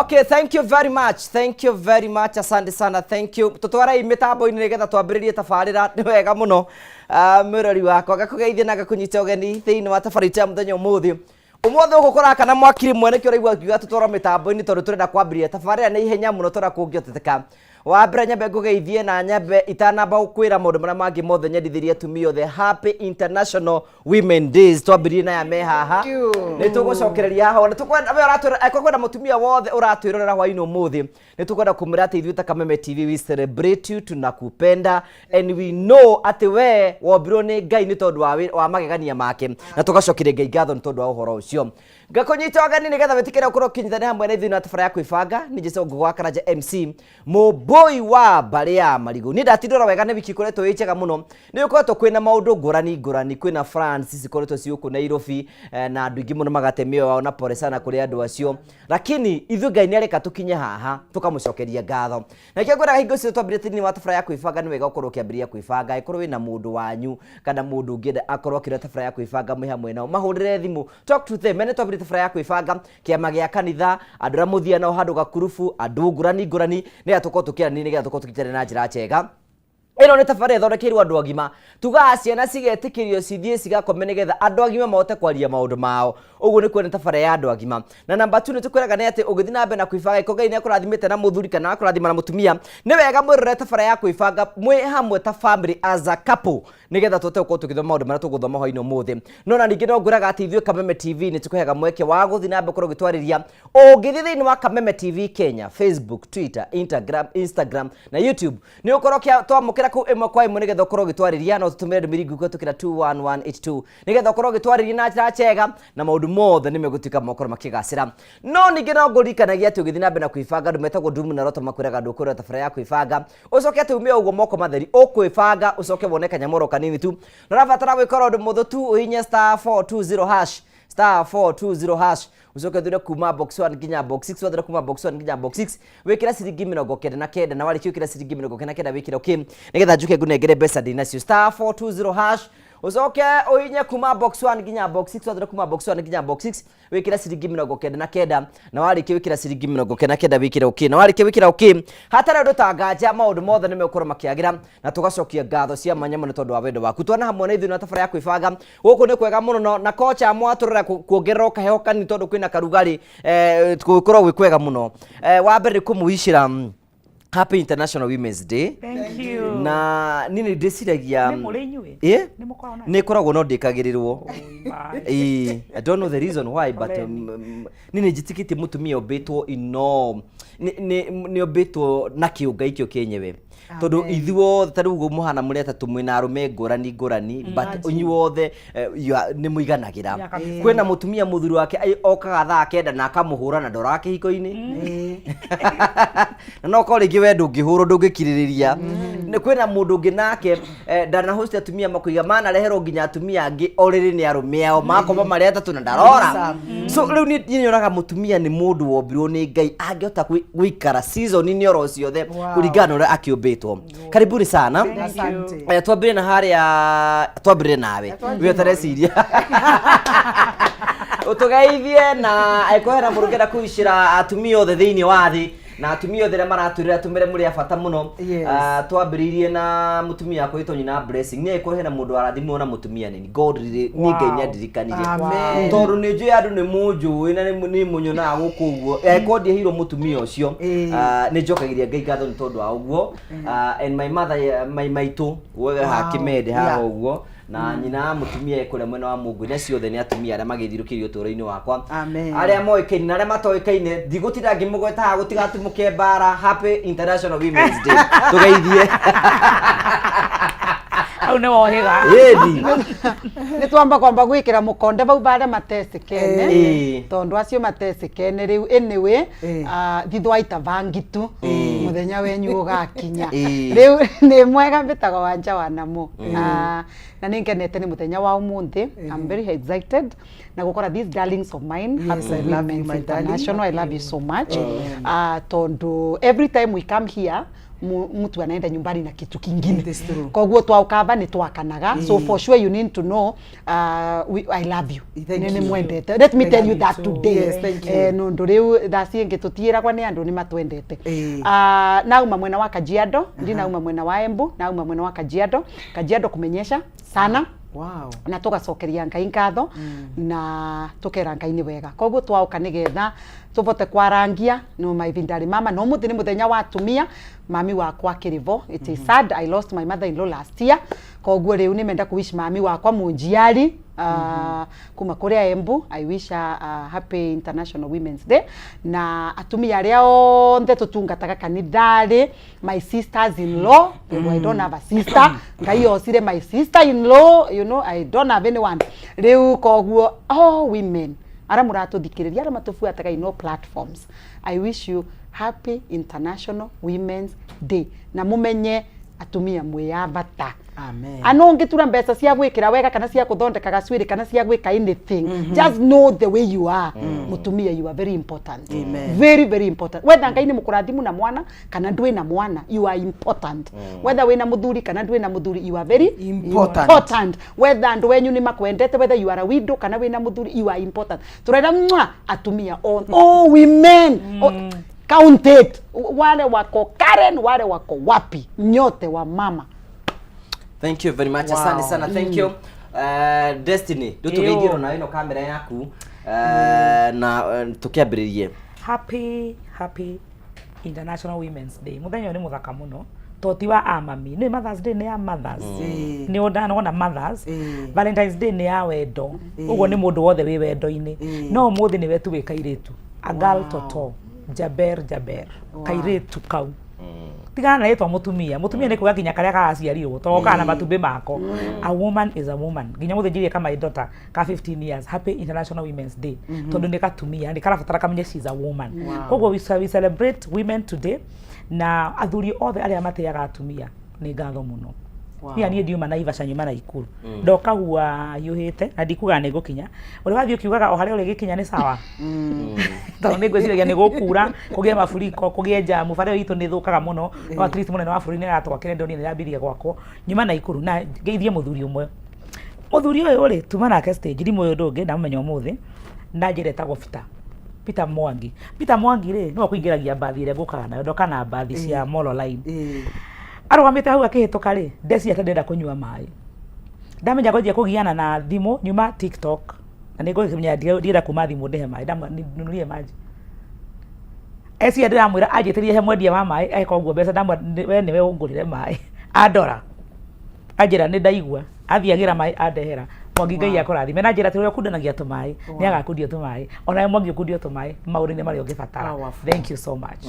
Okay, thank you very much. Thank you very much. Asante sana. Thank you. Tutwarai mitambo-inĩ nĩgetha twambĩrĩrie tabarĩra. Nĩ wega mũno. Ah, mwĩrori wakwa ngakũgeithia na ngakũnyita ũgeni thĩinĩ wa tabarĩra itũ ya mũthenya ũmũthĩ. Ũmũthĩ ũgũkora kana mwaki rĩmwe nĩkĩo ũraigua ngiuga tũtwarwo mĩtambo-inĩ tondũ tũrenda kwambĩrĩria tabarĩra na ihenya mũno tũrĩa kũngĩhoteteka. Wa mbere nyambe ngũgeithie na nyambe itanamba gũkwĩra maũndũ marĩa mangĩ mothe nyendithĩrie atumia othe Happy International Women Days. Twambĩrĩrie na aya me haha, nĩ tũgũcokereria haha. Nĩ tũkwenda we ũratwĩra, angĩkorwo kwĩna mũtumia wothe ũratwĩrorera hwainĩ ũmũthĩ, nĩ tũkwenda kũmwĩra atĩ ithuĩ ta Kameme TV, we celebrate you, tunakupenda and we know atĩ we wombirwo nĩ Ngai nĩ tondũ wa magegania make, na tũgacokeria Ngai ngatho nĩ tondũ wa ũhoro ũcio. Ngakũnyita ũgeni nĩgetha wĩtĩkĩre ũkorwo ũkĩnyitanĩra hamwe na ithuĩ na tabara ya kwĩbanga. Nĩ Njĩcũ Ngũgũ wa Karanja MC mũmbũi wa mbarĩ ya marigũ. Niĩ ndatindora wega, nĩ wiki ĩkoretwo ĩ njega mũno. Nĩ gũkoretwo kwĩna maũndũ ngũrani ngũrani, kwĩna France cikoretwo ci gũkũ Nairobi, na andũ aingĩ mũno magate mĩoyo yao, na pole sana kũrĩ andũ acio, lakini ithuĩ Ngai nĩ areka tũkinye haha, tũkamũcokeria ngatho. Na kĩo ngwendaga hingo ciothe twambĩrĩrie thĩinĩ wa tabara ya kwĩbanga, nĩ wega ũkorwo ũkĩambĩrĩria kwĩbanga. Angĩkorwo wĩna mũndũ wanyu kana mũndũ ũngĩenda akorwo akĩrora tabara ya kwĩbanga mwĩ hamwe nao, mahũrĩre thimũ, talk to them. Mene twambĩrĩrie tabara ya kwĩbanga, kĩama gĩa kanitha, andũ arĩa mũthiaga nao handũ gakurubu, andũ ngũrani ngũrani, nĩgetha tũkorwo tũkĩaranĩria, nĩgetha tũkorwo tũkĩnyitanĩra na njĩra njega. Ĩno nĩ tabarĩra ĩthondekeirwo andũ agima. Tugaga ciana cigetĩkĩrio cithiĩ cigakome nĩgetha andũ agima mahote kwaria maũndũ mao. Ũguo nĩ kuona nĩ tabarĩra ya andũ agima. Na namba 2, nĩ tũkwĩraga nĩ atĩ ũgĩthiĩ na mbere na kwĩbanga, ĩkorwo Ngai nĩ akũrathimĩte na mũthuri kana akũrathima na mũtumia, nĩ wega mwĩrore tabarĩra ya kwĩbanga mwĩ hamwe ta family, as a couple, nĩgetha tũhote gũkorwo tũgĩthoma maũndũ marĩa tũgũthoma hwainĩ ũmũthĩ. No na ningĩ no ngwĩraga atĩ ithuĩ Kameme TV nĩ tũkũheaga mweke wa gũthiĩ na mbere gũkorwo ũgĩtwarĩria. Ũngĩthiĩ thĩinĩ wa Kameme TV Kenya, Facebook, Twitter, Instagram na YouTube, nĩ ũkorwo twamũkĩra kũu ĩmwe kwa ĩmwe nĩgetha ũkorwo ũgĩtwarĩria. No tũtũmĩre ndũmĩrĩri nguhĩ kũhetũkĩra 21182 nĩgetha ũkorwo ũgĩtwarĩria na njĩra njega, na maũndũ mothe nĩ megũtuĩka makorwo makĩgacĩra. No ningĩ no ngũririkanagia atĩ ũgĩthiĩ na mbere na kwĩbanga, andũ metagwo Ndumu na Roto makwĩraga ndũkwĩrora tabara ya kwĩbanga ũcoke atĩ ume ũguo moko matheri. Ũkwĩbanga ũcoke wone kanyamũro kanini tu, na ũrabatara gwĩkora ũndũ mũthũ tu, ũhinye *420#, *420#, ũcoke thure kuma box 1 nginya box 6. Wathura kuma box 1 nginya box 6, wĩkĩra ciringi 99, na warĩkia gwĩkĩra ciringi 99, wĩkĩre okay nĩgetha njuke ngũnengere mbeca ndĩnacio. *420#, ũcoke ũhinye kuma box 1 nginya box 6. Wathura kuma box 1 nginya box 6, wĩkĩre ciringi 99, na warĩkia gwĩkĩra ciringi 99, wĩkĩre okay, na warĩkia gwĩkĩra okay, hatarĩ ũndũ ta nganja, maũndũ mothe nĩ megũkorwo makĩagĩra, na tũgacokia ngatho cia mwanya mũno tondũ wa wendo waku twana hamwe na ithuĩ na tabara ya kwĩbanga. Gũkũ nĩ kwega mũno no, na kocha mwatũrora kuongerera kaheho kanini tondũ kwĩna karugarĩ, gũkorwo gwĩ kwega mũno. Wa mbere nĩ kũmũicĩra Happy International Women's Day. Thank you. Na niĩ nĩ ndĩciragia Nĩ mũrĩ inyuĩ? Ĩ? Nĩ mũkoragwo na Nĩ ĩkoragwo no ndĩkagĩrĩrwo. Bye. Ĩĩ, I don't know the reason why, but Poleni. Niĩ nĩ njĩtĩkĩtie mũtumia ũmbĩtwo ino nĩ ũmbĩtwo na kĩũngai kĩo kĩenyewe, tondũ ithuothe ta rĩu ũguo mũhana mũrĩ atatũ, mwĩna arũme ngũrani ngũrani, but inyuothe nĩ mũiganagĩra. Yeah, kabisa. Kwĩna mũtumia mũthuri wake okaga thaa 9 na akamũhũra na ndoraga kĩhiko-inĩ, na no korwo rĩngĩ we ndũngĩhũrwo, ndũngĩkirĩrĩria. Nĩ kwĩna mũndũ ũngĩ nake, ndanahosti atumia makoiga manareherwo nginya atumia angĩ orĩrĩ nĩ arũme ao, makoma marĩ atatũ na ndarora. So rĩu niĩ nyonaga mũtumia nĩ mũndũ wombirwo nĩ Ngai angĩhota gũikara season-inĩ oro ciothe kũringana na ũrĩa akĩũmbĩtwo. Karibuni sana. Asante. Twambĩrĩrie na harĩa, twambĩrĩrie nawe we ũtareciria, ũtũgeithie, na angĩkorwo hena mũndũ ũngĩenda kũicĩra atumia othe thĩinĩ wa thĩ na atumia othe arĩa maratwĩrĩra, tũmere mũrĩ a bata mũno. Yes. Ah, twambĩrĩirie na mũtumia akwĩtwo nyina Blessing. Nĩ angĩkorwo hena mũndũ warathimwo na mũtumia nini, God really, niĩ Ngai nĩ andirikanire. Amen. Tondũ nĩ njũĩ andũ nĩ mũnjũĩ na nĩ mũnyonaga gũkũ ũguo, angĩkorwo ndieheirwo mũtumia ũcio, nĩ njokagĩria Ngai ngatho nĩ tondũ wa ũguo. Ah, and my mother, my maitũ we hakĩmende haha ũguo, na nyina wa mũtumia e kũrĩa mwena wa Mũngũ, na ciothe nĩ atumia arĩa magĩthirũkĩirie ũtũũro-inĩ wakwa. Amen. Arĩa moĩkaine na arĩa matoĩkaine, ndigũtinda ngĩmũgweta haha gũtigatumũke mbara. Happy International Women's Day, tũgeithie. Hau nĩ wohĩga. Ĩni. Nĩ twamba kwamba gwĩkĩra mũkonde bau barĩa matecĩkene, tondu acio matecĩkene rĩu, anyway, thithwa itabangi tu mũthenya wenyu ũgakinya. Rĩu nĩ mwega, mbĩtagwo Wanja wa Namo. Ah, na nĩ ngenete nĩ mũthenya wa ũmũthĩ. I'm very excited na gũkora these darlings of mine. Yes, Happy I love you, Women's my darling. International. I love you so much. Ah, tondu every time we come here, Mtu anaenda nyumbani na kitu kingine. It is true. Koguo twaukamba nĩ twakanaga. So for sure you need to know, I love you. Thank Nĩ you. mwendete. Let me Thank tell you you that too. today. Yes, thank you. Nundu riu thaa ciingĩ tũtiĩragwa nĩ andũ nĩ matwendete. Nauma mwena wa Kajiado, ndinauma mwena wa Embu, nauma mwena wa Kajiado. Kajiado kumenyesha sana na tugacokeria Ngai ngatho na tukera Ngai nĩ wega. Koguo twaũka nĩgetha tũvote kwarangia no maivinda rĩ mama no mũthĩ nĩ mũthenya wa atumia. Mami wakwa akĩrĩ vo. It is sad, I lost my mother in law last year. Koguo rĩu nĩmenda kũ wish mami wakwa mũnjiari kuma kũrĩa Embu. I wish her a happy International Women's Day na atumia arĩa othe tũtungataga kanitharĩ, my sisters in law. I don't have a sister. Ngai ocire my sister in law. I don't have anyone rĩu. Koguo all women arĩa mũratũthikĩrĩria, arĩa matũbuataga in all platforms, I wish you happy International Women's Day na mũmenye atumia mwĩ a bata. Amen. Ano ũngĩtura mbeca cia gwĩkĩra wega kana cia gũthondeka gacuĩrĩ kana cia gwĩka anything, just know the way you are. Mũtumia, you are very important. Amen. Very, very important. Whether Ngai nĩ mũkũrathimu na mwana kana ndwĩ na mwana, you are important. Whether wĩna mũthuri kana ndwĩ na mũthuri, you are very Important. Important. Whether andũ wenyu nĩ makwendete, whether you are a widow kana wĩna mũthuri, you are important. Tũrenda mwa atumia all women, oh, count it, wale wako Karen, wale wako wapi, nyote wa mama. Thank you very much. Asante sana, thank you. Destiny, rĩu tũgeithie na ĩno kamera yaku na tũkĩambĩrĩrie. Happy, happy International Women's Day. Muthenya ũyũ nĩ mũthaka mũno to ti wa amami, nĩ Mothers Day, nĩ ya mothers. Nĩ ndanona mothers. Valentine's Day nĩ ya wendo, ũguo nĩ mũndũ wothe wĩ wendo-inĩ. No ũmũthĩ nĩwe tu wĩ kairĩtu, a girl, toto Jaber Jaber, kairĩtu kau tigana na rĩtwa mũtumia. Mũtumia nĩ kuga nginya karĩa karaciarirwo to kana na matumbĩ mako. A woman is a woman. Nginya mũthĩnjĩrie kama daughter ka 15 years happy International Women's Day tondũ nĩ gatumia, nĩ karabatara kamenye she's a woman. Koguo we celebrate women today na athuri othe arĩa matĩaga atumia nĩ ngatho mũno. Niĩ ndiuma Naivasha, nyuma Naikuru, ndoka hua hiũhĩte na ndikuga nĩ ngũkinya. Ũrĩa wathiĩ ũkiugaga o harĩa ũrĩgĩkinya nĩ sawa tondũ nĩ ngwĩciragia nĩ gũkura, kũgĩe mafuriko, kũgĩe jamu, bara ĩyo itũ nĩ ĩthũkaga mũno, no at least mũnene wa bũrũri nĩ aratwakĩra, ndonire nĩ yambirie gwakwo. Nyuma Naikuru na ngeithie mũthuri ũmwe. Mũthuri ũyũ rĩ, tuma nake stage, ndimũĩ ũndũ ũngĩ, ndamũmenya ũmũthĩ na njĩra ĩtagwo Peter, Peter Mwangi. Peter Mwangi rĩ, nĩwe ũkũingĩragia mbathi ĩrĩa ngũkaga nayo, ndoka na mbathi cia Molo Line. Arũgamĩte hau akĩhĩtũka rĩ, ndeciria ta ndĩrenda kũnyua maĩ, ndamenya ngwanjia kũgiana na thimũ nyuma TikTok na nĩ ngũkĩmenya ndienda kuma thimũ ndĩhe maĩ, nunurie maji. Eciria ndĩramwĩra anjĩtĩrie he mwendia wa maĩ eka ũguo mbeca, ndamwĩra we nĩwe ũngũrĩre maĩ, andora anjĩra nĩ ndaigua, athiĩ agĩra maĩ andehera. Mwangi, Ngai akũrathime. Na njĩra atĩ ũrĩa ũkundanagia tũmaĩ nĩ agakundio tũmaĩ, onawe Mwangi ũkundio tũmaĩ maũndũ-inĩ marĩa ũngĩbatara. Powerful. Thank you so much.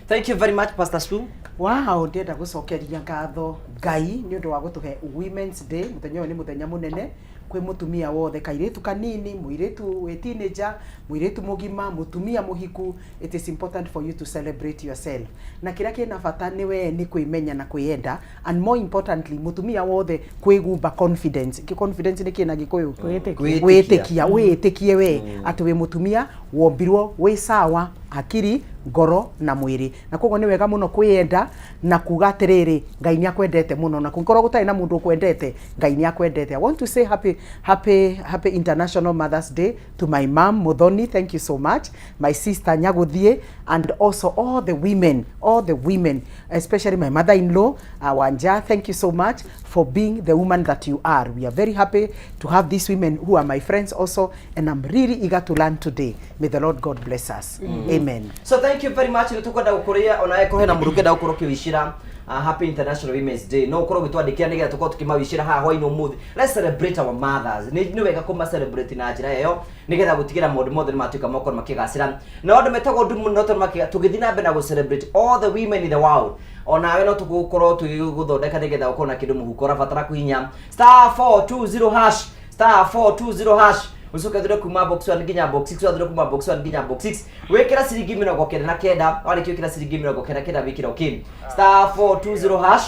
Thank you very much, Pastor Sue. Wow, ndĩrenda gũcokeria ngatho Ngai nĩ ũndũ wa gũtũhe Women's Day. Mũthenya ũyũ nĩ mũthenya mũnene kwĩ mũtumia wothe, kairĩtu kanini, mũirĩtu wĩ teenager, mũirĩtu mũgima, mũtumia mũhiku. It is important for you to celebrate yourself, na kĩrĩa kĩna bata nĩ we nĩ kwĩmenya na kwĩyenda, and more importantly mũtumia wothe kwĩgumba confidence. Kĩ confidence nĩ kĩ na Gĩkũyũ? Kwĩĩtĩkia. Wĩtĩkia, wĩĩtĩkie we atĩ wĩ mũtumia wombirwo wĩ sawa hakiri, ngoro na mwĩrĩ, na koguo nĩ wega mũno kwĩyenda na kuga atĩrĩrĩ, Ngai nĩ akwendete mũno, na kũngĩkorwo gũtarĩ na mũndũ ũkwendete, Ngai nĩ akwendete. I want to say happy, happy, happy International Mothers Day to my mom Muthoni. Thank you so much. My sister Nyaguthie, and also all the women, all the women, especially my mother-in-law Wanja. Thank you so much for being the woman that you are. We are very happy to have these women who are my friends also, and I'm really eager to learn today. May the Lord God bless us. Amen. So thank you very much. Nĩ tũkwenda gũkũria onawe kũhe na mũndũ ũngĩenda gũkorwo ũkĩwicĩra happy International Women's Day, no ũkorwo ũgĩtwandĩkĩra nĩgetha tũkorwo tũkĩmawicĩra haha hwainĩ ũmũthĩ. Let's celebrate our mothers. Nĩ wega kũma celebrate na njĩra ĩyo nĩgetha gũtigĩra maũndũ mothe nĩ matuĩka makorwo makĩgacĩra na andũ metagwo ndumu no tũmakĩ tũgĩthiĩ na mbere na gũ celebrate all the women in the world. Onawe no tũgũkorwo tũgĩgũthondeka nĩgetha ũkorwo na kĩndũ mũhuko. Ũrabatara kũhinya *420#, *420#, ucoke thure kuma box 1 nginya box 6. Wathure kuma box 1 nginya box 6, wikira ciringi 99. Warĩkia wĩkĩra ciringi 99, wĩkĩra okay *420#,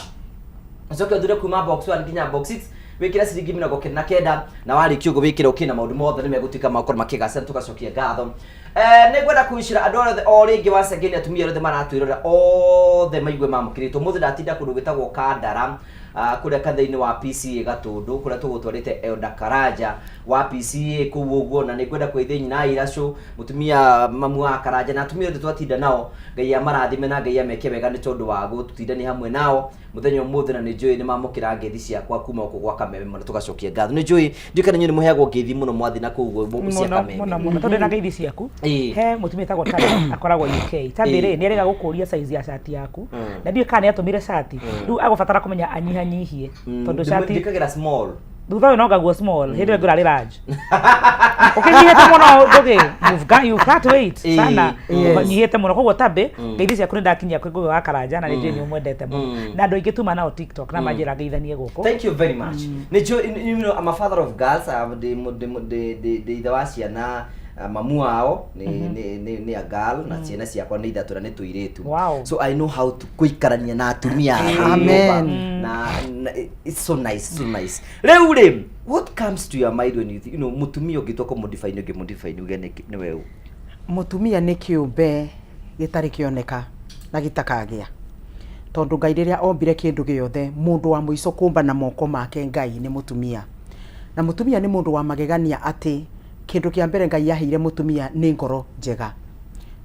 ucoke uthure kuma box 1 nginya box 6, wĩkĩre ciringi 99, na warĩkia ũguo wĩkĩre okay na maũndũ mothe nĩ megũtuĩka makorwo makĩgacĩra. Tũgacokia ngatho. Nĩ ngwenda kũicĩra andũ othe o rĩngĩ once again, atumia othe maratwĩrora othe maigue mamũkĩrĩtwo. Mũthĩ ndatinda kũndũ gwĩtagwo Kandara, kũrĩa kathĩ-inĩ wa PCA Gatũndũ, kũrĩa tũgũtwarĩte Elder Karanja wa PCA kũu ũguo, na nĩ ngwenda kũgeithia nyina Iracũ, mũtumia mamu wa Karanja, na atumia othe twatinda nao. Ngai amarathime na Ngai ameke wega nĩ tondũ wa gũtindania hamwe nao mũthenya ũmũthĩ, na nĩ njũĩ nĩ mamũkĩra ngeithi ciakwa kuma gũkũ gwa Kameme mũno. Tũgacokia ngatho. Nĩ njũĩ ndiũĩ kana inyuĩ nĩ mũheagwo ngeithi mũno mwathiĩ na kũu ũguo cia Mũno. Kameme. Mũno mũno, tondũ na ngeithi ciaku. He mũtumia wĩtagwo Tabi, akoragwo UK. Tabi rĩ, nĩ erĩga gũkũria size ya cati yaku, na ndiũĩ kana nĩ atũmire cati. Rĩu agũbatara kũmenya anyihanyihie, tondũ cati Njĩkagĩra small. Thutha ũyũ no ngaguo small, hĩndĩ ĩyo ngũrarĩ large. Ũkĩnyihĩte mũno ndũgĩ you can't wait sana. Ũnyihĩte mũno, koguo Tabi, ngeithi ciaku nĩ ndakinyia kwĩ Ngũgĩ wa Karanja, na nĩ njũĩ nĩ ũmwendete mũno, na andũ aingĩ tuma nao TikTok na manjĩra ngeithanie gũkũ. Thank you very much. Nĩ njũĩ, I'm a father of girls. Ndĩ ithe wa ciana, mamu wao nĩ a girl, na ciana ciakwa nĩ ithatũ na nĩ tũirĩtu. So I know how to kũikarania na atumia a Amen. nyũmba. Na it's so nice, so nice. Rĩu rĩ, what comes to your mind when you mũtumia ũngĩtua kũmũdefine, ũngĩmũdefine uge nĩwe ũ? Mũtumia nĩ kĩũmbe gĩtarĩ kĩoneka na gĩtakagĩa, tondũ Ngai rĩrĩa ombire kĩndũ gĩothe, mũndũ wa mũico kũmba na moko make Ngai nĩ mũtumia. Na mũtumia nĩ mũndũ wa magegania, atĩ kĩndũ kĩa mbere Ngai aheire mũtumia nĩ ngoro njega.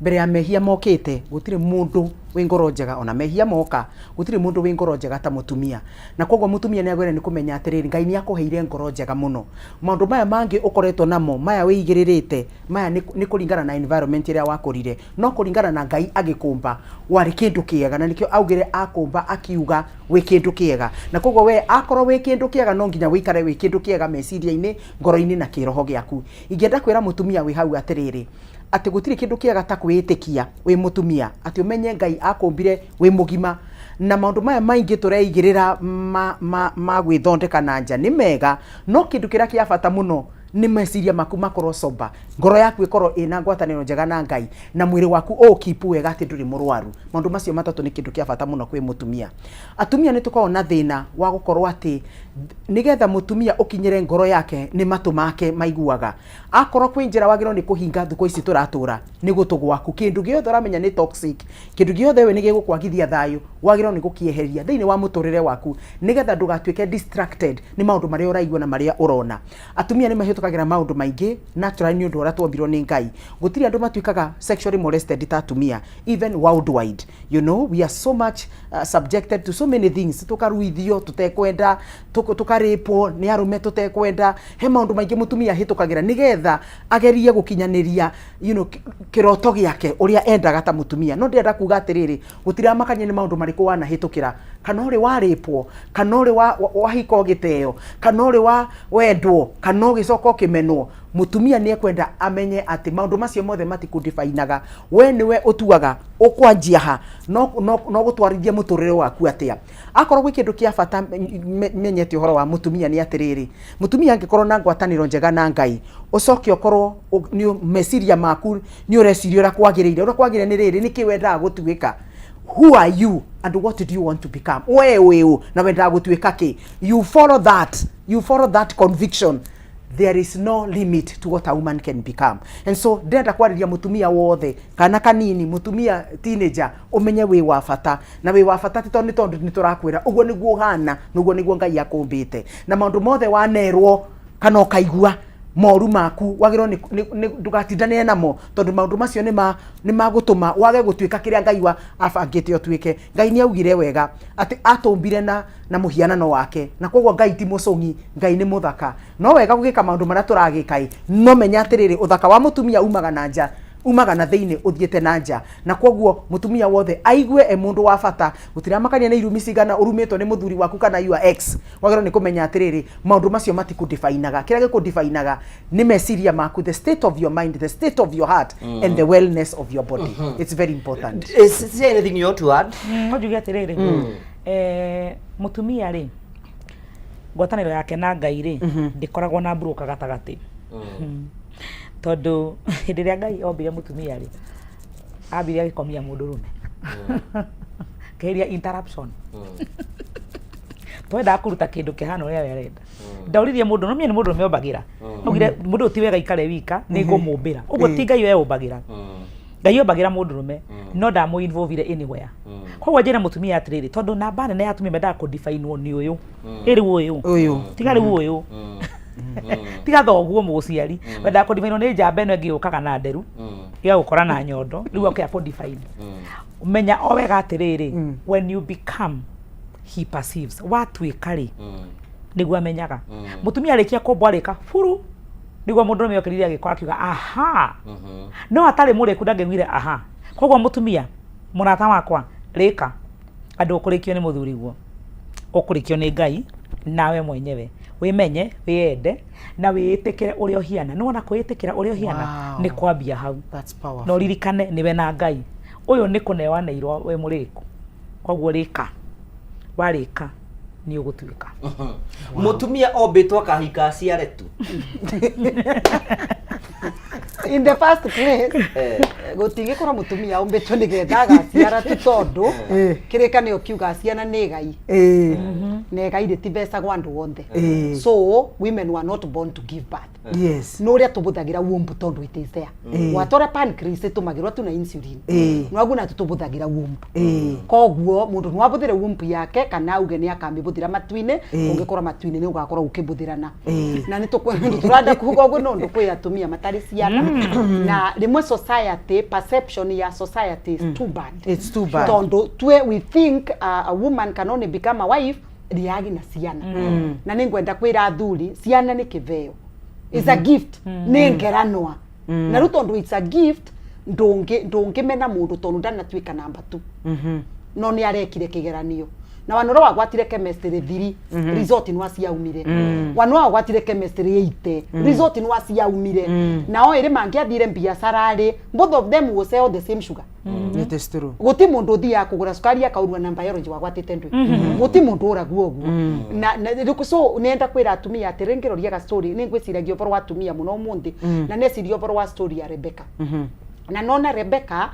Mbere ya mehia mokĩte, gũtirĩ mũndũ wĩ ngoro njega. Ona mehia moka, gũtirĩ mũndũ wĩ ngoro njega ta mũtumia. Na koguo mũtumia nĩ agĩrĩire nĩ kũmenya atĩrĩrĩ, Ngai nĩ akũheire ngoro njega mũno. Maũndũ maya mangĩ ũkoretwo namo, maya wĩigĩrĩrĩte maya, nĩ kũringana na environment ĩrĩa wakũrire, no kũringana na Ngai agĩkũmba warĩ kĩndũ kĩega, na nĩkĩo augire akũmba akiuga wĩ kĩndũ kĩega. Na koguo we akorwo wĩ kĩndũ kĩega, no nginya wĩikare wĩ kĩndũ kĩega meciria-inĩ, ngoro-inĩ na kĩroho gĩaku. Ingĩenda kwĩra mũtumia wĩ hau atĩrĩrĩ, atĩ gũtirĩ kĩndũ kĩega ta kwĩĩtĩkia wĩ mũtumia, atĩ ũmenye Ngai akũmbire wĩ mũgima, na maũndũ maya maingĩ tũreigĩrĩra ma gwĩthondeka na nja nĩ mega, no kĩndũ kĩrĩa kĩa bata mũno nĩ meciria maku makorwo sober, ngoro yaku ĩkorwo ĩna ngwatanĩro njega na Ngai, na mwĩrĩ waku ũũkeep wega atĩ ndũrĩ mũrwaru. Maũndũ macio matatũ nĩ kĩndũ kĩa bata mũno kwĩ mũtumia. Atumia nĩ tũkoragwo na thĩna wa gũkorwo atĩ nĩgetha mũtumia ũkinyĩre ngoro yake nĩ matũ make maiguaga. Akorwo kwĩ njĩra wagĩrĩirwo nĩ kũhinga thukũ ici tũratũra, nĩ gũtũ gwaku. Kĩndũ gĩothe ũramenya nĩ toxic, kĩndũ gĩothe we nĩ gĩgũkwagithia thayũ, wagĩrĩirwo nĩ gũkĩeheria thĩinĩ wa mũtũrĩre waku, nĩgetha ndũgatuĩke distracted nĩ maũndũ marĩa ũraigua na marĩa ũrona. Atumia nĩ mahĩtũkagĩra maũndũ maingĩ naturally nĩ ũndũ ũrĩa twombirwo nĩ Ngai. Gũtirĩ andũ matuĩkaga sexually molested ta atumia, even worldwide. We are so much subjected to so many things. Tũkaruithio tũtekwenda, tũkarĩpwo nĩ arũme tũtekwenda. He maũndũ maingĩ mũtumia ahĩtũkagĩra nĩgetha agerie gũkinyanĩria kĩroto gĩake ũrĩa endaga ta mũtumia. No ndĩrenda kuga atĩrĩrĩ, gũtiramakania nĩ maũndũ marĩkũ wanahĩtũkĩra, kana ũrĩ warĩpwo, kana ũrĩ wahika ũgĩteo, kana ũrĩ wa wendwo, kana ũgĩcoka ũkĩmenwo, mũtumia nĩ ekwenda amenye atĩ maũndũ macio mothe matikũdefinaga. We nĩwe ũtuaga ũkwanjia ha no gũtwarithia mũtũrĩre waku atĩa. Akorwo gwĩ kĩndũ kĩa bata menyete ũhoro wa mũtumia nĩ atĩrĩrĩ, mũtumia angĩkorwo na ngwatanĩro njega na Ngai, ũcoke ũkorwo nĩ meciria maku nĩ ũreciria ũrĩa kwagĩrĩire. Ũrĩa kwagĩrĩire nĩ rĩrĩ, nĩkĩ wendaga gũtuĩka? Who are you and what do you want to become? We wĩ ũ na wendaga gũtuĩka kĩ? You follow that, you follow that conviction, there is no limit to what a woman can become. And so ndĩrenda kwarĩria mũtumia wothe, kana kanini, mũtumia teenager, ũmenye wĩ wa bata. Na wĩ wa bata ti tondũ nĩ tondũ nĩ tũrakwĩra ũguo, nĩguo ũhana, nĩguo nĩguo Ngai akũmbĩte. Na maũndũ mothe wanerwo kana ũkaigua moru maku, wagĩrĩirwo ndũgatindanĩre namo, tondũ maũndũ macio nĩ magũtũma wage gũtuĩka kĩrĩa Ngai wa abangĩte ũtuĩke. Ngai nĩ augire wega atĩ atũmbire na mũhianano wake, na koguo Ngai ti mũcũng'i, Ngai nĩ mũthaka. No wega gũgĩka maũndũ marĩa tũragĩka ĩ, no menya atĩrĩrĩ, ũthaka wa mũtumia umaga na nja, umaga na thĩinĩ ũthiĩte na nja. Na koguo mũtumia wothe aigue e mũndũ wa bata. Gũtiramakania nĩ irumi cigana ũrumĩtwo nĩ mũthuri waku kana your ex, wagĩrĩirwo nĩ kũmenya atĩrĩrĩ, maũndũ macio matikũdefinaga. Kĩrĩa gĩkũdefinaga nĩ meciria maku, the state of your mind, the state of your heart and the wellness of your body. It's very important. Is there anything you want to add? No njuge atĩrĩrĩ, mũtumia rĩ, ngwatanĩro yake na Ngai rĩ, ndĩkoragwo na broker gatagatĩ. Tondũ hĩndĩ ĩrĩa Ngai ombire mũtumia rĩ, ambire agĩkomia mũndũrũme, kĩheria interruption. Twendaga kũruta kĩndũ kĩhana ũrĩa we arenda. Ndaũririe mũndũ no nĩ mũndũ ũrũme ombagĩra. Augire mũndũ ũyũ ti wega aikare wika, nĩ ngũmũmbĩra. Ũguo ti Ngai we ũmbagĩra. Ngai ombagĩra mũndũrũme no ndamũ involve anywhere. Koguo njĩra mũtumia atĩrĩrĩ, tondũ namba nene ya atumia mendaga kũdefinwo nĩ ũyũ. Ĩ rĩu ũyũ. Ũyũ. Tiga rĩu ũyũ. Tiga thoguo mũgũciari. Wendaga kũdefinwo nĩ njamba ĩno ĩngĩ yũkaga na nderu. Ĩgagũkora na nyondo. Rĩu oke akũdefine. Menya o wega atĩrĩrĩ, when you become he perceives. Watuĩka rĩ, nĩguo amenyaga. Mũtumia arĩkia kũmbwo arĩka buru, nĩguo mũndũrũme okĩrire agĩkora akiuga aha. No atarĩ mũrĩku ndangĩaiguire aha. Koguo mũtumia, mũrata wakwa, rĩka. Andũ ũkũrĩkio nĩ mũthuriguo, ũkũrĩkio nĩ Ngai, nawe mwenyewe. Wĩmenye, wĩyende, na wĩĩtĩkĩre ũrĩa ũhiana. Nĩwona kwĩĩtĩkĩra ũrĩa ũhiana, nĩ kwambia hau. That's powerful. Na ũririkane nĩwe na Ngai. Ũyũ nĩ kũnewanĩirwo wĩ mũrĩku. Koguo rĩka. Warĩka, nĩ ũgũtuĩka. Mũtumia ombĩtwo akahika aciare tu. In the first place, gũtingĩkorwo mũtumia ũmbĩtwo nĩgetha agaciara tu, tondũ kĩrĩkanĩro kiuga ciana nĩ igai na igai rĩtibecagwo andũ othe. So women were not born to give birth. Nĩ ũrĩa tũbũthagĩra womb, tondũ it is there. Gwata ũrĩa pancreas ĩtũmagĩrwo tu na insulin, nwaguo natũ tũbũthagĩra womb. Koguo mũndũ no abũthĩre womb yake kana auge nĩ akamĩbũthĩra matu-inĩ. Ũngĩkorwo matu-inĩ nĩ ũgakorwo ũkĩbũthĩrana na nĩ tũrenda kuga ũguo, no ũndũ kwĩ atumia matarĩ ciana, na rĩmwe society, perception ya society is too bad. It's too bad. Tondũ twe we think a woman can only become a wife rĩagi na ciana. Na nĩ ngwenda kwĩra athuri, ciana nĩ kĩveo, is a gift, nĩ ngeranwa. Na rĩu tondũ it's a gift, ndũngĩmena mũndũ tondũ ndanatuĩka namba tu, no nĩ arekire kĩgeranio na wana ũrĩa wagwatire chemistry 3, result nĩ waciaumire. Wana ũrĩa wagwatire chemistry 8, result nĩ waciaumire. Nao ĩrĩ mangĩathire biacara rĩ, both of them will sell the same sugar. It is true. Guti mundu uthiaga kugura cukari akaurua na biology wagwatite ndui. Guti mundu uragua uguo. Na rĩu so nenda kwira atumia atĩrĩ, ngĩroriaga story nĩ ngwĩciragia ũhoro wa atumia mũno ũmũthĩ, na neciria ũhoro wa story ya Rebecca, na nona Rebecca,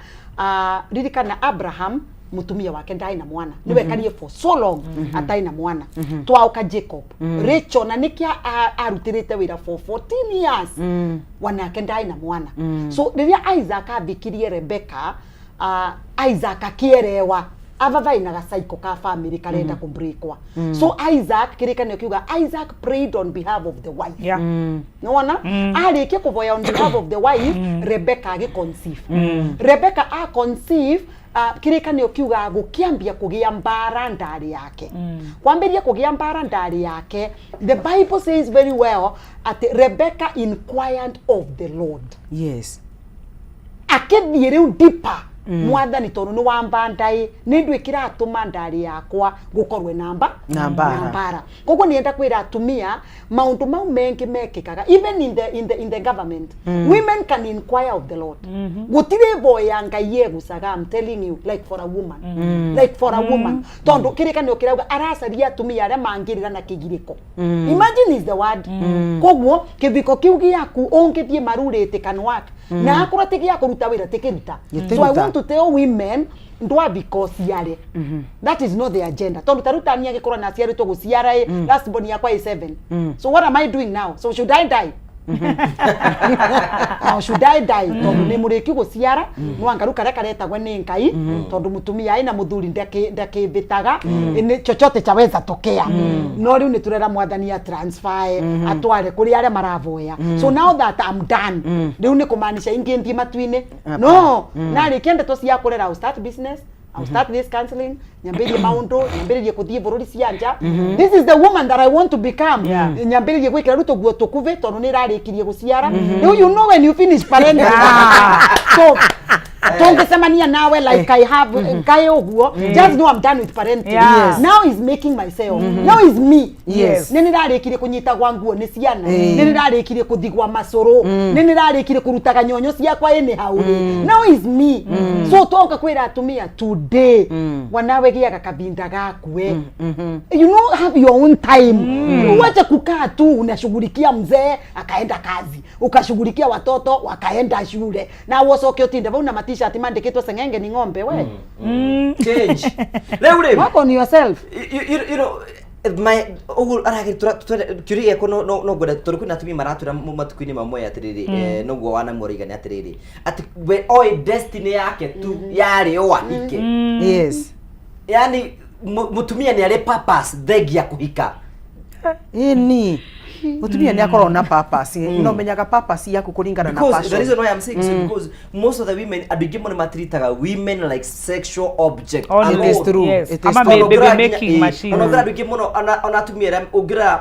ririkana Abraham mutumia wake ndarĩ na mwana, niwe karie for so long atarĩ na mwana. Twaoka Jacob, Rachel, na nĩkĩ arutĩrĩte wĩra for 14 years, wanake ndarĩ na mwana. So rĩrĩa Isaac ambikirie Rebecca, Isaac akĩerewa ava vaina gacaiko ka family karenda kũbreakwa. So Isaac, kĩrĩkanĩro kiuga Isaac prayed on behalf of the wife. Nĩwona arĩkia kũvoya on behalf of the wife, Rebecca agĩconceive. Rebecca a conceive, kĩrĩkanĩro kiuga gũkĩambia kũgĩa mbara ndarĩ yake. Kwambĩria kũgĩa mbara ndarĩ yake, the Bible says very well atĩ Rebecca inquired of the Lord. Akĩthiĩ rĩu deeper, Mwathani, tondũ nĩ wamba ndaĩ nĩ ndũ ĩkĩratũma ndarĩ yakwa gũkorwo namba Na mbara. Na mbara. Koguo nĩenda kwĩra atumia maũndũ mau mengĩ mekĩkaga even in the government, women can inquire of the Lord. Gũtirĩ voya Ngai egucaga, I'm telling you, like for a woman, like for a woman, tondũ kĩrĩkanĩro kĩrauga aracaria atumia arĩa mangĩrĩra na kĩgirĩko. Imagine is the word. Koguo kĩbiko kĩu gĩaku ũngĩthiĩ marurĩte can work, na akorwo ti gĩa kũruta wĩra tikĩruta. So I Gĩtiruta. want to tell women, ndwabika ũciare, that is not the agenda, tondũ ta rĩu tani agĩkorwo na aciarĩtwo gũciara ĩ last born yakwa ĩ 7. So what am I doing now? So should I die now? Should I die? Tondũ nĩ mũrĩki gũciara, no anga rĩu karĩa karetagwo nĩ Ngai, tondũ mũtumia aĩ na mũthuri ndakĩmbĩtaga, nĩ chochote chaweza tokea. No rĩu nĩ tũrera Mwathani a transfer atware kũrĩ arĩa maravoya. So now that I'm done, rĩu nĩ kũmaanisha ingĩ thiĩ matu-inĩ no narĩkia ndeto cia kũrera, I'll start business, I'll start this counseling, nyambĩrĩrie maũndũ, nyambĩrĩrie kũthiĩ bũrũri cia nja. This is the woman that I want to become. Nyambĩrĩrie gwĩkĩra rĩu tũguo tũkuvĩ tondũ nĩ ĩrarĩkirie gũciara rĩu. You know when you finish parenting, so tũngĩcemania nawe like I have ngaĩ ũguo, just know I'm done with parenting. Now is making myself, now is me. Nĩ nĩrarĩkirie kũnyita gwa nguo nĩ ciana, nĩ nĩrarĩkirie kũthigwa macũrũ, nĩ nĩrarĩkirie kũrutaga nyonyo ciakwa anyhow rĩ, now is me. So toka kwĩra atumia today, wanawe gĩaga kabinda gakwe, have your own time. Uache kukaa tu unashughulikia mzee akaenda kazi, ukashughulikia watoto wakaenda shule, na wocoke ũtinde vau na matishati mandĩkĩtwo seng'enge ni ng'ombe we. Change rĩu rĩ. Work on yourself. You know Ũguo aragĩtura kĩũria gĩakwa, no ngwenda tondũ kwĩna atumia maratwĩra matukũ-inĩ mamwe atĩrĩrĩ, noguo wanamũraiga nĩ atĩrĩrĩ, atĩ we oĩ destiny yake tu yarĩ o ahike. Yani mũtumia nĩ arĩ purpose thengia kũhika? Ĩni, mũtumia nĩ akoragwo na purpose. No menyaga purpose yaku kũringana na Because the passion. reason why I'm saying so, because most of the women, andũ aingĩ mũno matiritaga women like sexual object. Only. It is true. Yes. It is Ama true. baby making machine. Ona ũngĩra andũ aingĩ mũno, ona atumia arĩa ũngĩra,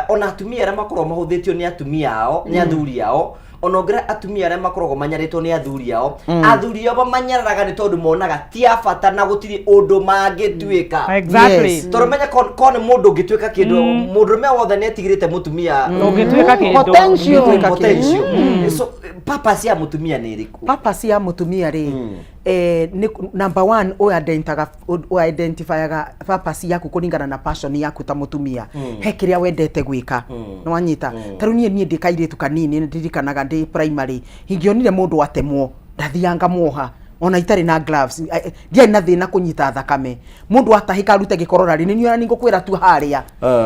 ona atumia arĩa makoragwo mahũthĩtio nĩ atumia ao, nĩ athuri ao, ona ũngĩra atumia arĩa makoragwo manyarĩtwo nĩ athuri ao, athuri ao mamanyararaga nĩ tondũ monaga ti a bata na gũtirĩ ũndũ mangĩtuĩka. Tondũ menya ko nĩ mũndũ ũngĩtuĩka kĩndũ, mũndũrũme wothe nĩ etigĩrĩte mũtumia. Ũngĩtuĩka kĩndũ. Potential. Ũngĩtuĩka. Potential. So purpose ya mũtumia nĩ ĩrĩkũ? Purpose ya mũtumia rĩ, nĩ number one, ũidentifyaga purpose yaku kũringana na passion yaku ta mũtumia. He kĩrĩa wendete gwĩka, nĩ wanyita? Ta rĩu niĩ ndĩ kairĩtu kanini, nĩ ndirikanaga ndĩ primary, ingĩonire mũndũ atemwo, ndathiaga ngamuoha ona itarĩ na gloves. Ndiarĩ na thĩna kũnyita thakame. Mũndũ atahĩka arute gĩkorora rĩ, nĩ niĩ ona ngũkwĩra tu harĩa.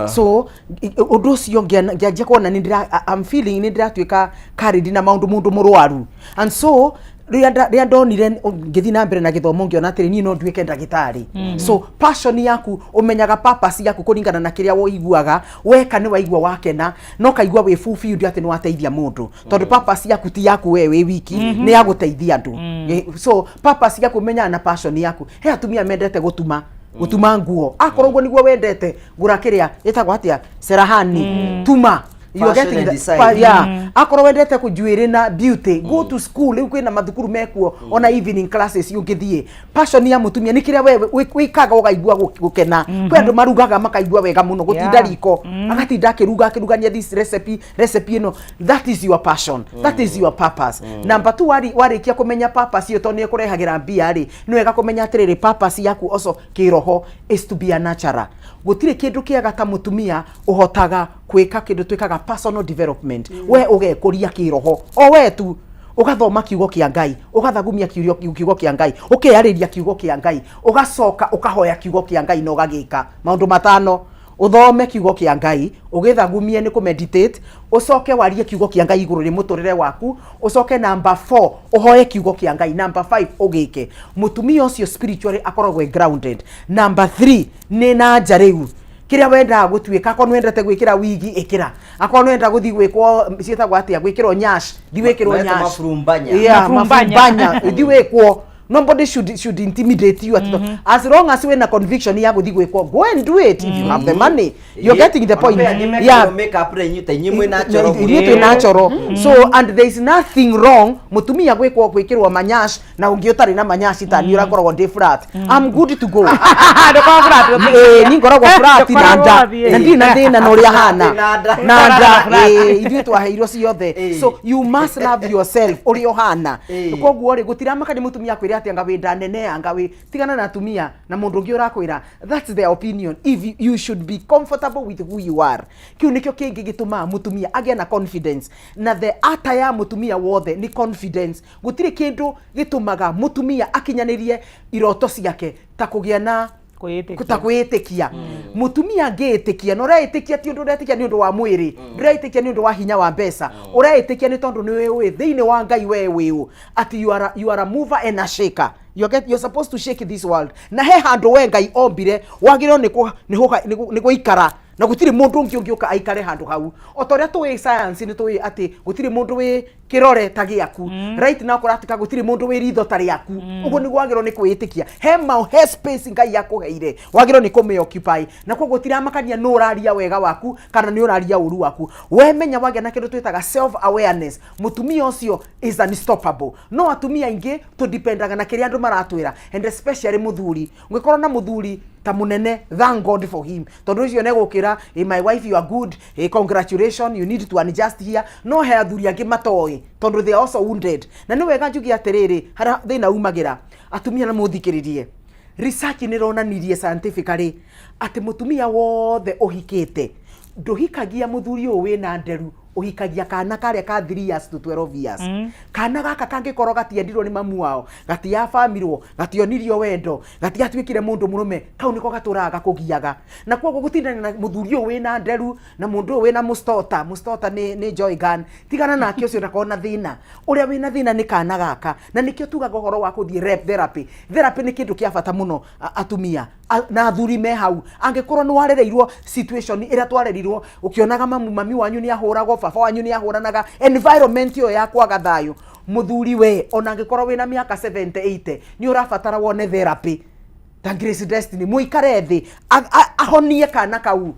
So ũndũ ũcio ngĩanjia kuona nĩ ndĩra I'm feeling nĩ ndĩratuĩka carried na maũndũ mũndũ mũrwaru. And so rĩrĩa ndonire ngĩthiĩ na mbere na gĩthomo, ngĩona atĩrĩ, niĩ no nduĩke ndagĩtarĩ. So passion yaku, ũmenyaga purpose yaku kũringana na kĩrĩa woiguaga weka nĩ waigua wakena, no kaigua wĩ fulfilled atĩ nĩ wateithia mũndũ, tondũ purpose yaku ti yaku we wĩ wiki, nĩ ya gũteithia andũ. So purpose yaku ũmenyaga na passion yaku. He atumia mendete gũtuma nguo. Akorwo ũguo nĩguo wendete, gũra kĩrĩa ĩtagwo atĩa, serahani, tuma. You are Fashion getting and design. Yeah. Akorwo wendete kũnjuĩrĩ na beauty, go to school. Rĩu kwĩna mathukuru mekuo, ona evening classes ũngĩthiĩ. Passion ya mũtumia nĩ kĩrĩa we wĩkaga ũgaigua gũkena. Kwĩ andũ marugaga makaigua wega mũno gũtinda riko, agatinda akĩruga, akĩrugania this recipe, recipe ĩno. That is your passion, that is your purpose. Number two, warĩkia kũmenya purpose ĩyo, tondũ nĩ ĩkũrehagĩra mbia rĩ, nĩ wega kũmenya atĩrĩrĩ, purpose yaku also kĩroho is to be a nurturer. Gũtirĩ kĩndũ kĩega ta mũtumia ũhotaga gwĩka kĩndũ twĩkaga personal development. We ũgekũria kĩroho, o we tu ũgathoma kiugo kĩa Ngai, ũgathagumia kiugo kĩa Ngai, ũkeyarĩria kiugo kĩa Ngai, ũgacoka ũkahoya kiugo kĩa Ngai na ũgagĩka maũndũ matano. Ũthome kiugo kĩa Ngai, ũgĩthagumie nĩ kũmeditate, ũcoke warie kiugo kĩa Ngai igũrũ rĩ mũtũrĩre waku, ũcoke number 4 ũhoe kiugo kĩa Ngai, number 5 ũgĩke. Mũtumia ũcio spiritually akoragwo e grounded. Number 3 nĩ na nja rĩu kĩrĩa wendaga gũtuĩka. Akorwo nĩ wendete gwĩkĩra wigi, ĩkĩra. Akorwo nĩ wenda gũthiĩ gwĩkwo, ciĩtagwo atĩa, gwĩkĩrwo nyash, thi wĩkĩrwo Maretwo nyash. maburumbanya. Yeah, Maburumbanya. maburumbanya, thi wĩkwo. Nobody should intimidate you. As long as wĩna conviction ya gũthiĩ gwĩkwo, go and do it if you have the money. You're getting the point? Yeah, makeup rĩ, inyuĩ ta inyuĩ mwĩ natural. Ithuĩ twĩ natural. So and there is nothing wrong mũtumia gwĩkwo, gwĩkĩrwo manyash, na ũngĩ ũtarĩ na manyash ta niĩ ũrakoragwo ndĩ flat. I'm good to go. Ndũkoragwo flat. Ĩĩ, ni ngoragwo flat na nda na ndirĩ na thĩna na ũrĩa hana. Na nda. Na nda. Flat. Ĩĩ, ithuĩ twaheirwo ciothe. So you must love yourself ũrĩa ũhana. Koguo rĩ, gũtiramaka nĩ mũtumia akwĩre atĩ anga wĩ nda nene, anga wĩ, tigana na atumia na mũndũ ũngĩ ũrakwĩra. That's their opinion. If you should be comfortable with who you are. Kĩu nĩkĩo kĩngĩ gĩtũmaga mũtumia agĩe na confidence, na the ata ya mũtumia wothe nĩ confidence. Gũtirĩ kĩndũ gĩtũmaga mũtumia akinyanĩrie iroto ciake ta kũgĩa na Kwĩĩtĩkia. Ta kwĩĩtĩkia. Mũtumia angĩĩtĩkia, na ũreĩtĩkia ti ũndũ ũretĩkia nĩ ũndũ wa mwĩrĩ, ndũreĩtĩkia nĩ ũndũ wa hinya wa mbeca, ũreĩtĩkia nĩ tondũ nĩ ũĩ thĩinĩ wa Ngai we wĩũ atĩ you are a mover and a shaker. You're supposed to shake this world. Na he handũ we Ngai ombire wagĩrĩirwo nĩ gũikara, na gũtirĩ mũndũ ũngĩ ũngĩũka aikare handũ hau. O ta ũrĩa tũĩ science, nĩ tũĩ atĩ gũtirĩ mũndũ wĩ kĩrore ta gĩaku. Right now kũratuĩka gũtirĩ mũndũ wĩ ritho ta rĩaku. Ũguo nĩguo wagĩrĩirwo nĩ kwĩĩtĩkia. He ma he space Ngai akũheire, wagĩrĩirwo nĩ kũmĩ occupy, na koguo gũtiramakania nũ ũraria wega waku kana nĩ ũraria ũru waku. We menya wagĩa na kĩndũ twĩtaga self awareness, mũtumia ũcio is unstoppable. No atumia aingĩ tũdipendaga na kĩrĩa andũ maratwĩra, and especially mũthuri. Ũngĩkorwo na mũthuri ta mũnene, thank God for him, tondũ ũcio nĩegũkĩra, "Hey, my wife, you are good. Hey, congratulations, you need to adjust here." No he athuri angĩ matoĩ, tondũ they are also wounded. Na nĩ wega njuge atĩrĩrĩ, harĩa thĩna umagĩra, atumia na mũthikĩrĩrie, research nĩ ĩronanirie scientifically atĩ mũtumia wothe ũhikĩte, ndũhikagia mũthuri ũyũ wĩna nderu. Ũhikagia kana karĩa ka 3 years to 12 years. Kana gaka kangĩkorwo gatiendirwo nĩ mamu wao, gatiabamirwo, gationirio wendo, gatiatuĩkire mũndũ mũrũme, kau nĩko gatũraga gakũgiaga. Na koguo gũtindania na mũthuri ũyũ wĩna nderu na mũndũ ũyũ wĩna mũstota, mũstota nĩ nĩ joy gun, tigana nake ũcio ndakorwo na thĩna. Ũrĩa wĩna thĩna nĩ kana gaka. Na nĩkĩo tugaga ũhoro wa kũthiĩ rep therapy. Therapy nĩ kĩndũ kĩa bata mũno atumia na athuri me hau. Angĩkorwo nĩ warereirwo situation ĩrĩa twarerirwo, ũkĩonaga mamu, mami wanyu nĩ ahũragwo, baba wanyu nĩ ahũranaga, environment ĩyo ya kwaga thayũ, mũthuri we, ona angĩkorwo wĩna mĩaka 70 80, nĩ ũrabatara wone therapy ta Grace Destiny, mũikare thĩ ahonie kana kau,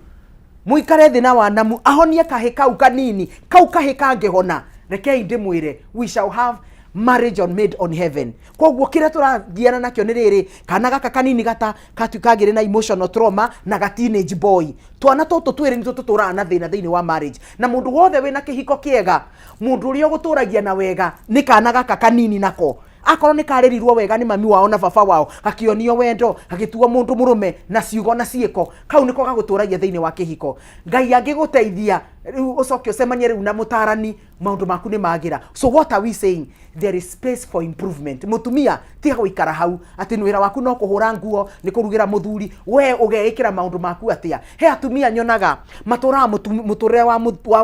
mũikare thĩ na wanamu ahonie kahĩ kau kanini kau kahĩ kangĩhona. Rekei ndĩmwĩre, we shall have marriage on made on heaven. Koguo kĩrĩa tũrathiana nakĩo nĩ rĩrĩ, kana gaka kanini gata katuĩka ngĩrĩ na emotional trauma na ga teenage boy, twana tũtũ twĩrĩ nĩtwo tũtũraga na thĩna thĩinĩ wa marriage. Na mũndũ wothe wĩna kĩhiko kĩega, mũndũ ũrĩa ũgũtũragia na wega nĩ kana gaka kanini, nako akorwo nĩ karĩrirwo wega nĩ mami wao na baba wao, gakĩonio wendo, gagĩtuo mũndũ mũrũme na ciugo na ciĩko, kau nĩko gagũtũragia thĩinĩ wa kĩhiko. Ngai angĩgũteithia rĩu ũcoke ũcemanie rĩu na mũtarani, maũndũ maku nĩ magĩra. So what are we saying? There is space for improvement. Mũtumia, tiga gũikara hau atĩ wĩra waku no kũhũra nguo, nĩ kũrugĩra mũthuri. We ũgeĩkĩra maũndũ maku atĩa? He atumia nyonaga matũraga mũtũrĩre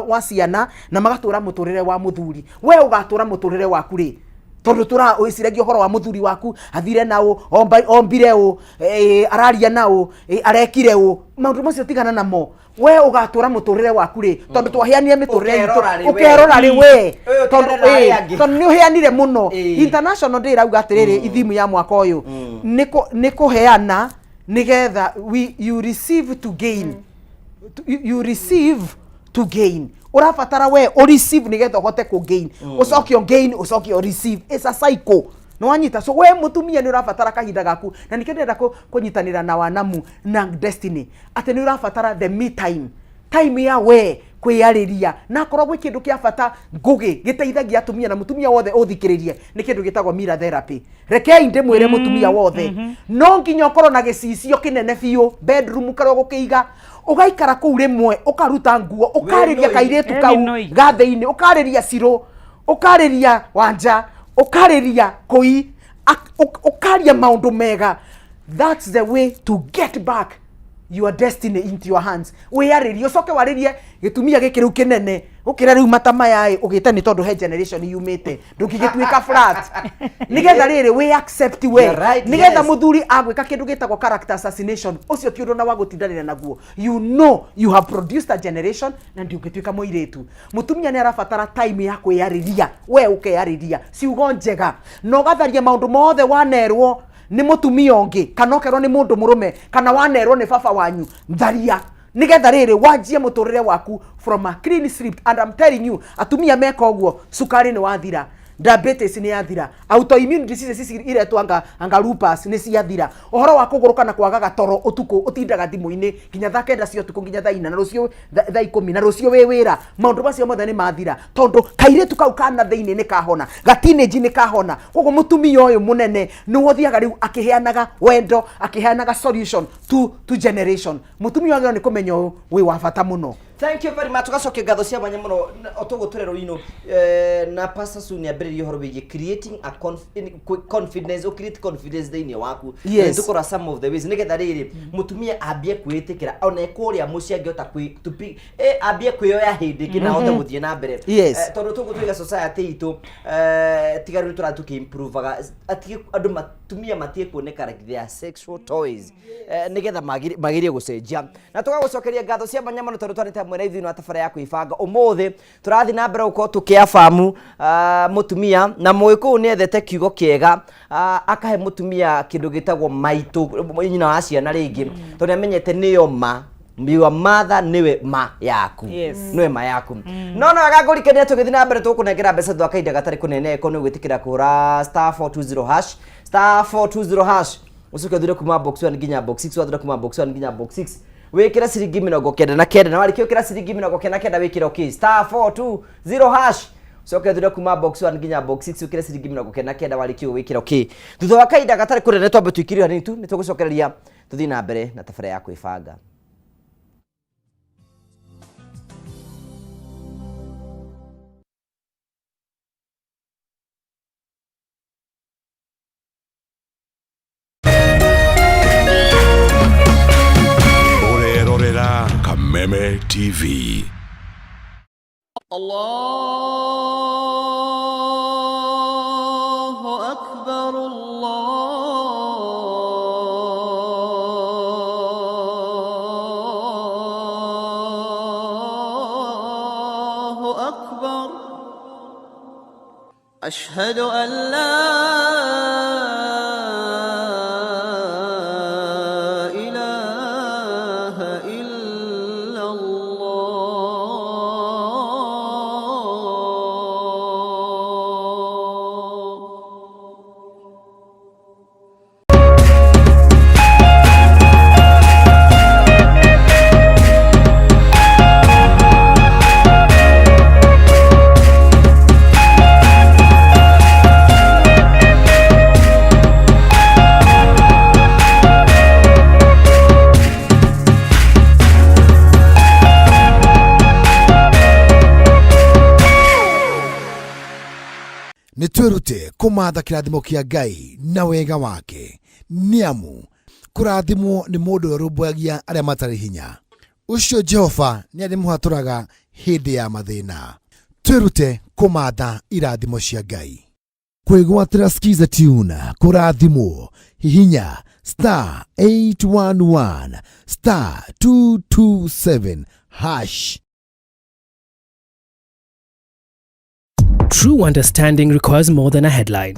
wa ciana na magatũra mũtũrĩre wa mũthuri. We ũgatũra mũtũrĩre waku rĩ? Tondũ tũra wĩciragia ũhoro wa mũthuri waku, athire na ũ, ombire ũ, araria na ũ, arekire ũ. Maũndũ macio tigana namo. We ũgatũra mũtũrĩre waku rĩ? Tondũ twaheanire mĩtũrĩre itũ. Ũkerora rĩ we. Ũkerora rĩ we? Ũyũ tondũ ũtigane na arĩa angĩ. Tondũ nĩ ũheanire mũno. International Day ĩrauga atĩrĩrĩ, ithimu ya mwaka ũyũ nĩ kũheana nĩgetha you receive to gain. You receive to gain. Ũrabatara we ũ receive nĩgetha ũhote kũ gain, ũcoke ũ gain, ũcoke ũ receive. It's a cycle, nĩ wanyita? So we mũtumia nĩ ũrabatara kahinda gaku, na nĩkĩo ndĩrenda kũnyitanĩra na wanamu na Destiny atĩ nĩ ũrabatara the me time, time ya we kwĩyarĩria. Na akorwo gwĩ kĩndũ kĩa bata ngũgĩ gĩteithagia atumia na mũtumia wothe ũthikĩrĩrie, nĩ kĩndũ gĩtagwo mirror therapy. Rekei ndĩmwĩre, mũtumia wothe no nginya ũkorwo na gĩcicio kĩnene biũ bedroom, ũkarwo gũkĩiga, ũgaikara kũu rĩmwe, ũkaruta nguo, ũkarĩria Wĩ kairĩtu kau Noi. ga thĩinĩ, ũkarĩria cirũ, ũkarĩria wanja, ũkarĩria kũi, ũkaria maũndũ mega. That's the way to get back your destiny into your hands. Wĩyarĩrie, ũcoke warĩrie gĩtumia gĩkĩ rĩu kĩnene ũkĩra rĩu mata maya ĩ ũgĩte nĩ tondũ he generation yumĩte, ndũngĩgĩtuĩka flat, nĩgetha rĩrĩ wĩ accept we. You're right, Nĩgetha mũthuri agwĩka kĩndũ gĩtagwo character assassination, ũcio ti ũndũ na wa gũtindanĩra naguo. You know you have produced a generation na ndũngĩtuĩka mũirĩtu. Mũtumia nĩ arabatara time ya kwĩyarĩria, we ũkeyarĩria ciugo njega na ũgatharia maũndũ mothe wanerwo nĩ mũtumia ũngĩ, kana ũkerwo nĩ mũndũ mũrũme, kana wanerwo nĩ baba wanyu. Tharia nigetha rĩrĩ wanjie mũtũrĩre waku from a clean slip. And I'm telling you, atumia meka ũguo, cukari nĩ wathira, diabetes nĩ yathira, autoimmune diseases ici iretwo anga lupus nĩ ciathira, ũhoro wa kũgũrũka na kwagaga toro ũtukũ, ũtindaga thimũ-inĩ nginya thaa 9 cia ũtukũ, nginya thaa 4, na rũciũ thaa 10, na rũciũ wĩ wĩra, maũndũ macio mothe nĩ mathira tondũ kairĩtu kau kana thĩinĩ nĩ kahona, ga teenage nĩ kahona. Koguo mũtumia ũyũ mũnene nĩwe ũthiaga rĩu akĩheanaga wendo, akĩheanaga solution to generation. Mũtumia wagĩrĩirwo nĩ kũmenya ũyũ wĩ wa bata mũno. Thank you very much. Tugacokia ngatho cia mwanya mũno o tũgũ rũinũ na Pastor Sue nĩ ambĩrĩria ũhoro wĩgiĩ creating a confidence, o create confidence thĩinĩ waku. Tũkora some of the ways nĩgetha rĩrĩ mũtumia ambie kwĩĩtĩkĩra ona kũrĩa mũciĩ angĩhota ambie kwĩyoya hĩndĩ ĩngĩ na ahote gũthiĩ na mbere. Tondũ tũgũ society itũ, tiga rĩu tũrathiĩ tũkĩ-improvaga, atige andũ matumia matige kuoneka like they are sexual toys, nĩgetha magĩrie gũcenjia. Na tũgagũcokeria ngatho cia mwanya mũno tondũ twarĩte hamwe na ithuĩ na tabara ya kwĩbanga. Ũmũthĩ tũrathiĩ na mbere gũkorwo tũkĩabamu mũtumia, na mũgĩkũyũ nĩ ethete kiugo kĩega, akahe mũtumia kĩndũ gĩtagwo maitũ, nyina wa ciana rĩngĩ, tondũ nĩ amenyete nĩyo ma your mother, nĩwe ma yaku. Nĩwe ma yaku. No wega ngũrikania tũgĩthiĩ na mbere tũkũnengera mbeca thutha wa kahinda gatarĩ kũnene ko nĩ gwĩtĩkĩra kũhũra *420#, *420#, ũcoke ũthure kuma box 1 nginya box 6. Wathura kuma box 1 nginya box 6, wĩkĩre ciringi 99, na warĩkia gwĩkĩra ciringi 99, wĩkĩre okay. *420#, ũcoke ũthure kuma box 1 nginya box 6, wĩkĩre ciringi 99, warĩkia wĩkĩre okay. Thutha wa kahinda gatarĩ kũnene twambe tũikĩrio hanini tu, nĩ tũgũcokereria tũthiĩ na mbere na tabarĩra ya kwĩbanga. TV. الله أكبر الله أكبر أشهد أن لا إله إلا الله. Nĩ twĩrute kũmatha kĩrathimo kĩa Ngai na wega wake, nĩ amu kũrathimwo nĩ mũndũ ũrĩa ũrũmbũyagia arĩa matarĩ hinya. Ũcio Jehova nĩ arĩmũhatũraga hĩndĩ ya mathĩna. Twĩrute kũmatha irathimo cia Ngai. Kwĩgwatĩra Skiza Tune kũrathimwo, hihinya star 811 star 227 hash. True understanding requires more than a headline.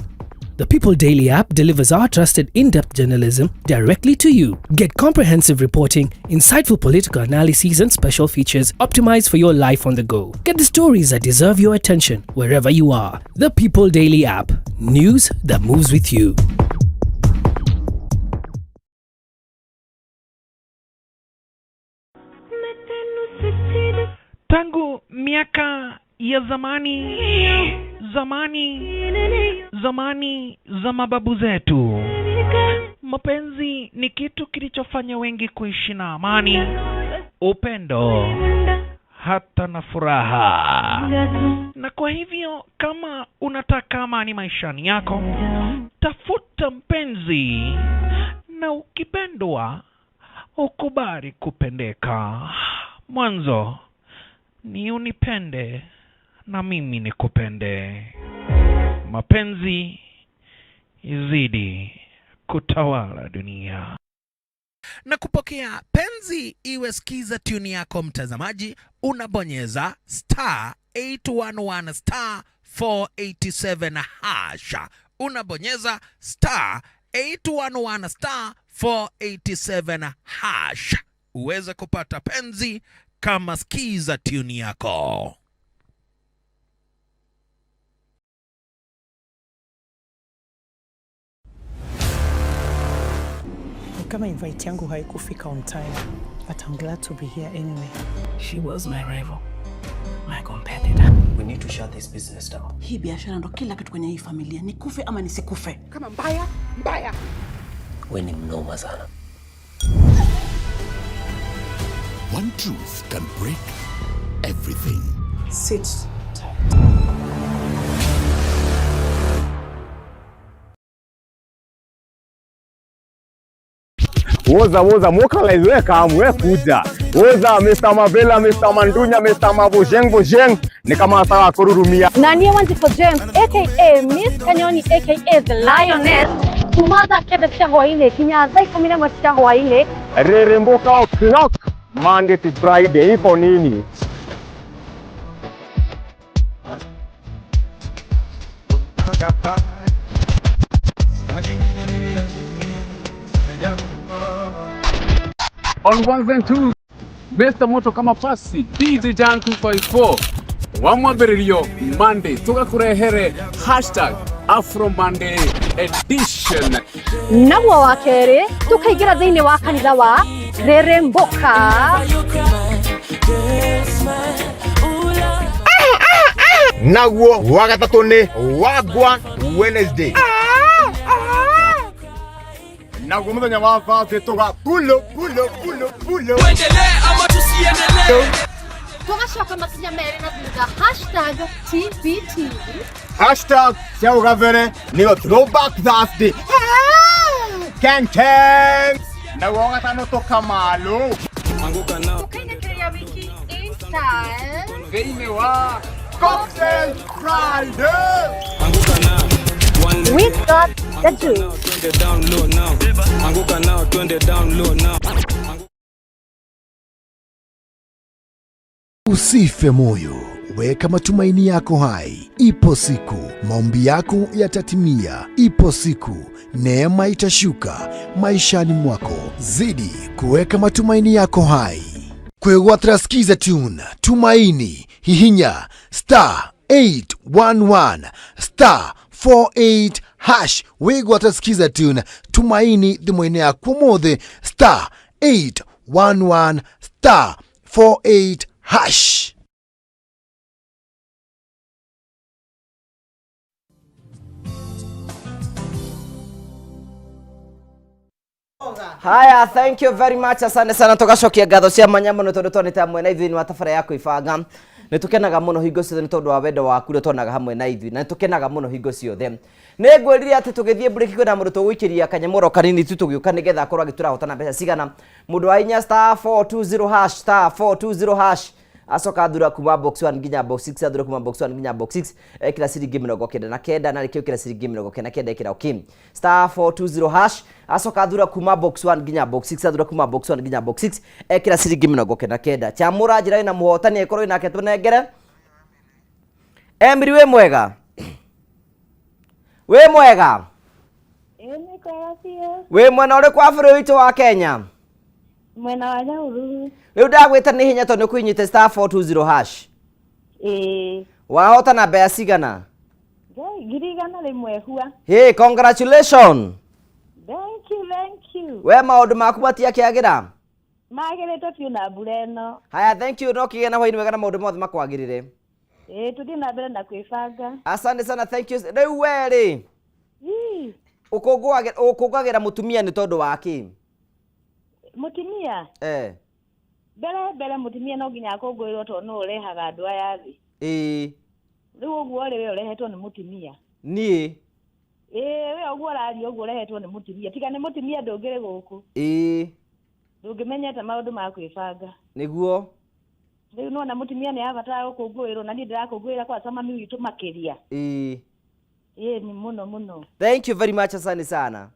The People Daily app delivers our trusted in-depth journalism directly to you. Get comprehensive reporting, insightful political analyses, and special features optimized for your life on the go. Get the stories that deserve your attention wherever you are. The People Daily app. News that moves with you. Tangu miaka ya zamani, zamani, zamani za mababu zetu, mapenzi ni kitu kilichofanya wengi kuishi na amani, upendo, hata na furaha. Na kwa hivyo kama unataka amani maishani yako, tafuta mpenzi, na ukipendwa ukubali kupendeka. Mwanzo ni unipende na mimi nikupende. Mapenzi izidi kutawala dunia. Na kupokea penzi iwe Skiza Tune yako mtazamaji, unabonyeza star 811 star 487 hash. Unabonyeza star 811 star 487 hash uweze kupata penzi kama Skiza Tune yako. Kama invite yangu haikufika on time, but I'm glad to be here anyway. She was my rival, my competitor. We need to shut this business down. Hii biashara ndo kila kitu kwenye hii familia, nikufe ama nisikufe. Kama mbaya mbaya. We ni mnoma sana. One truth can break everything. Sit tight. Woza woza mokalize we kam we kuja. Woza Mr. Mavela, Mr. Mandunya, Mr. Mabojeng Bojeng ni kama sawa kururumia. Nanie Wanjiku James aka Miss Kanyoni aka The Lioness kumaza kebe cia hwaini kinya thaa 11 cia hwaini. Reremboka o'clock Monday to Friday iko nini? On ones and twos, Mr. Moto kama pasi DJ Jan 254 wamwambĩrĩrio Monday tũgakũrehere hashtag Afro Monday edition. Naguo wa kerĩ tukaingĩra thĩinĩ wa kanitha wa Reremboka. Naguo wa gatatũ nĩ Wagwan Wednesday. Naguo mũthenya wa Thursday tũga pulo pulo pulo pulo. Tuendelee ama tusiendelee? Tugacoka makinya merĩ na thutha hashtag TBT. Hashtag cia ũgabere nĩyo Throwback Thursday. Ken Ken. Naguo wa gatano tũkamalo. Tukainĩkĩrĩria wiki time. Thĩinĩ wa Cocktail Friday. We got the juice. Twende down low now. Anguka nao, twende down low now. Usife moyo, weka matumaini yako hai. Ipo siku maombi yako yatatimia. Ipo siku neema itashuka maishani mwako. Zidi kuweka matumaini yako hai. Kwĩgwatĩra Skiza Tune, Tumaini, hihinya star 811 star 48 hash wĩgwatĩra Skiza Tune, Tumaini thimũ-inĩ yaku ũmũthĩ star 811 star 48 hash. Haya, thank you very much. Asante sana tugacokia ngatho cia mwanya muno tondu twanite hamwe na ithuĩ wa tabara ya kwĩbanga. Nĩ tũkenaga mũno hingo ciothe nĩ tondũ wa wendo waku ũrĩa tuonaga hamwe na ithuĩ na nĩ tũkenaga mũno hingo ciothe. Nĩ ngwĩrire atĩ tũgĩthiĩ break kwĩna mũndũ tũgũikĩria kanyamũro kanini tu tũgĩũka nĩgetha akorwo agĩtũrahotana mbeca cigana. Mũndũ wa inya star 420 hash star 420 hash acoka athura kuma box 1 nginya box 6 athura kuma box 1 nginya box 6 ekira ciringi 99 na rĩkĩo kira ciringi 99 ekira okay star 420 hash acoka athura kuma box 1 nginya box 6 athura kuma box 1 nginya box 6 ekira ciringi 99 chamura njĩra ĩna mũhotani ĩkorwo ĩnake tũnengere. Emily wĩ mwega? Wĩ mwega? Ĩĩ nĩ kwega biũ. Wĩ mwena ũrĩkũ wa bũrũri witũ wa Kenya? Mwena wa Nyahururu. Rĩu ndagwĩta nĩ hinya tondũ nĩ kũinyite star 420 hash. Ĩĩ. Wahotana mbeca cigana? Ngai, 100,000 hua. Hey, congratulations. Thank you, thank you. We maũndũ maku matiakĩagĩra? Magĩrĩte biũ na mbura ĩno. Haya, thank you. No kĩgĩe na hwainĩ wega na maũndũ mothe makwagĩrĩre. Ĩĩ, tũthiĩ na mbere na kwĩbanga. Asante sana, thank you. Rĩu we rĩ, Ii, ũkũngũagĩra mũtumia nĩ tondũ wa kĩ? Mũtumia, Eh. mbere mbere mũtumia no nginya akũngũĩrwo tondũ nĩwe ũrehaga andũ aya thĩ. Ĩĩ. Rĩu ũguo rĩ, we ũrehetwo nĩ mũtumia. Niĩ. Ĩĩ, we ũguo ũraria ũguo ũrehetwo nĩ mũtumia. Tiga nĩ mũtumia ndũngĩrĩ gũkũ. Ĩĩ. Ndũngĩmenyete maũndũ ma kwĩbanga. Nĩguo. Rĩu nĩwona mũtumia nĩ abatara gũkũngũĩrwo na niĩ ndĩrakũngũĩra kwanza mami witũ makĩria. Ĩĩ. Ĩĩ, nĩ mũno mũno. Thank you very much, asante sana.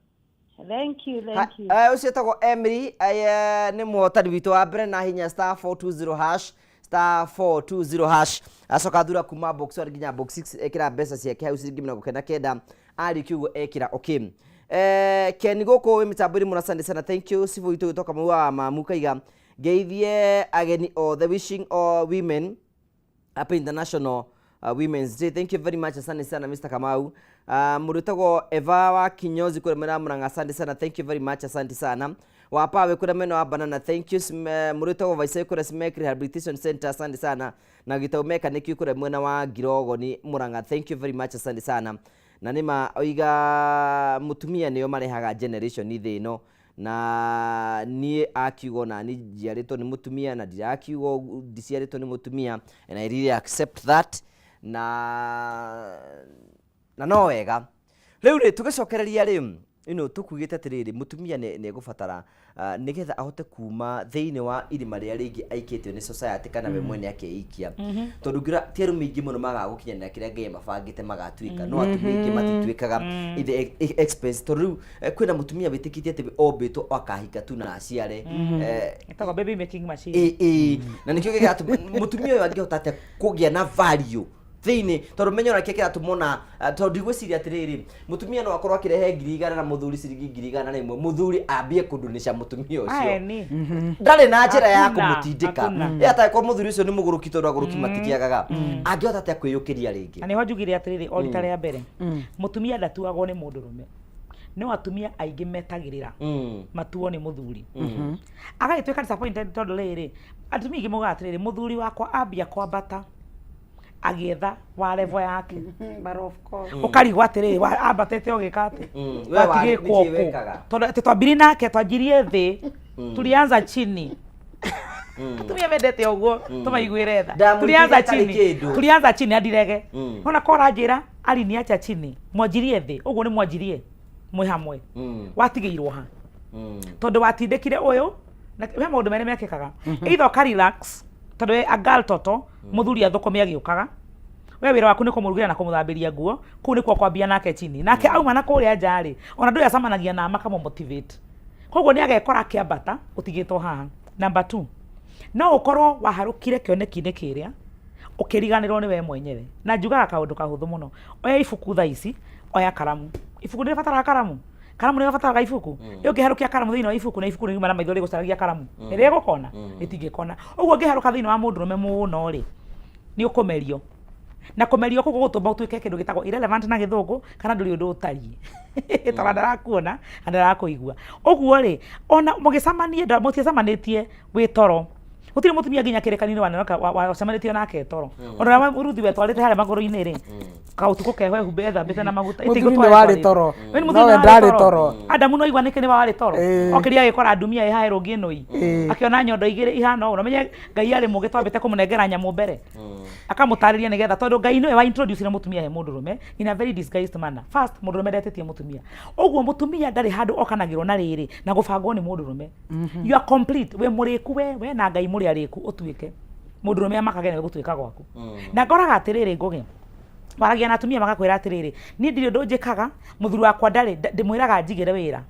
Thank you, thank you. Ũcio etagwo Emily nĩ mũhotani witũ wa mbere na hinya star 420 hash star 420 hash acoka athura kuma box 1 nginya box 6 ekĩra mbeca ciake hau ciringi 99 arĩkia ũguo ekĩra okay. Ken gũkũ wĩ mĩtambo-inĩ mũno asante sana, thank you. Cibũ witũ gĩtoka mau wa mamu kaiga ngeithie ageni othe, wishing all women happy International Women's Day. Thank you very much, asante sana Mr. Kamau. Mũndũ wĩtagwo Eva wa Kinyozi kũrĩa mwena wa Murang'a, asante sana, thank you very much, asante sana. Wapawe kũrĩa mwena wa Banana, thank you. Mũndũ wĩtagwo Vaisai kũrĩa Smek Rehabilitation Center, asante sana. Na Gĩtau Mechanic kũrĩa mwena wa Ngirogoni Murang'a, thank you very much, asante sana. Na nĩma oiga mũtumia nĩo marehaga generation thĩ ĩno na niĩ akiuga ona niĩ njiarĩtwo nĩ mũtumia na ndirakiuga ũguo, ndiciarĩtwo nĩ mũtumia and I really accept that na no wega. Rĩu rĩ tũgĩcokereria rĩ, you know, tũkugĩte atĩrĩrĩ mũtumia nĩ egũbatara nĩgetha ahote kuma thĩinĩ wa irima rĩrĩa rĩngĩ aikĩtio nĩ society kana we mwene akeikia. Tondũ ngĩra ti arũme aingĩ mũno magaga gũkinyanĩra kĩrĩa Ngai amabangĩte magatuĩka, no atumia aingĩ matituĩkaga in the expense. Tondũ rĩu kwĩna mũtumia wĩtĩkĩtie atĩ ombĩtwo akahika tu na aciare. Ĩtagwo baby making machine. Ĩ, na nĩkĩo gĩgatũma mũtumia ũyũ angĩhota atĩa kũgĩa na value thĩinĩ, tondũ menya ona kĩrĩa kĩratũma ona, tondũ ndigwĩciria atĩrĩrĩ mũtumia no akorwo akĩrehe 100,000 na mũthuri ciringi 100,100, mũthuri ambie kũndunisha mũtumia ũcio. Aeni. Ndarĩ na njĩra ya Hakuna, kũmũtindĩka. hakuna. Ĩ atakorwo mũthuri ũcio nĩ mũgũrũki, tondũ agũrũki matikĩagaga, angĩhota atĩa kwĩyũkĩria rĩngĩ? Na nĩho njugire atĩrĩrĩ o rita rĩa mbere, mũtumia ndatuagwo nĩ mũndũrũme, no atumia aingĩ metagĩrĩra matuo nĩ mũthuri. Agagĩtuĩka disappointed tondũ rĩrĩ atumia aingĩ maugaga atĩrĩrĩ mũthuri wakwa ambia kwambata agĩetha wa level yake. But of course. Ũkarigwo atĩrĩrĩ ambatĩte ũgĩka atĩ We warĩ watigĩkwo nĩkĩ kũ? wekaga? Tondũ atĩ twambirie nake twanjirie thĩ, tulianza chini. Atumia mendete ũguo tũmaiguĩre tha. Ndamwĩkire Tulianza tarĩ chini. kĩndũ. Tulianza chini andirege. Ona kora njĩra aliniacha chini, mwanjirie thĩ ũguo nĩ mwanjirie mwĩ hamwe. Watigĩirwo ha? Tondũ watindĩkire ũyũ na he maũndũ merĩ mekĩkaga, either ũka relax Tondũ we a girl toto, mũthuri athũkũme agĩũkaga. We wĩra waku nĩ kũmũrugĩra na kũmũthambĩria nguo, kũu nĩkuo kwambia nake chini. Nake auma na kũrĩa nja rĩ, ona ndũĩ acemanagia na makamũ motivate. Koguo nĩ agekora akĩambata ũtigĩtwo haha. Number two, no ũkorwo waharũkire kĩoneki-inĩ kĩrĩa, ũkĩriganĩrwo nĩ we mwenyewe. Na njugaga kaũndũ kahũthũ mũno, oya ibuku thaa ici, oya karamu. Ibuku nĩ rĩbataraga karamu? Karamu nĩ gabataraga ibuku? Ĩ ũngĩharũkia karamu thĩinĩ wa ibuku na ibuku rĩuma na maitho rĩgũcaragia karamu, nĩ rĩgũkona? Rĩtingĩkona. Ũguo ũngĩharũka thĩinĩ wa mũndũrũme mũno rĩ, nĩ ũkũmerio. Na kũmerio kũu gũgũtũma ũtuĩke kĩndũ gĩtagwo irrelevant na gĩthũngũ, kana ndũrĩ ũndũ ũtariĩ. Tondũ ndarakuona na ndarakũigua. Ũguo rĩ, ona mũgĩcemania, mũtiacemanĩtie wĩ toro. Gũtirĩ mũtumia nginya kĩrĩkanĩro wacemanĩtio nake toro. Ona ũrĩa Ruthi wetwarĩte harĩa magũrũ-inĩ rĩ, kaũtukũ keho ehumbe ethambĩte na maguta. Mũthuri nĩ warĩ toro. Wewe nĩ mũthuri Nowe nĩ warĩ ndarĩ toro. Adamu no igua nĩkĩ nĩ warĩ toro. Okĩrire agĩkora ndumia ĩ haha ĩrũngiĩ nũi. Akĩona nyondo igĩrĩ ihana ũũ. Na ũmenye Ngai arĩ mũũgĩ twambĩte kũmũnengera nyamũ mbere. Akamũtarĩria nĩgetha tondũ Ngai nĩwe wa introduce na mũtumia he mũndũrũme in a very disguised manner. First, mũndũrũme ndetĩtie mũtumia. Ũguo mũtumia ndarĩ handũ okanagĩrwo na rĩrĩ na gũbangwo nĩ mũndũrũme. You are complete, wĩ mũrĩku we, we na Ngai mũrĩ arĩku ũtuĩke. Mũndũrũme amakage nĩwe gũtuĩka gwaku. Na ngoraga atĩrĩrĩ Ngũgĩ, waragia na atumia magakwĩra atĩrĩrĩ, niĩ ndirĩ ũndũ njĩkaga, mũthuri wakwa ndarĩ, ndĩmwĩraga anjigĩre wĩra,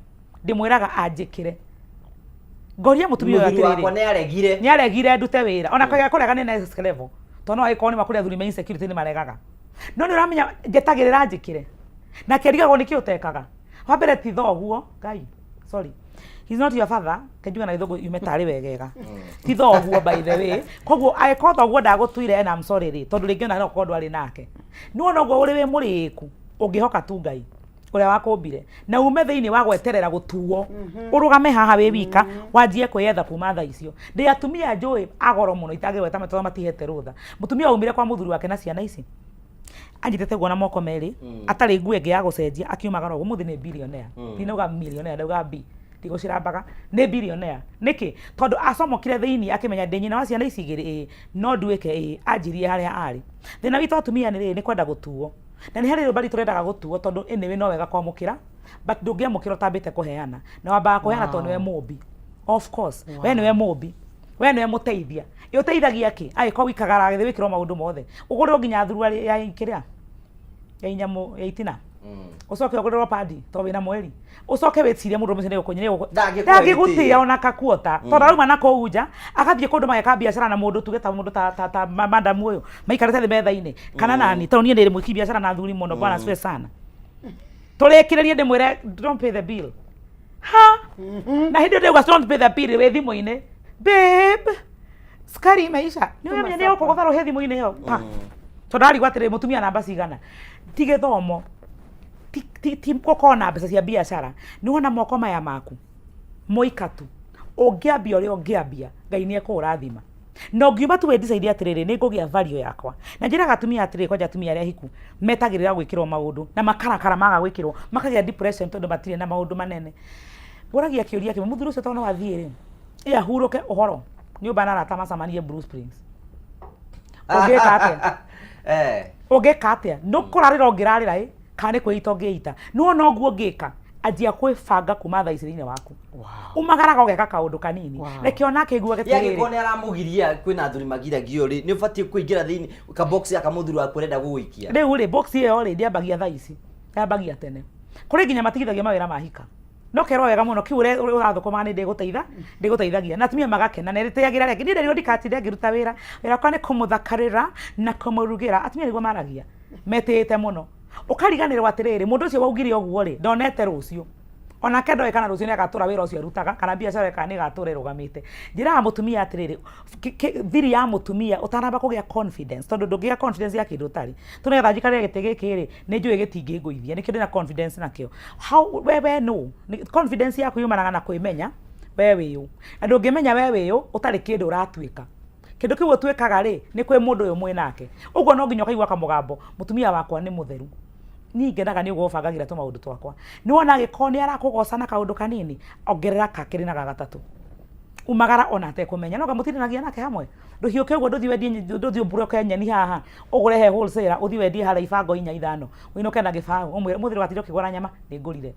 ndĩmwĩraga anjĩkĩre. Ngoria mũtumia ũyũ Mũthuri wakwa atĩrĩrĩ, nĩ aregire. nĩ aregire ndute wĩra, ona kũrega kũrega nĩ next level, tondũ no angĩkorwo nĩ ma kũrĩ athuri me insecurity nĩ maregaga. No nĩ ũramenya njetagĩrĩra anjĩkĩre, nake arigagwo nĩkĩ ũtekaga. Wa mbere ti thoguo, Ngai, sorry. He's not your father, kenjuga na gĩthũngũ yume tarĩ wegega. Ti thoguo by the way. Koguo angĩkorwo thoguo ndagũtuire and I'm sorry rĩ, tondũ rĩngĩ ona no ũkorwo ndwarĩ nake. Nĩwona ũguo ũrĩ wĩ mũrĩku, ũngĩhoka tu Ngai ũrĩa wakũmbire na ume thĩinĩ wa gweterera gũtuo ũrũgame haha wĩ wika wanjie kwĩyetha kuma thaa icio. Ndĩ atumia njũĩ a goro mũno itangĩgweta marĩtwa matihete rũtha. Mũtumia waumire kwa mũthuri wake na ciana ici anyitĩte guo na moko merĩ, atarĩ nguo ĩngĩ ya gũcenjia, akiumagara ũguo. Ũmũthĩ nĩ billionaire. Ndinauga millionaire, ndauga B, ndigũcirambaga, nĩ billionaire. Nĩkĩ? Tondũ acomokire thĩinĩ akĩmenya ndĩ nyina wa ciana ici igĩrĩ, ĩĩ no nduĩke, ĩĩ anjirie harĩa arĩ. Thĩna witũ atumia nĩ rĩrĩ, nĩ kwenda gũtuo. Na nĩ harĩ rĩũmba ritũ rĩendaga gũtuo tondũ anyway no wega kwamũkĩra, but ndũngĩamũkĩra ũtambĩte kũheana. Na wambaga kũheana tondũ nĩwe mũmbi. Of course, we nĩwe mũmbi. We nĩwe mũteithia. Ĩ ũteithagia kĩ? Angĩkorwo wĩikaraga thĩ wĩkĩrwo maũndũ mothe. Ũgũrĩrwo nginya thuruarĩ ya kĩrĩa? Ya inyamũ ya itina. Ũcoke ũgũrĩrwo padi tondũ wĩna mweri. Ũcoke wĩcirie mũndũ ũcio nĩegũkũnyia, ndangĩgũtĩa ona kakuota. Tondũ arauma na kũu nja, agathiĩ kũndũ mageka biacara na mũndũ tuge ta mũndũ ta ta ta madamu ũyũ, maikarĩte thĩ metha-inĩ. Kana nani, tondũ niĩ ndĩ mwĩki biacara na athuri mũno, bwana asifiwe sana. Tũrĩkĩrĩrie ndĩmwĩre don't pay the bill. Ha! Na hĩndĩ ĩyo ndĩrauga don't pay the bill wĩ thimũ-inĩ. Babe, sukari imeisha. Nĩ ũramenya nĩ ũkũgũtha rũhĩ thimũ-inĩ ĩyo. Pa. Tondũ arigwo atĩrĩrĩ mũtumia namba cigana. Ti gĩthomo, ti gũkorwo na mbeca cia biacara. Nĩ wona moko maya maku moika tu, ũngĩambia ũrĩa ũngĩambia, Ngai nĩ ekũũrathima. Na ũngiuma tu wĩ decide atĩrĩrĩ, nĩ ngũgĩa value yakwa. Na njĩraga atumia atĩrĩrĩ, kwanja atumia arĩa ahiku, metagĩrĩra gwĩkĩrwo maũndũ, na makarakara maga gwĩkĩrwo, makagĩa depression tondũ matirĩ na maũndũ manene. Ngũragia kĩũria kĩmwe, mũthuri ũcio tondũ no athiĩ rĩ, ĩ ahurũke ũhoro, nyũmba na arata macemanie Blue Springs. Ũngĩka atĩa? Ũngĩka atĩa? Nĩ kũrarĩra ũngĩrarĩra ĩ, kana nĩ kwĩita ũngĩita? Nĩ wona ũguo ũngĩka, anjia kwĩbanga kuma thaa ici thĩinĩ waku. Umagaraga ũgeka kaũndũ kanini. Reke onake aiguage Ye angĩkorwo atĩrĩrĩ. nĩ aramũgiria kwĩna athuri magiragio rĩ, nĩ ũbatiĩ kũingĩra thĩinĩ ka box gaka mũthuri waku arenda gũgũikia. Rĩu rĩ, box ĩyo rĩ, ndĩambagia thaa ici, yambagia tene. Kũrĩ nginya matigithagia mawĩra mahika. No kerwo wega mũno kĩu ũrathũkũma nĩ ndĩgũteitha, ndĩgũteithagia. Na atumia magakena na ĩtĩagĩra arĩa angĩ. Niĩ nderirwo ndikatinde ngĩruta wĩra, wĩra wakwa nĩ kũmũthakarĩra na kũmũrugĩra. Atumia nĩguo maragia, metĩĩte mũno. Ũkariganĩrwo atĩrĩrĩ, mũndũ ũcio waugire ũguo rĩ, ndonete rũciũ. Onake ndoĩ kana rũciũ nĩ agatũra wĩra ũcio arutaga, kana biacara ĩyo kana nĩ ĩgatũra ĩrũgamĩte. Njĩraga mũtumia atĩrĩrĩ, thiri ya mũtumia ũtanamba kũgĩa confidence, tondũ ndũngĩgĩa confidence ya kĩndũ ũtarĩ. Tondũ nĩgetha njikarĩre gĩtĩ gĩkĩ rĩ, nĩ njũĩ gĩtingĩngũithia, nĩkĩo ndĩna confidence nakĩo. How, we we nũ? Confidence yaku yumanaga na kwĩmenya we wĩ ũ. Na ndũngĩmenya we wĩ ũ ũtarĩ kĩndũ ũratuĩka. Kĩndũ kĩu ũtuĩkaga rĩ, nĩ kwĩ mũndũ ũyũ mwĩ nake. Ũguo no nginya ũkaigua kamũgambo, mũtumia wakwa nĩ mũtheru. Niĩ ngenaga nĩ ũguo ũbangagĩra tũmaũndũ twakwa. Nĩ wona angĩkorwo nĩ arakũgoca na kaũndũ kanini, ongerera ka kerĩ na ga gatatũ. Umagara ona atekũmenya. No anga mũtindanagia nake hamwe? Ndũhiũke ũguo ndũthiĩ wendie ndũthiĩ ũmburoke nyeni haha, ũgũre he wholesale, ũthiĩ wendie harĩa ibango inya ithano, ũinũke na gĩbaũ, ũmwĩre ũmũthĩ ndũgatinde ũkĩgũra nyama, nĩ ngũrire.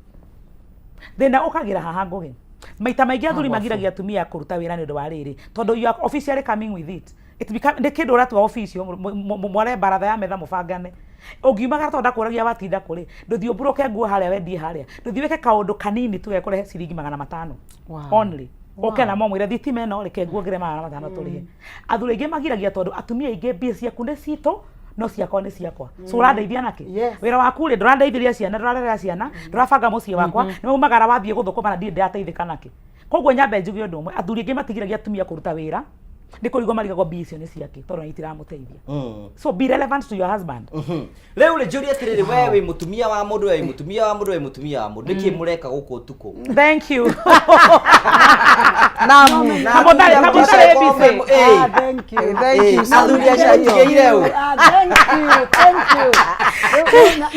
Thĩna ũkagĩra haha Ngũgĩ. Maita maingĩ athuri Powerful. magiragia atumia kũruta wĩra nĩ ũndũ wa rĩrĩ, tondũ you are officially coming with it. It become nĩ kĩndũ ũratua official, mware baratha ya metha mũbangane. Ũngiumagara tondũ ndakũragia watinda kũrĩ, ndũthiĩ ũmburuke nguo harĩa wendie harĩa, ndũthiĩ wĩke kaũndũ kanini tu gekũrehe ciringi 500 only. Ũke namo mwĩre thitima ĩno reke nguongere 500 tũrĩhe. Athuri aingĩ magiragia tondũ atumia aingĩ mbia ciaku nĩ citũ no ciakwa nĩ ciakwa. So ũrandeithia nakĩ? Wĩra waku rĩ, ndũrandeithĩria ciana, ndũrarerera ciana, ndũrabanga mũciĩ wakwa, nĩ waumagara wathiĩ gũthũkũma na ndirĩ ndĩrateithĩka nakĩ. Koguo nyambe njuge ũndũ ũmwe, athuri aingĩ matigiragia atumia kũruta wĩra nĩ kũrigwo marigagwo mbia icio nĩ ciake tondũ itiramũteithia. So be relevant to your husband. Rĩu rĩ njũrie atĩrĩrĩ, we wĩ mũtumia wa mũndũ, we wĩ mũtumia wa mũndũ, we wĩ mũtumia wa mũndũ, nĩkĩ mũreka gũkũ ũtukũ? Thank you. Namu. Na mũtarĩ- na mũtarĩ busy. Eh. Ah, thank you. Thank you. Athuri acio atigĩire ũ? Ah, thank you, thank you.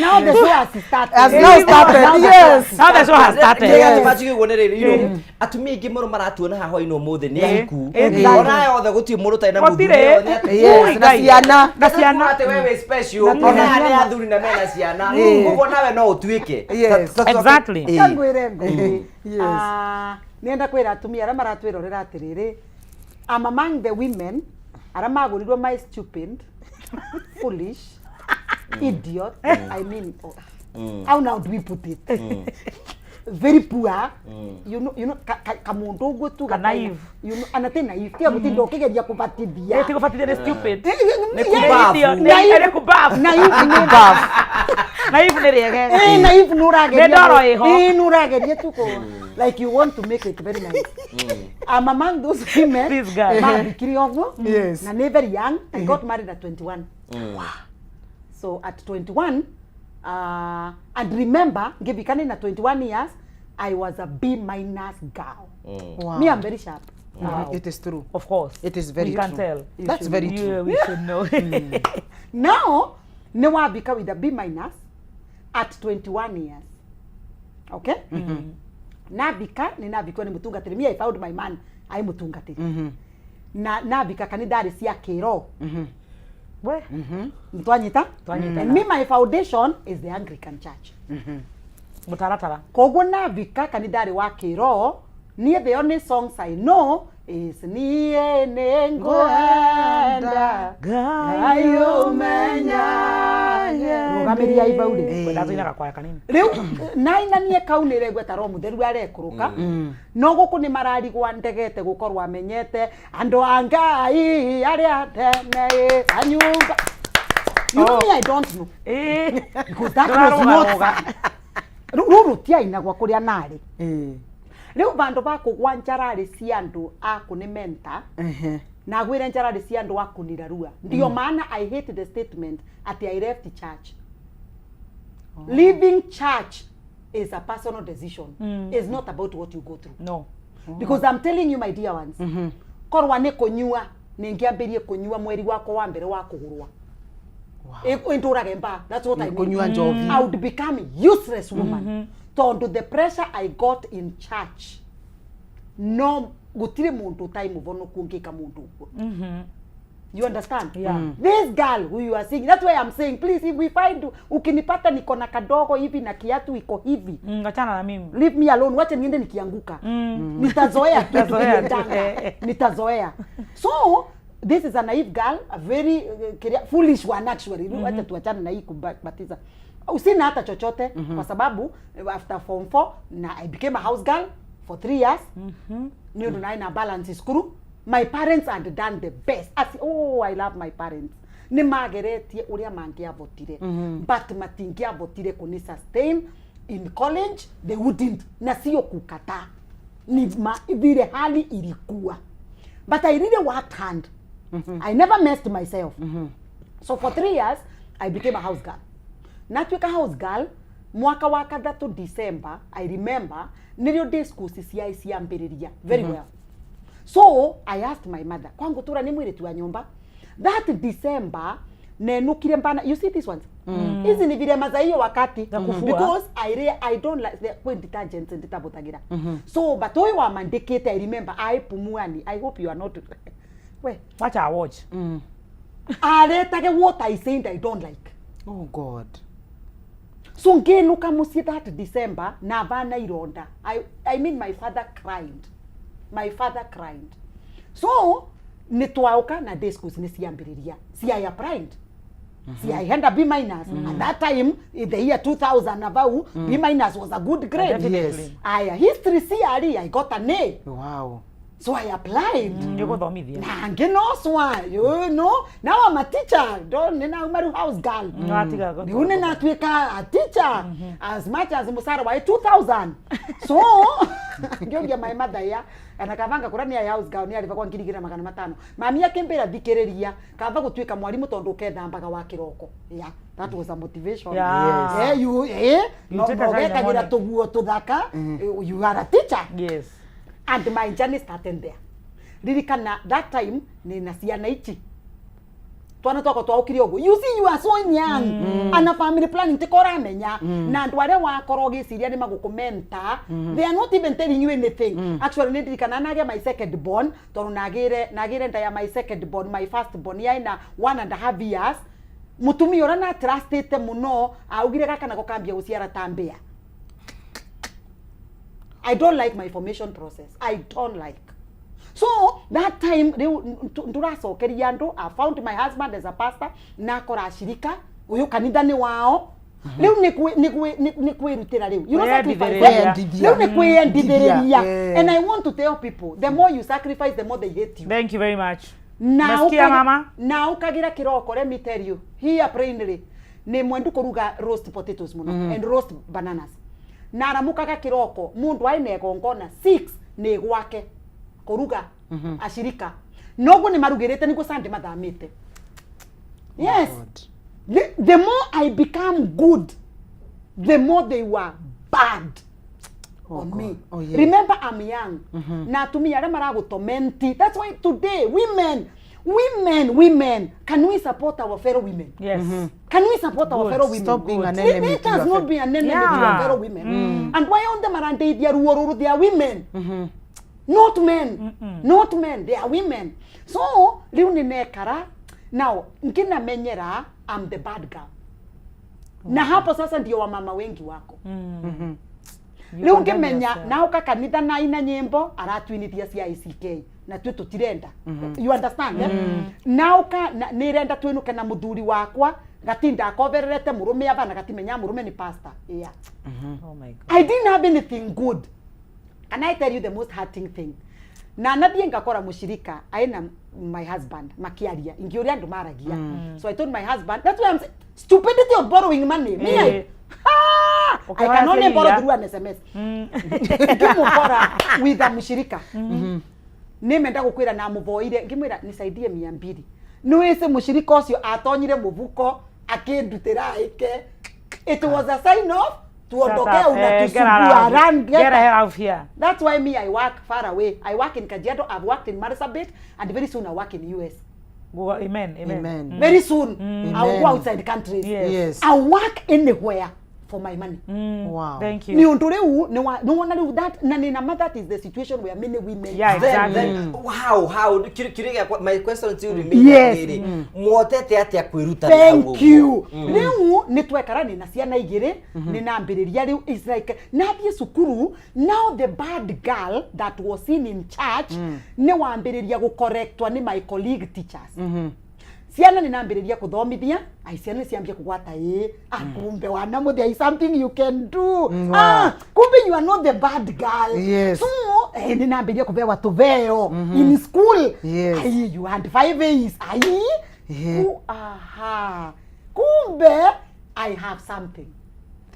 Now the show has started. Has now started, Now the yes. Now the show has started. Kĩrĩa gĩatũma njuge ũguo nĩ rĩrĩ, you know, atumia aingĩ mũno maratuona haha hwainĩ ũmũthĩ nĩ ahiku. Exactly. Ona aya othe gũtirĩ mũndũ ũtarĩ na mũthuri. Gũtirĩ. Othe atumia. Yes, na ciana. Na ciana. Atĩ we wĩ special, ona aya nĩ athuri na mena ciana. Koguo nawe no ũtuĩke. Yes. Exactly. Eh. Ngwĩre ngũĩ. Yes. Ah, nĩenda kwĩra atumia arĩa maratwĩrorera atĩrĩrĩ, I'm among the women arĩa magũrirwo my stupid, foolish, idiot, I mean, oh, how now do we put it? Very poor, you know, kamundu ũguo tu Ka naive. You know, ana ti naive, tiga gũtinda ũkĩgeria kũbatithia. Ĩ, ti gũbatithia nĩ stupid. Nĩ kubabu. Idiot. Nĩ nĩ kubabu. Naive nĩ Naive nĩ rĩegega. Eh, naive nĩ ũrageria Nĩ ndoro ĩho. Eh, nĩ ũrageria tu kũ like you want to make it very nice. I'm among those women This guy. mambikire ũguo Yes. na nĩ very young. I got married at 21. So at 21 and remember ngĩbikane na 21 years I was a B minus girl. Wow. Me, I'm very sharp. Wow. It is true. Of course. It is very We can true. tell. That's very Yeah, true. we should know. Now nĩ wambika with a B minus at 21 years. Okay? Nabika nĩ nabikwo nĩ mũtungatĩri. Me, I found my man aĩ mũtungatĩri. Na nabika kanitha arĩ cia kĩro. We. Nĩtwanyita? Twanyita. And me, my foundation is the Anglican Church. Mũtaratara. Koguo nabika kanitha arĩ wa kĩro, niĩ the only songs I know is niĩ nĩ ngwenda Ngai ũmenyage. Rũgamĩria ibau rĩ. Kwenda tũinaga kwaya kanini. Rĩu nainanie kau nĩ regwe ta roho mũtheru arekũrũka no gũkũ nĩ mararigwa ndegete gũkorwo amenyete andũ a Ngai arĩa tene ĩ, a nyũmba. You know me, I don't know. Ĩ. Because that was not Ndũrarũgarũga. rũrũ rũtiainagwa kũrĩa narĩ. Eh. Rĩu vandũ va kũgwa njararĩ cia andũ a kũnĩmenta na gwĩre njararĩ cia andũ a kũnirarua. Ndio maana I hate the statement atĩ I left church. Leaving church is a personal decision. It's not about what you go through. No. Because I'm telling you my dear ones, korwa nĩ kũnyua nĩ ngĩambĩrie kũnyua mweri wakwa wa mbere wa kũgũrwa. Ndũrage mba. That's what I mean. Kũnyua njohi. I would become useless woman. Tondũ the pressure I got in church, no gũtirĩ mũndũ ũtarĩ mũvonoku ũngĩka mũndũ ũguo. You understand? Yeah. This girl who you are seeing, that's why I'm saying, please, if we find ukinipata niko na kadogo hivi na kiatu iko hivi, Achana na mimi. leave me alone, wacha niende nikianguka. Nitazoea kitu Nitazoea tu. kile nitazoea. So this is a naive girl, a very foolish one actually. Wacha tuachane na hii kubatiza. Usina hata chochote kwa sababu after form 4 na I became a house girl for 3 years. Nĩ ũndũ naĩ na balance cukuru. My parents had done the best. As, oh, I love my parents. Nĩ mageretie ũrĩa mangĩavotire. But matingĩavotire kũni sustain in college, they wouldn't. Na sio kukataa. Ni vile hali ilikuwa. But I really worked hard. I never messed myself. So for 3 years, I became a house girl. Natuĩka house girl, mwaka wa kathatũ December, I remember, nĩrĩo day schools ciai ciambĩrĩria. Very well. So I asked my mother, kwangu tura nĩ mwĩrĩtu wa nyũmba. That December, nenukire mbana, you see these ones? Hizi ni vilema za hiyo wakati. Za kufua. Because I don't like the when detergents nditabutagira. So but ũyũ wamandĩkĩte, I remember, I pumuani. I hope you are not we Wacha a watch. aretage what I said I don't like. Oh God. So nginuka muciĩ that December na bana ironda. I mean my father cried, my father cried. So nĩ twaũka na day schools nĩ ciambĩrĩria cia applied, ciahenda B minus. At that time, in the year 2000 about, B minus was a good grade. Definitely. Yes. Aya, history CRE I got an A. So I applied Nĩũgũthomithia. Na ngĩnoswa, you know, now I'm a teacher. Don't ninauma rĩu house girl. Nĩwatiga Rĩu nĩnatuĩka a teacher, as much as mũcara wa 2000. So ngĩũria my mother ya kana kaba ngakũra nĩ house girl nĩ arĩbagwa 2500. Mami akĩmbĩra, thikĩrĩria, kaba gũtuĩka mwarimũ tondũ ũkethambaga wa kĩroko. Yeah, that was a motivation. Yeah. Eh, you eh You no take a child in the ũgekagĩra morning. tũguo tũthaka. You are a teacher. Yes. And my journey started there. Ririkana that time nina ciana ici, twana twakwa twaukire ũguo. You see, you are so young. Ana family planning tiko ũramenya na andũ arĩa wakorwo ũgĩciria nĩ magũkũmenta, they are not even telling you anything. Actually, nĩ ndirikana nagĩa my second born, tondũ nagĩre nda ya my second born, my first born yarĩ na 1.5 years. Mũtumia ũrĩa na trustĩte mũno augire gaka nako kambia gũciara ta mbĩa. I don't like my formation process. I don't like. So that time riu nduracokeria andu. I found my husband as a pastor na akora ashirika uyu kanitha ni wao riu ni kwirutira riu, you know, sacrifice. Kwĩyendithĩrĩria. Riu ni kwiyendithĩrĩria. And I want to tell people, the more you sacrifice, the more they hate you. Thank you very much. Na Umesikia mama? Na ukagira kiroko, let me tell you here plainly, ni mwendu kuruga roast potatoes muno and roast bananas, na aramukaga kiroko mundu aina igongona 6 ni gwake kuruga ashirika noguo ni marugirite niguo Sunday mathamite. Yes, the more I become good, the more they were bad on me. Oh, yeah. Remember, I'm young. Na atumia arĩa maragũtomenti. That's why today, women, women, women, can we support our fellow women? Yes. Can we support our Good. fellow women? Stop being an Let- enemy Let to us your not be an enemy to our fellow women. And why on them arandeithia ruo rũrũ? They are women. Not men. Not men. They are women. So, rĩu nĩ nekara. Now, nginamenyera I'm the bad girl. Na hapo sasa ndio wamama wengi wako. You Rĩu condemn ngĩmenya yourself. na ũka kanitha na ina nyĩmbo aratwinithia cia ICK na tuĩ tũtirenda, you understand, eh? Na ũka nĩ irenda twĩnũke na mũthuri wakwa gatinda akobererete mũrũme aba na gatimenya mũrũme nĩ pastor, yeah. Oh my God. I didn't have anything good. And I tell you the most hurting thing, na nathiĩ ngakora mũcirika aina my husband makiaria ingĩũria andũ maragia. So I told my husband, that's why I'm saying, stupidity of borrowing money, me, I, Ah, I Ũkĩhoya can only borrow ciria. through an SMS. Ngĩmũkora with a mũcirika nĩmenda gũkwĩra na mũboire ngĩmwĩra nisaidie 200. Nĩwĩcĩ mũcirika ũcio atonyire mũbuko akĩndutĩra ĩke. It was a sign of tuondoke. Shut up. Eh, get Unatusumbua, out. run, Get get the hell out of here. That's why me, I work far away. I work in Kajiado, I've worked in Marsabit, and very soon I work in US. Go, amen. Amen. Amen. Very soon I'll Amen. go outside countries. Yes. Yes. I work anywhere for my money. Wow. Thank you. Nĩ ũndũ rĩu nĩ wona rĩu that na nĩ nama that is the situation where many women Yeah, exactly. Then, how kĩũria gĩakwa, my question to you remains Yes. atĩrĩrĩ, mwotete atĩa kwĩruta Thank you. Rĩu nĩ twekara nĩ na ciana igĩrĩ nĩ nambĩrĩria rĩu is like nathiĩ cukuru. Now the bad girl that was seen in church nĩ wambĩrĩria gũcorrectwa nĩ my colleague teachers. Ciana nĩ nambĩrĩria kũthomithia ai ciana nĩ ciambia kũgwata ĩ, ah, kumbe wana there is something you can do. Ah, kumbe you are not the bad girl. Yes. So eh, nĩ nambĩrĩria kũbewa tũveo in school. Yes. Ai, you had five A's ai. Aha, kumbe I have something.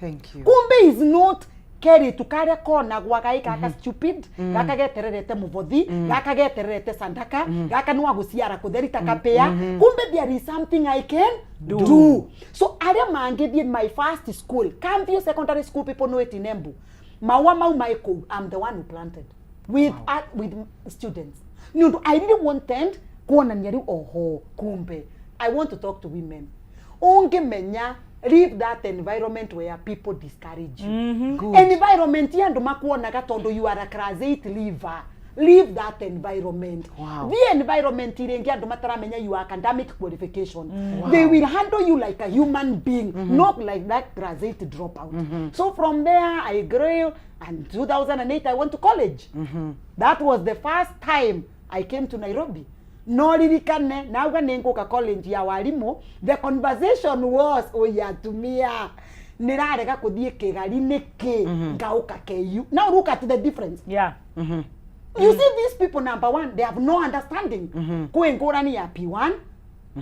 Thank you. Kumbe is not keritu karia konagwa gai gaka stupid gaka getererete muvothi gaka getererete sandaka gaka nĩ wa gũciara kũtheri ta kapĩa. Kumbe there is something I can do. So arĩa mangĩthiĩ my first school, Camview Secondary School, people know it in Embu, maua mau mai kũu, I'm the one who planted with, with students nĩ ũndũ I really wanted kuonania rĩu oho kumbe. I want to talk to women, ũngĩmenya leave that environment where people discourage you. Good. Environment ya andũ makuonaga tondũ you are a class 8 leaver. Leave that environment. Wow. The environment irengi andu mataramenya your academic qualification. Wow. They will handle you like a human being, not like that graduate dropout. So from there I grew, and 2008 I went to college. That was the first time I came to Nairobi. No ririkane nauga nĩ ngũka college ya warimu, the conversation was, oya atumia nĩrarega kũthiĩ kĩgari nĩkĩ ngauka KU. Now look at the difference. You see these people, number one, they have no understanding. Kwĩ ngũrani ya P1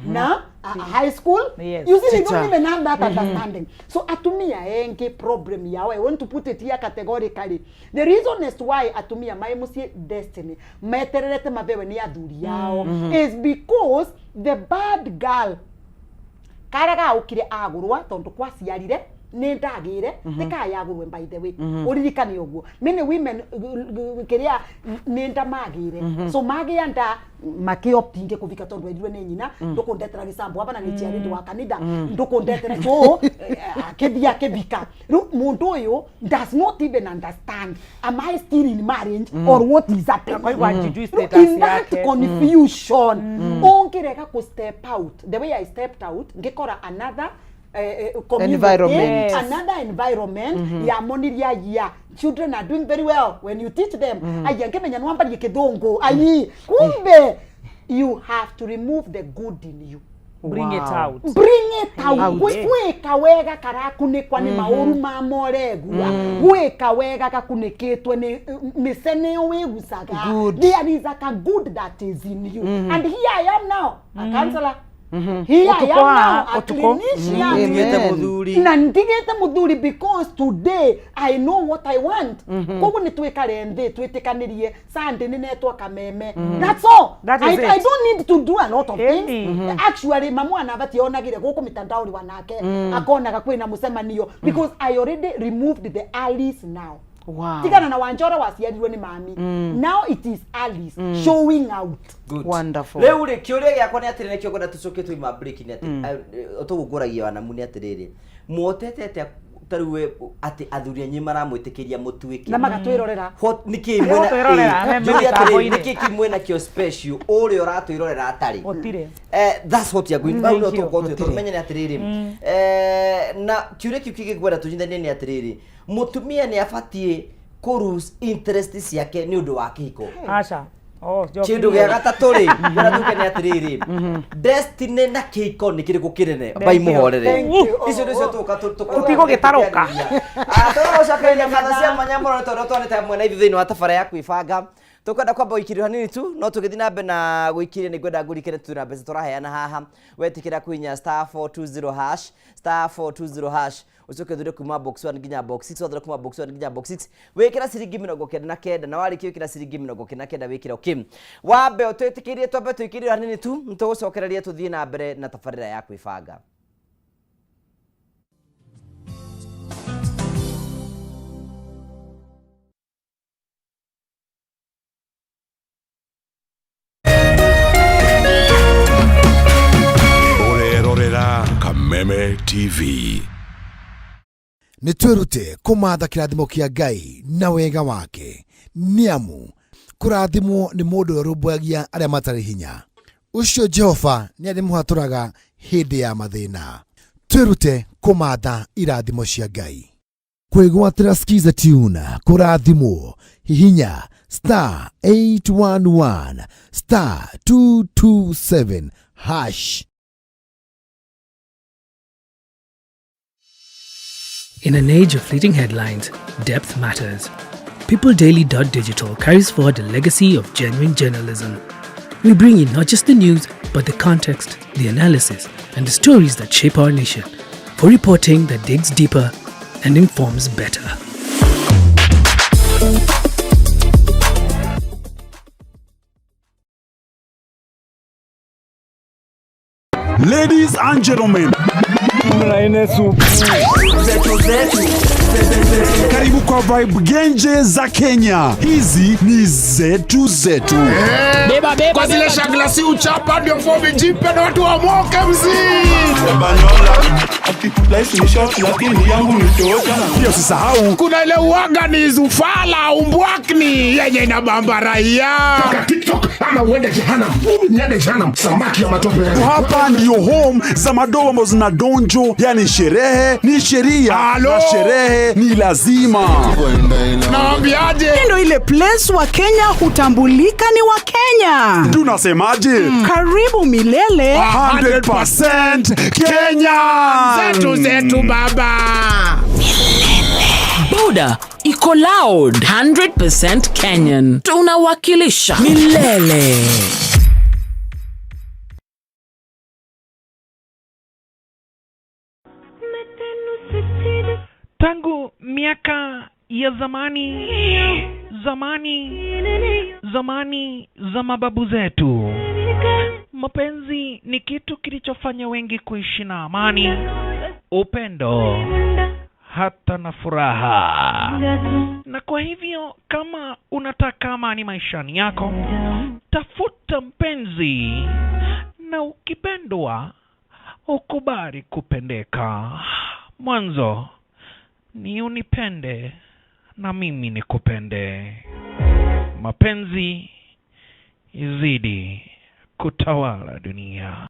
na a high school. You see, they don't Teacher. even have that understanding. So atumia engi problem yao, I want to put it here categorically, the reason as to why atumia mai muciĩ destiny metererete mabewe nĩ athuri yao is because the bad girl karia gaukire agurwa tondu kwaciarire nä ndagä nä kayagårwe by the way. Ũririkane ũguo many women kĩrĩa nĩ nda magĩre, so magĩa nda makĩoptinge kũvika tondũ erirwe nĩ nyina, ndũkũndetera gĩcambo aba na nĩ njiarĩte wa kanitha, ndũkũndetera. So akĩthiĩ akĩvika. Rĩu mũndũ ũyũ does not even understand, am I still in marriage or what is happening? Akaigua hajijui Rĩu status in that yake. confusion, ũngĩrega kũ step out the way I stepped out, ngĩkora another community, Environment. Yes. another environment ya moniria ya children are doing very well when you teach them. Aya ngĩmenya nwambarie kĩthũngũ, ayi kumbe you have to remove the good in you. Bring it Wow. out. Bring it out. Out. Gwĩka wega karakunĩkwa nĩ maũru ma moregua, gwĩka wega gakunĩkĩtwe nĩ mĩceneo wĩgucaga. Good. There is a good that is in you, and here I am now a counselor. Here I Ũtukũ am now haha, a ũtukũ. clinician. Ndigĩte Amen. mũthuri. Na ndigĩte mũthuri because today I know what I want. Koguo nĩ twĩkare nthĩ twĩtĩkanĩrie Sunday nĩ netwa kameme. That's all. That is I, it. I don't need to do a lot of Ĩni. things. Actually, mamu anabati onagire gũkũ mitandaoni wanake akonaga kwĩna mũcemanio because I already removed the Alice now. Wow. Tigana na Wanjora waciarirwo nĩ mami. Now it is Alice showing out. Good. Wonderful. Rĩu rĩ, kĩũria gĩakwa nĩ atĩrĩ, nĩkĩo ngwenda tũcoke twaima break, nĩ atĩ tũgũkũragia wanamu nĩ atĩrĩrĩ, muotete atĩa ta rĩu we atĩ athuri anyu maramwĩtĩkĩria mũtuĩke Na magatwĩrorera. What nĩkĩ mwĩna Twĩrorera, ĩĩ, me njũrie atĩrĩrĩ, mĩtambo-inĩ. nĩkĩ kĩ mwĩna kĩo special ũrĩa ũratwĩrorera atarĩ? Gũtirĩ. That's what you're going hau no Thank you. tũgũkorwo twĩ tũmenye nĩ atĩrĩrĩ, na kĩũria kĩu kĩngĩ ngwenda tũnyitithanie nĩ atĩrĩrĩ, mũtumia nĩ abatiĩ kũ lose interest ciake nĩ ũndũ wa kĩhiko? Aca. Oh, njoki. Kĩndũ gĩa gatatũ rĩ, ngwenda tuge nĩ atĩrĩrĩ, destiny na kĩhiko nĩ kĩrĩkũ kĩnene? Mbai Thank you. mũhorere. Thank you. Icio nĩcio tũka Tũtigũgĩtarũka. Tũgũcokeria ngatho cia mwanya mũno nĩ tondũ twanĩte hamwe na ithuĩ thĩinĩ wa tabara ya kwĩbanga. Tũkwenda kwamba gũikĩrio hanini tu, no tũgĩthiĩ na mbere na gũikĩria nĩ ngwenda ngũrikĩre twĩna mbeca tũraheana haha. Wetĩkĩra kũhihinya star 420 hash, star 420 hash, ũcoke ũthure kuma box 1 nginya box 6. Wathura kuma box 1 nginya box 6, wĩkĩra ciringi 99, na warĩkia wĩkĩra ciringi 99, wĩkĩra okay. Wambe ũtwĩtĩkĩrie twambe tũikĩrio hanini tu, nĩtũgũcokereria tũthiĩ na mbere na tabarĩra ya kwĩbanga. Ũrerorera Kameme TV. Nĩ twĩrute kũmatha kĩrathimo kĩa Ngai na wega wake, nĩ amu kũrathimwo nĩ mũndũ ũrĩa ũrũmbũyagia arĩa matarĩ hinya, ũcio Jehova nĩ arĩmũhatũraga hĩndĩ ya mathĩna. Twĩrute kũmatha irathimo cia Ngai. Kwĩgwatĩra Skiza tune kũrathimwo, hihinya star 811 star 227 hash. In an age of fleeting headlines, depth matters. PeopleDaily.digital carries forward a legacy of genuine journalism. We bring you not just the news, but the context, the analysis, and the stories that shape our nation, for reporting that digs deeper and informs better. Ladies and gentlemen, Karibu kwa Vibe Genje za Kenya. Hizi ni zetu zetu. Beba, beba, kwa zile shagla si uchapa ndio fomi jipe na watu wamoke mzii. Pia usisahau kuna ile uwaga ni zufala umbwakni yenye inabamba raia. TikTok ama uende jehanamu. Mimi niende jehanamu. Samaki ya matope. Hapa ndio home za madoa ambazo zina donjo, yani sherehe ni sheria na sherehe ni lazima. Naambiaje? Ndio ile place wa Kenya hutambulika ni wa Kenya. Tunasemaje? Karibu milele 100% Kenya. Zetu zetu baba. Boda iko loud 100% Kenyan. Tunawakilisha milele. Tangu miaka ya zamani, zamani, zamani za mababu zetu, mapenzi ni kitu kilichofanya wengi kuishi na amani, upendo, hata na furaha. Na kwa hivyo, kama unataka amani maishani yako, tafuta mpenzi, na ukipendwa ukubali kupendeka. Mwanzo ni unipende na mimi nikupende. Mapenzi izidi kutawala dunia.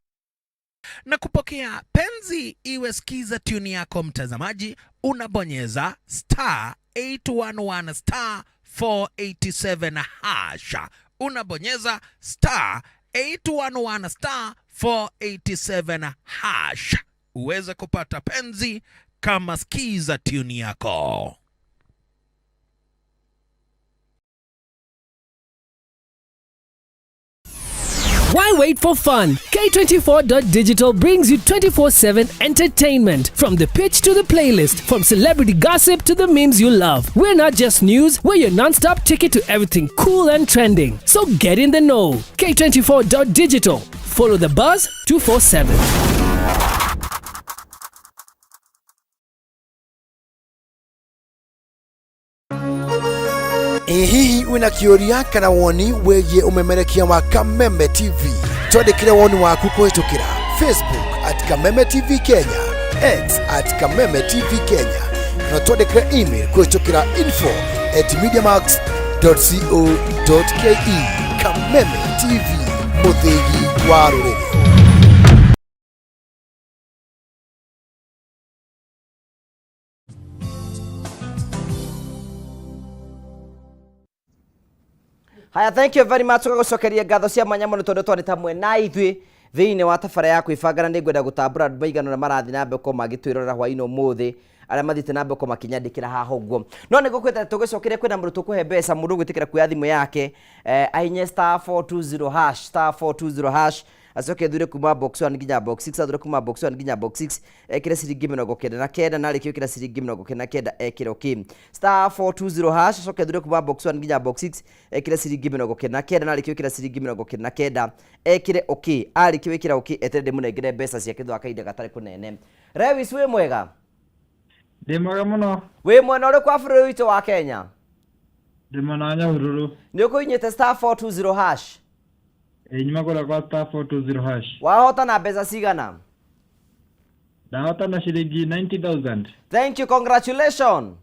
Na kupokea penzi iwe skiza tune yako mtazamaji, unabonyeza star 811 star 487 hash. Unabonyeza star 811 star 487 hash uweze kupata penzi kama skiza tune yako. Why wait for fun? K24.digital brings you 24 7 entertainment. From the pitch to the playlist, from celebrity gossip to the memes you love. We're not just news, we're your non stop ticket to everything cool and trending. So get in the know. K24.digital. Follow the buzz 247. Ĩ hihi wĩna kĩũria kana woni wĩgiĩ ũmemerekia wa Kameme TV? Twandĩkĩre woni waku kũhĩtũkĩra Facebook at Kameme TV Kenya, X at Kameme TV Kenya, kana twandĩkĩre email kũhĩtũkĩra info at mediamax.co.ke. Kameme TV, mũthĩgi wa rũrĩrĩ. Haya, thank you very much tũgagũcokeria ngatho cia mwanya mũno tondũ twarĩ tamwe na ithuĩ thĩinĩ wa tabara ya kwĩbanga na nĩngwenda gũtambũra andũ maigana ũrĩa marathiĩ na mbere gũkorwo magĩtwĩrorera hwaĩ-inĩ ũmũthĩ arĩa mathiĩte na mbere gũkorwo makĩnyandĩkĩra haha ũguo no nĩ ngũkwĩta tũgĩcokeria kwĩna mũndũ tũkũhe mbeca mũndũ ũgwĩtĩkĩra kuoya thimũ yake eh, ahinye star 420 hash star 420 hash acoke thure kuma box 1 nginya box 6 athure kuma box 1 nginya box 6 ekire ciringi 99 na arĩkia gwĩkĩra ciringi 99 ekĩre okay star 420 hash acoke thure kuma box 1 nginya box 6 ekire ciringi 99 na arĩkia gwĩkĩra ciringi 99 ekĩre okay arĩkia gwĩkĩra okay eterere ndĩmũnengere mbeca ciake thutha wa kahinda gatarĩ kũnene. Lewis, wĩ mwega? Ndĩ mwega mũno. Wĩ mwena ũrĩkũ wa bũrũri witũ wa Kenya? Ndĩ mwena wa Nyahururu. Nĩ ũkũhinyĩte star 420 hash? Ĩ nyuma kũrĩa kwa star 420 hash. Wahotana mbeca cigana? Ndahotana ciringi 90,000. Thank you, congratulations.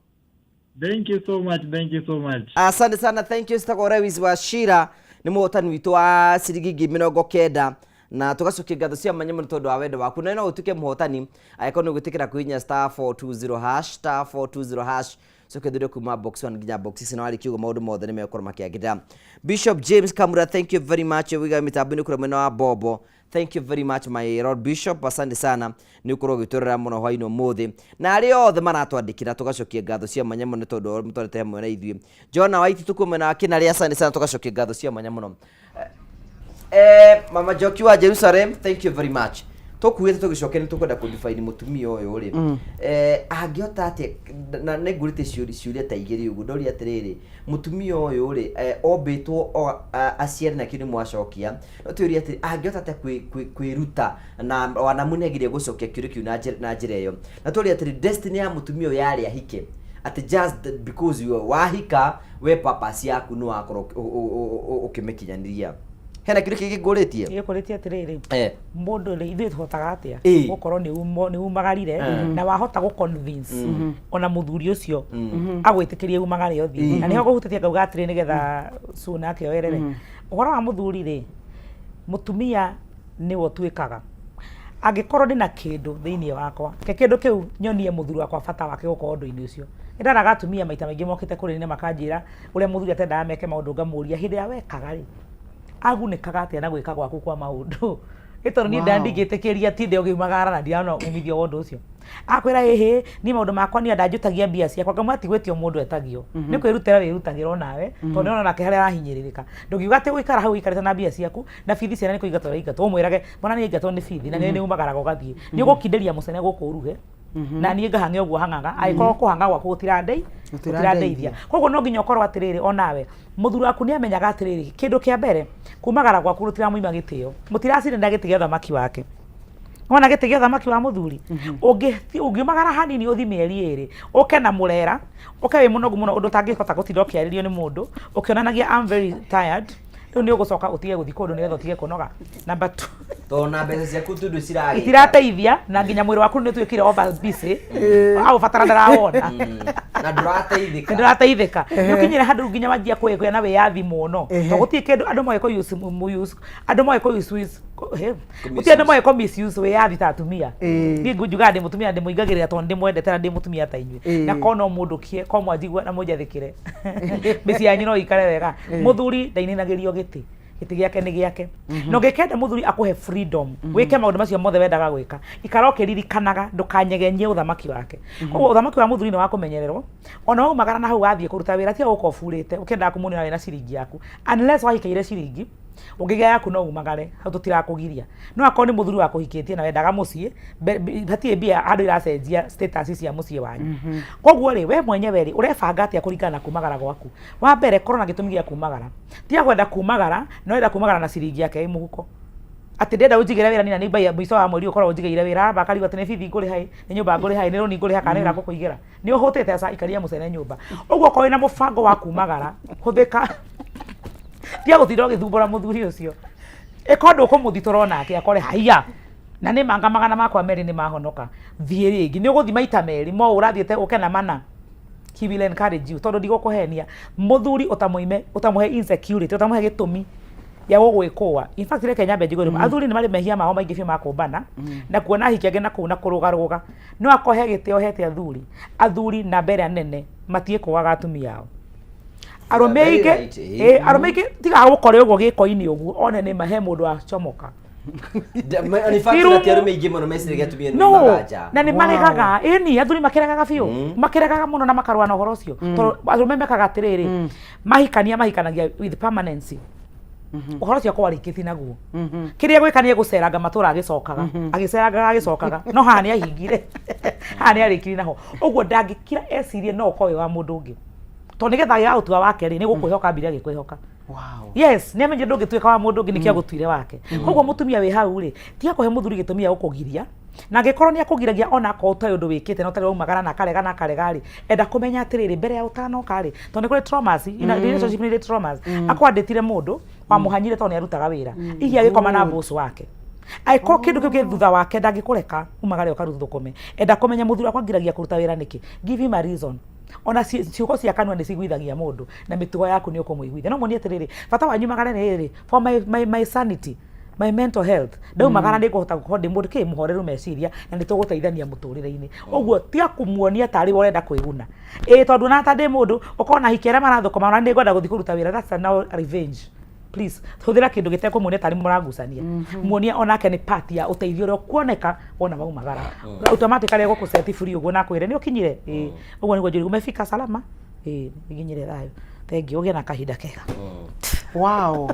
Thank you so much, thank you so much. Asante sana, thank you. Citagwo Lewis Wachira nĩ mũhotani witũ wa ciringi 90,000 na tũgacokia ngatho cia mwanya mũno tondũ wa wendo waku na no ũtuĩke mũhotani angĩkorwo nĩ ũgwĩtĩkĩra kũhihinya star 420 hash star 420 hash coke thure kuma box 1 nginya box 6 na warĩkia ũguo maũndũ mothe nĩ megũkorwo makĩagĩrĩra. Bishop James Kamura, thank you very much wiga mĩtambo-inĩ kũrĩa mwena wa Bobo. Thank you very much my Lord Bishop, asante sana nĩ ũkorwo ũgĩtũrora mũno hwaĩ-inĩ ũmũthĩ na arĩa othe maratwandĩkĩra tũgacokia ngatho cia mwanya mũno tondũ mũtwarĩte hamwe na ithuĩ. Jona Waititu kuo mwena wa Kĩnarĩ, asante sana tũgacokia ngatho cia mwanya mũno. Mama Njoki wa Jerusalem, thank you very much. Tũkuĩte tũgĩcokia nĩ tũkwenda kũ define mũtumia ũyũ rĩ, angĩhota atĩa, na nĩ ngũrĩte ciũria ta igĩrĩ ũguo. Ndoria atĩrĩrĩ, mũtumia ũyũ rĩ, ombĩtwo aciare, na kĩu nĩ mwacokia, no twĩrie atĩ angĩhota atĩa kwĩruta, na wanamu nĩ agirie gũcokia kĩũria kĩu na njĩra ĩyo. Na tũrie atĩrĩ, destiny ya mũtumia ũyũ yarĩ ahike, atĩ just because you wahika, we purpose yaku nĩ wakorwo ũkĩmĩkinyanĩria. Hena kĩũria kĩngĩ ngũrĩtie? Gĩkũrĩtie atĩrĩrĩ, mũndũ rĩ, ithuĩ tũhotaga atĩa gũkorwo nĩ umagarire na wahota gũ convince ona mũthuri ũcio agwĩtĩkĩrie umagare ũthiĩ? Na nĩho ngũhutĩtie ngauga atĩrĩ, nĩgetha Sue nake oerere ũhoro wa mũthuri rĩ, mũtumia nĩwe ũtuĩkaga angĩkorwo ndĩna kĩndũ thĩinĩ wakwa, ke kĩndũ kĩu nyonie mũthuri wakwa bata wake gũkorwo ũndũ-inĩ ũcio. Nĩndaraga atumia maita maingĩ mokĩte kũrĩ niĩ na makanjĩra ũrĩa mũthuri atendaga meke maũndũ. Ngamũria, hĩndĩ ĩrĩa wekaga rĩ, agunĩkaga atĩa na gwĩka gwaku kwa maũndũ? Ĩ tondũ niĩ ndingĩtĩkĩria tinde ũkiumagara na ndirona umithio wa ũndũ ũcio. Akwĩra, ĩhĩ, niĩ maũndũ makwa niĩ ndanjũtagia mbia ciakwa. Ngamwĩra, ti gwĩtio mũndũ etagio, nĩ kwĩrutĩra wĩrutagĩra onawe, tondũ nĩwona nake harĩa arahinyĩrĩrĩka. Ndũngiuga atĩ gũikara hau ũikarĩte na mbia ciaku na bithi ciana nĩ kũingatwo ũraingatwo, ũmwĩrage mwana nĩ aingatwo nĩ bithi na nĩ umagaraga ũgathiĩ. Nĩ ũgũkindĩria mũcene gũkũ ũruge na niĩ ngahang'e ũguo hang'aga, angĩkorwo kũhang'a gwaku gũtirandeithia. Koguo no nginya ũkorwo atĩrĩrĩ, onawe mũthuri waku nĩ amenyaga atĩrĩrĩ, kĩndũ kĩa mbere, kumagara gwaku gũtiramũima gĩtĩo, mũtiracinda gĩtĩ gĩa thamaki wake. Wona gĩtĩ gĩa thamaki wa mũthuri, ũngiumagara hanini ũthi mĩeri 2, ũke na mũrera, ũke wĩ mũnogu mũno ũndũ ũtangĩhota gũtinda ũkĩarĩrio nĩ mũndũ ũkĩonanagia I'm very tired. Rĩu nĩ ũgũcoka ũtige gũthiĩ kũndũ nĩgetha ũtige kũnoga. Number two, Tondũ na mbeca ciaku tundu ciragĩka. Itirateithia, na nginya mwĩrĩ waku nĩ ũtuĩkire over busy, aũbatara ndarawona. Na ndũrateithĩka. Ndũrateithĩka. Nĩ ũkinyire handũ nginya wanjia kwĩgĩa na wĩyathi mũno, tondũ gũtirĩ kĩndũ andũ moĩ kũ use andũ moĩ kũ use he, gũtirĩ andũ moĩ kũ misuse wĩyathi ta atumia. Niĩ njugaga ndĩ mũtumia, ndĩmũingagĩrĩra tondũ ndĩmwendete na ndĩ mũtumia ta inyuĩ. Na korwo no mũndũ kie korwo mwanjigua na mũnjathĩkĩre, mĩciĩ yanyu no ĩikare wega. Mũthuri ndainainagĩrio gĩtĩ, gĩtĩ gĩake nĩ gĩake. Na ũngĩkenda mũthuri akũhe freedom wĩke maũndũ macio mothe wendaga gwĩka, ikara ũkĩririkanaga ndũkanyegenyie ũthamaki wake. Koguo ũthamaki wa mũthuri nĩ wa kũmenyererwo. Ona waumagara na hau wathiĩ kũruta wĩra, tiga gũka ũburĩte ũkĩendaga kũmuonera wĩna ciringi yaku, unless wahikĩire ciringi. Ũngĩgĩa yaku no umagare, hau tũtirakũgiria. No akorwo nĩ mũthuri wakũhikĩtie na wendaga mũciĩ, hatirĩ mbia handũ iracenjia status cia mũciĩ wanyu. Koguo rĩ, we mwenyewe rĩ, ũrebanga atĩa kũringana na kumagara gwaku? Wa mbere, korwo na gĩtũmi gĩa kumagara. Tiga kwenda kumagara, no wenda kumagara na ciringi yake ĩ mũhuko, atĩ ndĩrenda ũnjigĩre wĩra nina nĩ mbia, mũico wa mweri ũkorwo ũnjigĩire wĩra. Aramba akarigwo atĩ nĩ bithi ngũrĩha ĩ, nĩ nyũmba ngũrĩha ĩ, nĩ rũni ngũrĩha, kana nĩ wĩra ngũkũigĩra. Nĩ ũhũtĩte, aca, ikaria mũcene nyũmba ũguo. Okorwo wĩna mũbango wa kumagara, hũthĩka, tiga gũtinda ũgĩthumbũra mũthuri ũcio. Ĩko ndũkũmũthitũra onake akore haiya na nĩ manga 200 nĩ mahonoka. Thiĩ rĩngĩ, nĩ ũgũthiĩ maita merĩ mo ũrathiĩte ũke na mana. He will encourage you, tondũ ndigũkũhenia, mũthuri ũtamũime, ũtamũhe insecurity, ũtamũhe gĩtũmi gĩa gũgwĩkũa. In fact, reke nyambe njigue, athuri nĩ marĩ mehia mao maingĩ biũ ma kũmbana na kuona ahiki angĩ na kũu na kũrũgarũga. No akohe gĩtĩo hete athuri, athuri namba ĩrĩa nene matiĩkũaga atumia ao. Arũme Very aingĩ right, eh. Arũme aingĩ tiga gũkore ũguo gĩko-inĩ ũguo, one nĩ ma he mũndũ wacomoka. In fact, Irumu. na ti arũme aingĩ mũno meciragia atumia nĩ No maumaga nja. Na nĩ maregaga. Ĩni, athuri makĩregaga biũ, makĩregaga mũno na makarũa na ũhoro ũcio, tondũ arũme mekaga atĩrĩrĩ, mahikania mahikanagia with permanency. Ũhoro ũcio akorwo arĩkĩtie naguo, kĩrĩa gwĩka nĩ egũceranga matũra agĩcokaga, agĩcerangaga agĩcokaga, no haha nĩ ahingire, haha nĩ arĩkirie naho ũguo. Ndangĩkira ecirie no ũkorwo wĩ wa mũndũ ũngĩ, tondũ nĩgetha agĩaga gũtua wake rĩ, nĩ gũkwĩhoka ambire agĩkwĩhoka. Yes, nĩ amenyire ndũngĩtuĩka wa mũndũ ũngĩ, nĩkĩo agũtuire wake. Koguo mũtumia wĩ hau rĩ, tiga kũhe mũthuri gĩtũmi gĩa gũkũgiria. Na angĩkorwo nĩ akũgiragia, ona akorwo ũtarĩ ũndũ wĩkĩte na ũtarĩ waumagara na akarega na akarega rĩ, enda kũmenya atĩrĩrĩ, mbere ya ũtanoka rĩ, tondũ nĩ kũrĩ traumas ina relationship, nĩ irĩ traumas. Akwandĩtire mũndũ wamũhanyire tondũ nĩ arutaga wĩra, hihi agĩkoma na boss wake. Angĩkorwo kĩndũ kĩu kĩ thutha wake, ndangĩkũreka umagare ũkaruthũkũme. Enda kũmenya, mũthuri wakwa ngiragia kũruta wĩra nĩkĩ? Give him a reason. Ona ciugo cia kanua nĩ ciguithagia mũndũ, na mĩtugo yaku nĩ ũkũmũiguithia. No muonie atĩrĩrĩ, bata wanyu magare nĩ rĩrĩ, for my sanity, my mental health, ndaumagara nĩ ngũhota gũkorwo ndĩ mũndũ kĩ mũhoreru meciria, na nĩ tũgũteithania mũtũrĩre-inĩ ũguo. Tiga kũmuonia tarĩ we ũrenda kwĩguna, ĩĩ, tondũ ona ta ndĩ mũndũ ũkorwo na hiki arĩa marathũkũma, ona nĩ ngwenda gũthiĩ kũruta wĩra. That's a now revenge. Please, hũthĩra kĩndũ gĩtekũmuonia tarĩ mũragucania. Muonie onake nĩ part ya ũteithio ũrĩa ũkuoneka wona maumagara. Automatically egũkũ free ũguo na akwĩre nĩ ũkinyire. Ĩĩ, ũguo nĩguo njũri, umefika salama. Ĩĩ, nginyire thayũ, thank you, ũgĩe na kahinda kega. Wow.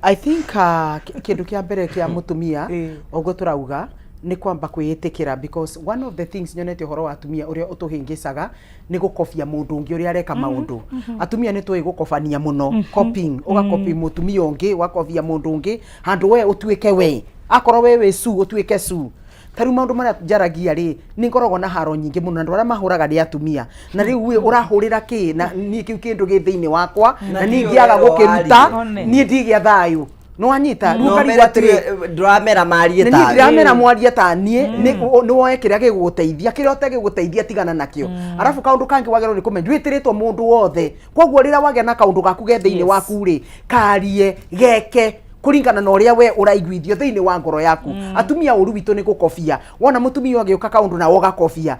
I think kĩndũ kĩa mbere kĩa mũtumia, ũguo tũrauga, Nĩ kwamba kwĩĩtĩkĩra, because one of the things nyonete ũhoro wa atumia ũrĩa ũtũhĩngĩcaga nĩ gũkobia mũndũ ũngĩ ũrĩa areka maũndũ. Atumia nĩ tũĩ gũkobania mũno, copying, ũgakopi mũtumia ũngĩ, ũgakobia mũndũ ũngĩ handũ we ũtuĩke we. Akorwo we wĩ su, ũtuĩke su. Ta rĩu maũndũ marĩa njaragia rĩ, nĩ ngoragwo na haro nyingĩ mũno, na andũ arĩa mahũraga nĩ atumia. Na rĩu ĩ, ũrahũrĩra kĩ na niĩ kĩu kĩndũ gĩ thĩinĩ wakwa, na niĩ ingĩaga gũkĩruta, niĩ ndigĩa thayũ. Nĩwanyita? Rĩu No ũkarigwo mere atĩrĩ, ndũramera marie nĩ niĩ ta ndiramera mwarie ta niĩ, nĩ woe kĩrĩa gĩgũgũteithia, kĩrĩa ũtegĩgũteithia tigana nakĩo. Arabu kaũndũ kangĩ wagĩrĩirwo nĩ kũmenya, ndwĩtĩrĩtwo mũndũ wothe, koguo rĩrĩa wagĩa na kaũndũ gaku ge thĩinĩ waku rĩ, karie, geke kũringana na ũrĩa we ũraiguithio thĩinĩ wa ngoro yaku. Atumia ũru witũ nĩ gũkobia. Wona mũtumia ũgĩũka kaũndũ nawe ũgakobia,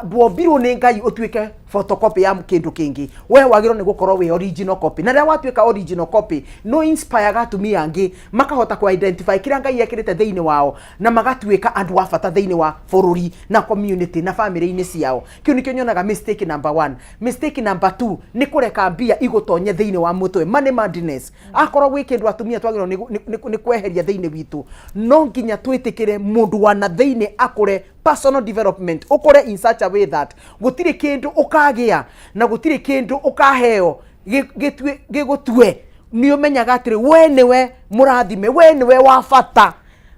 ndwombirwo nĩ Ngai ũtuĩke photocopy ya kĩndũ kĩngĩ. We wagĩrĩirwo nĩ gũkorwo wĩ original copy, na rĩrĩa watuĩka original copy no inspireaga atumia angĩ makahota kũ identify kĩrĩa Ngai ekĩrĩte thĩinĩ wao, na magatuĩka andũ a bata thĩinĩ wa bũrũri na community na family-inĩ ciao. Kĩu nĩkĩo nyonaga mistake number one. Mistake number two nĩ kũreka mbia igũtonye thĩinĩ wa mũtwe, money madness. Akorwo gwĩ kĩndũ atumia twagĩrĩirwo nĩ kweheria thĩinĩ witũ, no nginya twĩtĩkĩre mũndũ wa na thĩinĩ akũre personal development, ũkũre in such a way that gũtirĩ kĩndũ ũkagĩa na gũtirĩ kĩndũ ũkaheo gĩgũtue. Nĩ ũmenyaga atĩrĩ, we nĩwe mũrathime, we nĩwe wa bata.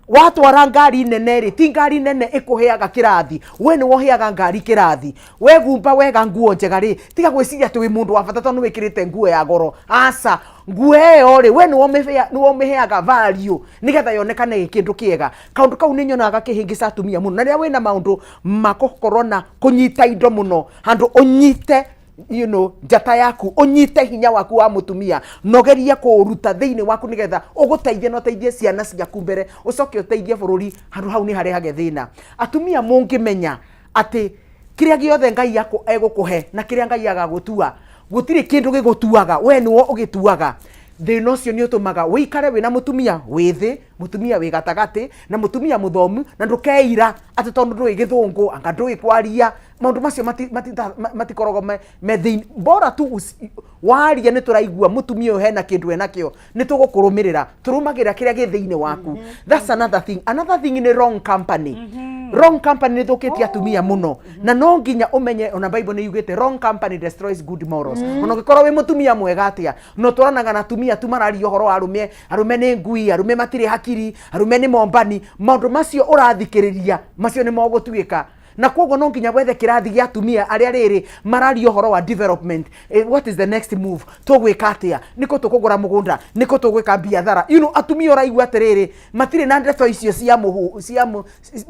Watwara ngari nene rĩ, ti ngari nene ĩkũheaga kĩrathi, we nĩwe ũheaga ngari kĩrathi. Wegumba wega nguo njega rĩ, tiga gwĩciria atĩ wĩ mũndũ wa bata tondũ nĩ wĩkĩrĩte nguo ya goro. Aca, nguo ĩyo rĩ, we nĩwe ũmĩheaga value nĩgetha yonekane ĩ kĩndũ kĩega. Kaũndũ kau nĩ nyonaga gakĩhĩngĩca atumia mũno. Na rĩrĩa wĩna maũndũ ma gũkorwo na kũnyita indo mũno, handũ ũnyite njata yaku, ũnyite hinya waku wa mũtumia, na ũgerie kũũruta thĩinĩ waku nĩgetha ũgũteithie na ũteithie ciana ciaku mbere, ũcoke ũteithie bũrũri. Handũ hau nĩ harehage thĩna. Atumia mũngĩmenya atĩ kĩrĩa gĩothe Ngai egũkũhe na kĩrĩa Ngai agagũtua, gũtirĩ kĩndũ gĩgũtuaga, we nĩwe ũgĩtuaga. Thĩna ũcio nĩ ũtũmaga ũikare wĩna mũtumia wĩ thĩ, mũtumia wĩ gatagatĩ, na mũtumia mũthomu, na ndũkeira atĩ tondũ ndũĩ gĩthũngũ, anga ndũĩ kwaria, maũndũ macio matikoragwo me thĩinĩ. Bora tu waria nĩ tũraigua mũtumia ũyũ hena kĩndũ enakĩo, nĩ tũgũkũrũmĩrĩra, tũrũmagĩrĩra kĩrĩa gĩ thĩinĩ waku. That's another thing. Another thing nĩ wrong company. Wrong company nĩ thũkĩtie atumia mũno, na no nginya ũmenye, ona Bible nĩ yugĩte wrong company destroys good morals. Ona ũngĩkorwo wĩ mũtumia mwega atĩa, no twaranaga na atumia tu mararia ũhoro wa arũme, arũme nĩ ngui, arũme matirĩ hakiri, arũme nĩ mombani, maũndũ macio ũrathikĩrĩria macio nĩ mogũtuĩka. Na koguo no nginya wethe kĩrathi gĩa atumia arĩa rĩrĩ mararia ũhoro wa development. What is the next move? Tũgwĩka atĩa? Nĩkũ tũkũgũra mũgũnda? Nĩkũ tũgwĩka biathara? Atumia ũraigua atĩrĩrĩ, matirĩ na ndeto icio cia mũhu, cia mũ,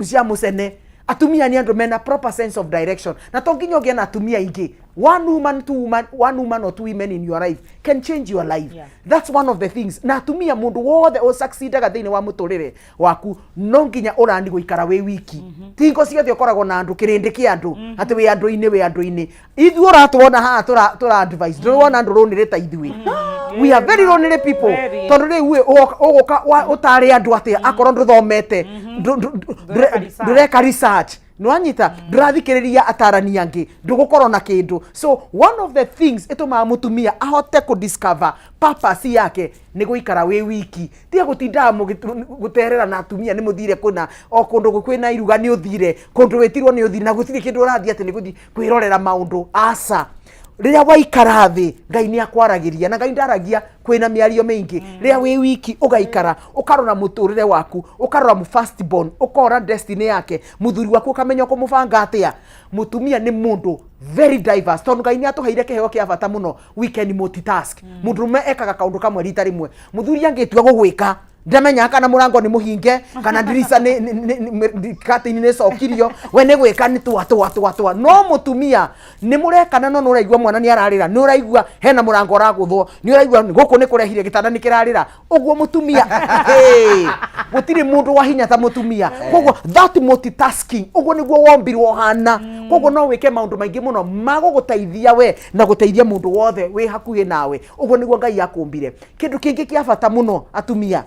cia mũcene. Atumia nĩ andũ mena proper sense of direction, na to nginya ũgĩe na atumia aingĩ. One woman, two woman, one woman or two women in your life can change your life. That's one of the things. Na atumia, mũndũ wothe ũsucceedaga thĩinĩ wa mũtũrĩre waku no nginya ũrani gũikara wĩ wiki. Ti hingo ciothe ũkoragwo na andũ, kĩrĩndĩ kĩa andũ, atĩ wĩ andũ-inĩ, wĩ andũ-inĩ. Ithuĩ ũratwona haha tũra advice, ndũrĩ wona andũ lonely ta ithuĩ. We are very lonely people. Very. Tondũ rĩu ĩ, ũgũka ũtare andũ atĩa akorwo ndũthomete, Ndũreka research. ndũreka research, nĩwanyita, ndũrathikĩrĩria atarani angĩ, ndũgũkorwo na kĩndũ. So one of the things ĩtũmaga mũtumia ahote kũ discover purpose yake nĩ gũikara wĩ wiki. Tiga gũtindaga gũterera na atumia, nĩ mũthire kũna o kũndũ kwĩna iruga, nĩ ũthire kũndũ wĩtirwo, nĩ ũthire, na gũtirĩ kĩndũ ũrathiĩ atĩ nĩ gũthiĩ kwĩrorera maũndũ. Aca, rĩrĩa waikara thĩ, Ngai nĩ akwaragĩria, na Ngai ndaragia kwĩna mĩario mĩingĩ. Rĩrĩa wĩ wiki, ũgaikara ũkarora mũtũrĩre waku, ũkarora mũ first born, ũkora destiny yake, mũthuri waku ũkamenya ũkũmũbanga atĩa. Mũtumia nĩ mũndũ very diverse, tondũ Ngai nĩ atũheire kĩheo kĩa bata mũno, we can multitask. Mũndũrũme ekaga kaũndũ kamwe rita rĩmwe. Mũthuri angĩtua gũgwĩka, ndamenyaga kana mũrango nĩ mũhinge, kana ndirica nĩ curtain nĩ cokirio, we nĩ gwĩka nĩ twa twa twa twa. No mũtumia nĩ mũrekana, no nĩ ũraigua mwana nĩ ararĩra, nĩ ũraigua hena mũrango ũragũthwo, nĩ ũraigua gũkũ nĩ kũrehire gĩtanda nĩ kĩrarĩra. Ũguo mũtumia, hey, gũtirĩ mũndũ wa hinya ta mũtumia. Koguo that multitasking, ũguo nĩguo wombirwo hana. Koguo no wĩke maũndũ maingĩ mũno ma gũgũteithia we na gũteithia mũndũ wothe wĩ hakuhĩ nawe. Ũguo nĩguo Ngai akũmbire. Kĩndũ kĩngĩ kĩa bata mũno atumia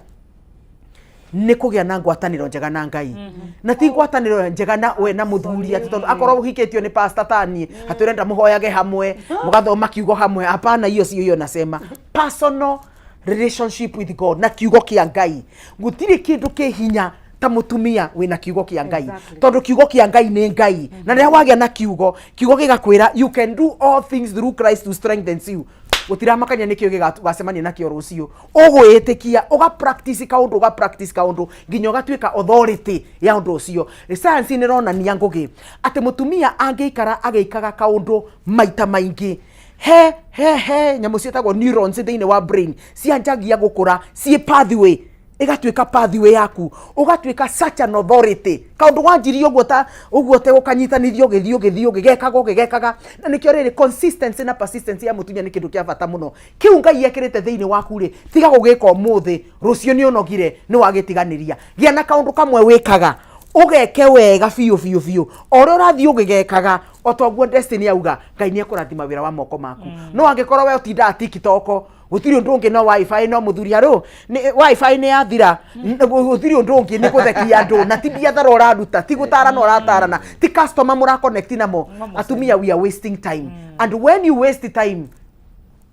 nĩ kũgĩa na ngwatanĩro njega na Ngai, na ti ngwatanĩro njega na we na mũthuri, atĩ tondũ akorwo ũhikĩtio nĩ pastor ta niĩ, atĩ ũrenda mũhoyage hamwe, mũgathoma kiugo hamwe. Hapana, hiyo sio hiyo. Nasema personal relationship with God na kiugo kĩa Ngai. Gũtirĩ kĩndũ kĩ hinya Ta mutumia wina kiugo kia Ngai, tondu kiugo kia Ngai ni Ngai, na rĩrĩa wagĩa na kiugo, kiugo gĩgakwĩra you can do all things through Christ who strengthens you. Gũtiramakania nĩkĩo gĩgacemania nakĩo rũciũ, ũgwĩtĩkia, ũga practice kaũndũ, ũga practice kaũndũ nginya ũgatuĩka authority ya ũndũ ũcio. Science nĩ ĩronania, Ngũgĩ, atĩ mũtumia angĩikara agĩikaga kaũndũ maita maingĩ, he he he nyamũ ciĩtagwo neurons thĩinĩ wa brain cianjagia gũkũra ciĩ pathway, ĩgatuĩka pathway yaku, ũgatuĩka such an authority. Kaũndũ wanjirie ũguo ta ũguo tegũkanyitanithio, ũgĩthiĩ ũgĩthiĩ ũgĩgekaga ũgĩgekaga. Na nĩkĩo rĩrĩ consistency na persistence ya mũtumia nĩ kĩndũ kĩa bata mũno. Kĩu Ngai ekĩrĩte thĩinĩ waku rĩ, tiga gũgĩka ũmũthĩ, rũciũ nĩ ũnogire, nĩ wagĩtiganĩria. Gĩa na kaũndũ kamwe wĩkaga, ũgeke wega biũ biũ biũ. O ũrĩa ũrathiĩ ũgĩgekaga, o toguo Destiny auga, Ngai nĩ ekũrathima wĩra wa moko maku. No angĩkorwo we ũtindaga TikTok, gũtirĩ ũndũ ũngĩ no WiFi, no mũthuri harũ nĩ WiFi nĩ yathira, gũtirĩ ũndũ ũngĩ nĩ gũthekia andũ, na ti biathara ũraruta, ti gũtarana ũratarana, ti customer mũra connect namo. Atumia, we are wasting time, and when you waste time,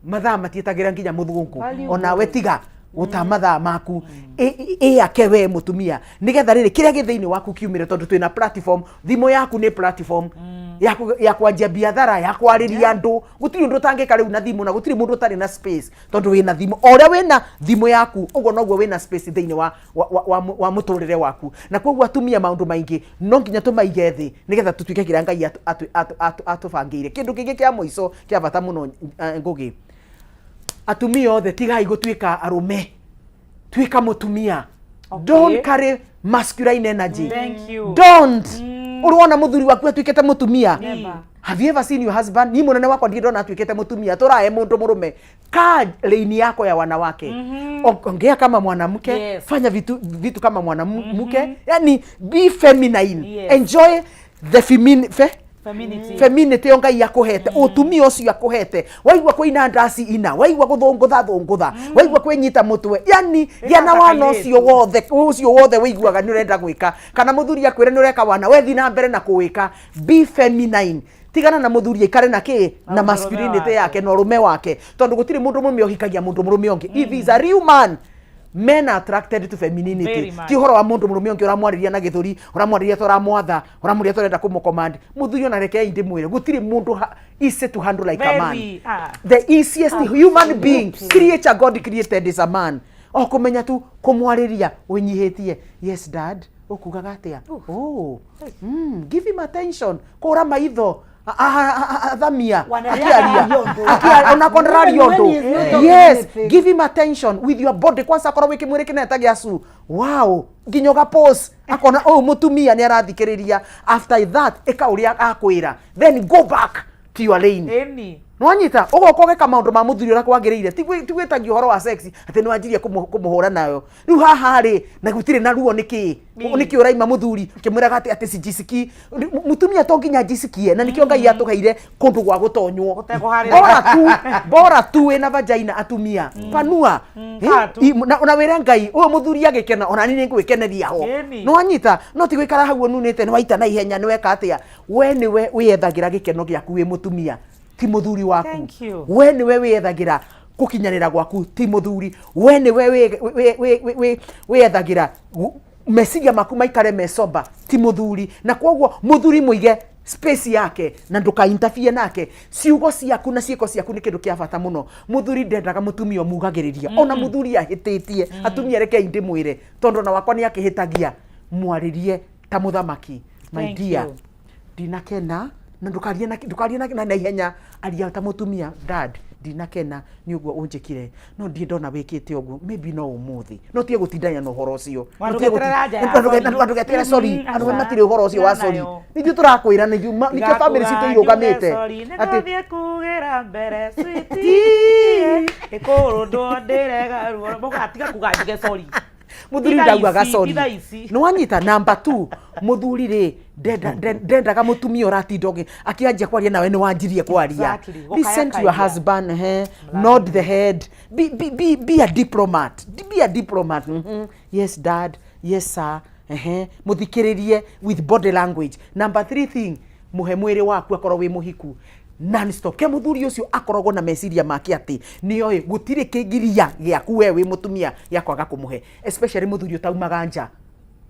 mathaa matiĩtagĩra nginya mũthũngũ. Value. Onawe tiga gũta mathaa maku. Ĩyake we mũtumia, nĩgetha rĩrĩ kĩrĩa gĩ thĩinĩ waku kiumĩre, tondũ twĩna platform. Thimũ yaku nĩ platform ya kwanjia biathara, ya kwarĩria andũ. Gũtirĩ ũndũ ũtangĩka rĩu na thimũ, na gũtirĩ mũndũ ũtarĩ na space, tondũ wĩna thimũ. O ũrĩa wĩna thimũ yaku, ũguo noguo wĩna space thĩinĩ wa mũtũrĩre waku. Na koguo atumia, maũndũ maingĩ no nginya tũmaige thĩ, nĩgetha tũtuĩke kĩrĩa Ngai atũbangĩire. Kĩndũ kĩngĩ kĩa mũico kĩa bata mũno, Ngũgĩ, atumia othe, tigai gũtuĩka arũme, tuĩka mũtumia. Don't carry masculine energy. Thank you. Don't. Ũrĩ wona mũthuri waku atuĩkĩte mũtumia? Never. Have you ever seen your husband? Ni mũnene wakwa ndirĩ ndona atuĩkĩte mũtumia. Tũrae mũndũ mũrũme kaa lane yako ya wanawake. Ongea kama mwanamke. Fanya vitu kama mwanamke. Yani be feminine. Enjoy the Femininity. Femininity ĩyo Ngai akũhete, ũtumia ũcio akũhete. Waigua kũina ndaci ina, waigua gũthũngũtha thũngũtha, waigua kwĩnyita mũtwe, yani gĩa na wana ũcio wothe, ũcio wothe wĩiguaga nĩ ũrenda gwĩka. Kana mũthuri akwĩre nĩ ũreka wana, we thiĩ na mbere na kũwĩka. Be feminine. Tigana na mũthuri aikare na kĩ na ũrũme masculinity wake. Yake na ũrũme wake, tondũ gũtirĩ mũndũ mũrũme ũhikagia mũndũ mũrũme ũngĩ. If he is a real man, men are attracted to femininity. Very much. Ti ũhoro wa mũndũ mũrũme ũngĩ ũramwarĩria na gĩthũri, ũramwarĩria ta ũramwatha, ũramwarĩria ta ũrenda kũmũcommand. Mũthuri, ona rekei ndĩmwĩre, gũtirĩ mũndũ easy to handle like a man. Very. The easiest human being, creature God created is a man. O kũmenya tu kũmwarĩria wĩnyihĩtie, "Yes dad, ũkugaga atĩa?" Oh, give him attention, kũra maitho, athamia akiaria. Onakorwo ndararia When ũndũ. he is not talking Yes. anything. Give him attention with your body kwanza. Akorwo wĩ kĩmwĩrĩ kĩnene ta gĩa su, wow, nginya ũgapose, akona ũyũ mũtumia nĩ arathikĩrĩria. After that, ĩka ũrĩa akwĩra, then go back to your lane. Nwanyita ũgoka ũgeka maũndũ ma mũthuri ũrĩa kwagĩrĩire. Ti gwĩtagia ũhoro wa sex atĩ nĩwanjirie kũmũhũra nayo rĩu haha rĩ, na gũtirĩ na ruo. Nĩkĩ nĩkĩ ũraima mũthuri ũkĩmwĩraga atĩ sijisikii? Mũtumia to nginya njisikie, na nĩkĩo Ngai atũheire kũndũ gwa gũtonywo. Gũtekũharĩrĩka. Bora tu, bora tu wĩna vagina. Atumia, panua. Eh, kaa tu. na wĩre Ngai ũyũ mũthuri agĩkena, ona niĩ nĩngwĩkeneria ho. Nĩwanyita? No ti gũikara hau ũnunĩte, nĩwaita na ihenya, nĩweka atĩa. We nĩwe wĩyethagĩra gĩkeno gĩaku wĩ mũtumia, ti mũthuri waku. Thank you. We nĩwe wĩyethagĩra gũkinyanĩra gwaku, ti mũthuri. We nĩwe wĩyethagĩra meciria maku maikare me sober, ti mũthuri. Na koguo mũthuri mũige space yake na ndũka interfere nake. Ciugo ciaku na ciĩko ciaku nĩ kĩndũ kĩa bata mũno. Mũthuri ndendaga mũtumia ũmugagĩrĩria, ona mũthuri ahĩtĩtie. Atumia, rekei ndĩmwĩre, tondũ ona wakwa nĩ akĩhĩtagia, mwarĩrie ta mũthamaki. My Thank dear, you. ndinakena. Na ndũkarie na ndũkarie na ihenya, aria ta mũtumia. "Dad, ndinakena nĩ ũguo ũnjĩkire, no ndirĩ ndona wĩkĩte ũguo, maybe no ũmũthĩ." No tige gũtindania na ũhoro ũcio. Wa No tige ndũgeterera anja ya sorry. Ndũgeterere sorry. Andũ Aca. matirĩ ũhoro ũcio wa Tigana sorry. nayo. Nithuĩ tũrakwĩra, nĩkĩo family citũ irũgamĩte. Atĩ nĩngũthiĩ kugĩra mbere sweetie, ĩkũrũndwo ndĩrega ruo. Mũgatiga kuga njuge sorry. Mũthuri Ti thaa ndaugaga ici, sorry. ti thaa ici. Nĩwanyita? Number two, mũthuri rĩ ndendaga mũtumia ũratinda akĩanjia kwaria nawe nĩwanjirie kwaria. Listen to your Gũkayakaya. husband, nod the head, be a diplomat, be a diplomat. Yes dad, yes sir. Mũthikĩrĩrie with body language. Number three thing, mũhe mwĩrĩ waku akorwo wĩ mũhiku non-stop. Ke mũthuri ũcio akoragwo na meciria make atĩ nĩoĩ gũtirĩ kĩgiria gĩaku we wĩ mũtumia gĩa kwaga kũmũhe, especially mũthuri ũtaumaga nja.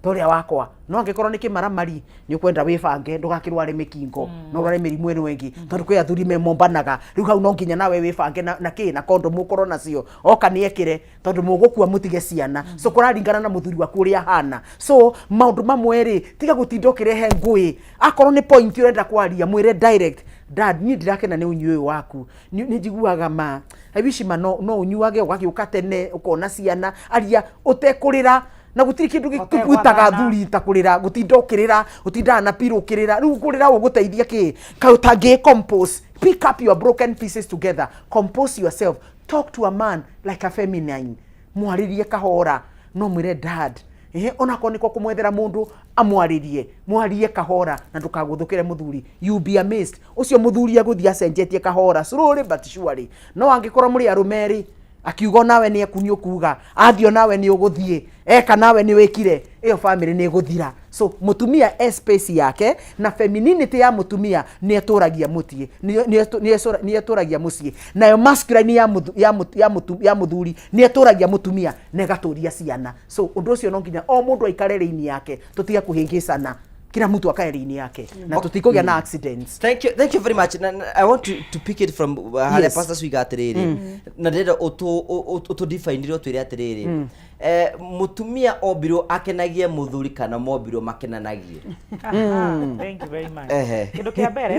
Ta ũrĩa wakwa no angĩkorwo nĩ kĩmaramari nĩ ũkwenda wĩbange ndũgakĩrware mĩkingo no ũrware mĩrimũ ĩno ĩngĩ tondũ kwĩ athuri memombanaga rĩu hau no nginya nawe wĩbange na, na kĩ na kondomu ũkorwo nacio oka nĩ ekĩre tondũ mũgũkua mũtige ciana so kũraringana na mũthuri waku ũrĩa ahana so maũndũ mamwe rĩ tiga gũtinda ũkĩrehe ngũĩ akorwo nĩ point ũrenda kwaria mwĩre direct dad niĩ ndirakena nĩ ũnyui ũyũ waku nĩ nĩ njiguaga ma I wish ma no, no ũnyuage ũgagĩũka tene ũkona ciana aria ũtekũrĩra na gũtirĩ kĩndũ gĩkũgwitaga Ũtegwathana. athuri ta kũrĩra gũtinda ũkĩrĩra ũtindaga na pirũ ũkĩrĩra rĩu kũrĩra ũgũteithia kĩ kaĩ ũtangĩ compose pick up your broken pieces together compose yourself talk to a man like a feminine mwarĩrie kahora no mwĩre dad ehe onakorwo nĩko kũmwethera mũndũ amwarĩrie mwarie kahora na ndũkagũthũkĩre mũthuri you be amazed ũcio mũthuri agũthiĩ acenjetie kahora slowly but surely no angĩkorwo mũrĩ arũme erĩ akiuga onawe nĩ eku nĩ ũkuga athiĩ onawe nĩ ũgũthiĩ eka nawe nĩ wĩkire ĩyo family nĩ ĩgũthira so mũtumia e space yake na femininity ya mũtumia nĩ ĩtũragia mũtiĩ nĩ ĩtũragia mũciĩ nayo masculine ya mũthu- ya mũtu- ya mũtu- ya mũthuri nĩ ĩtũragia mũtumia na ĩgatũria ciana so ũndũ ũcio no nginya o mũndũ aikare lane yake tũtige kũhĩngĩcana kila mtu akae lane yake na tũtikũgĩa na accidents Thank you, thank you very much. Na, na, I want to, to pick it from harĩa Yes. Pastor Swiga atĩrĩrĩ na ndĩrenda ũtũ define ũtwĩre atĩrĩrĩ eh, mũtumia ombirwo akenagie mũthuri kana mombirwo makenanagie Aha, thank you very much. Ehe. Kĩndũ kĩa mbere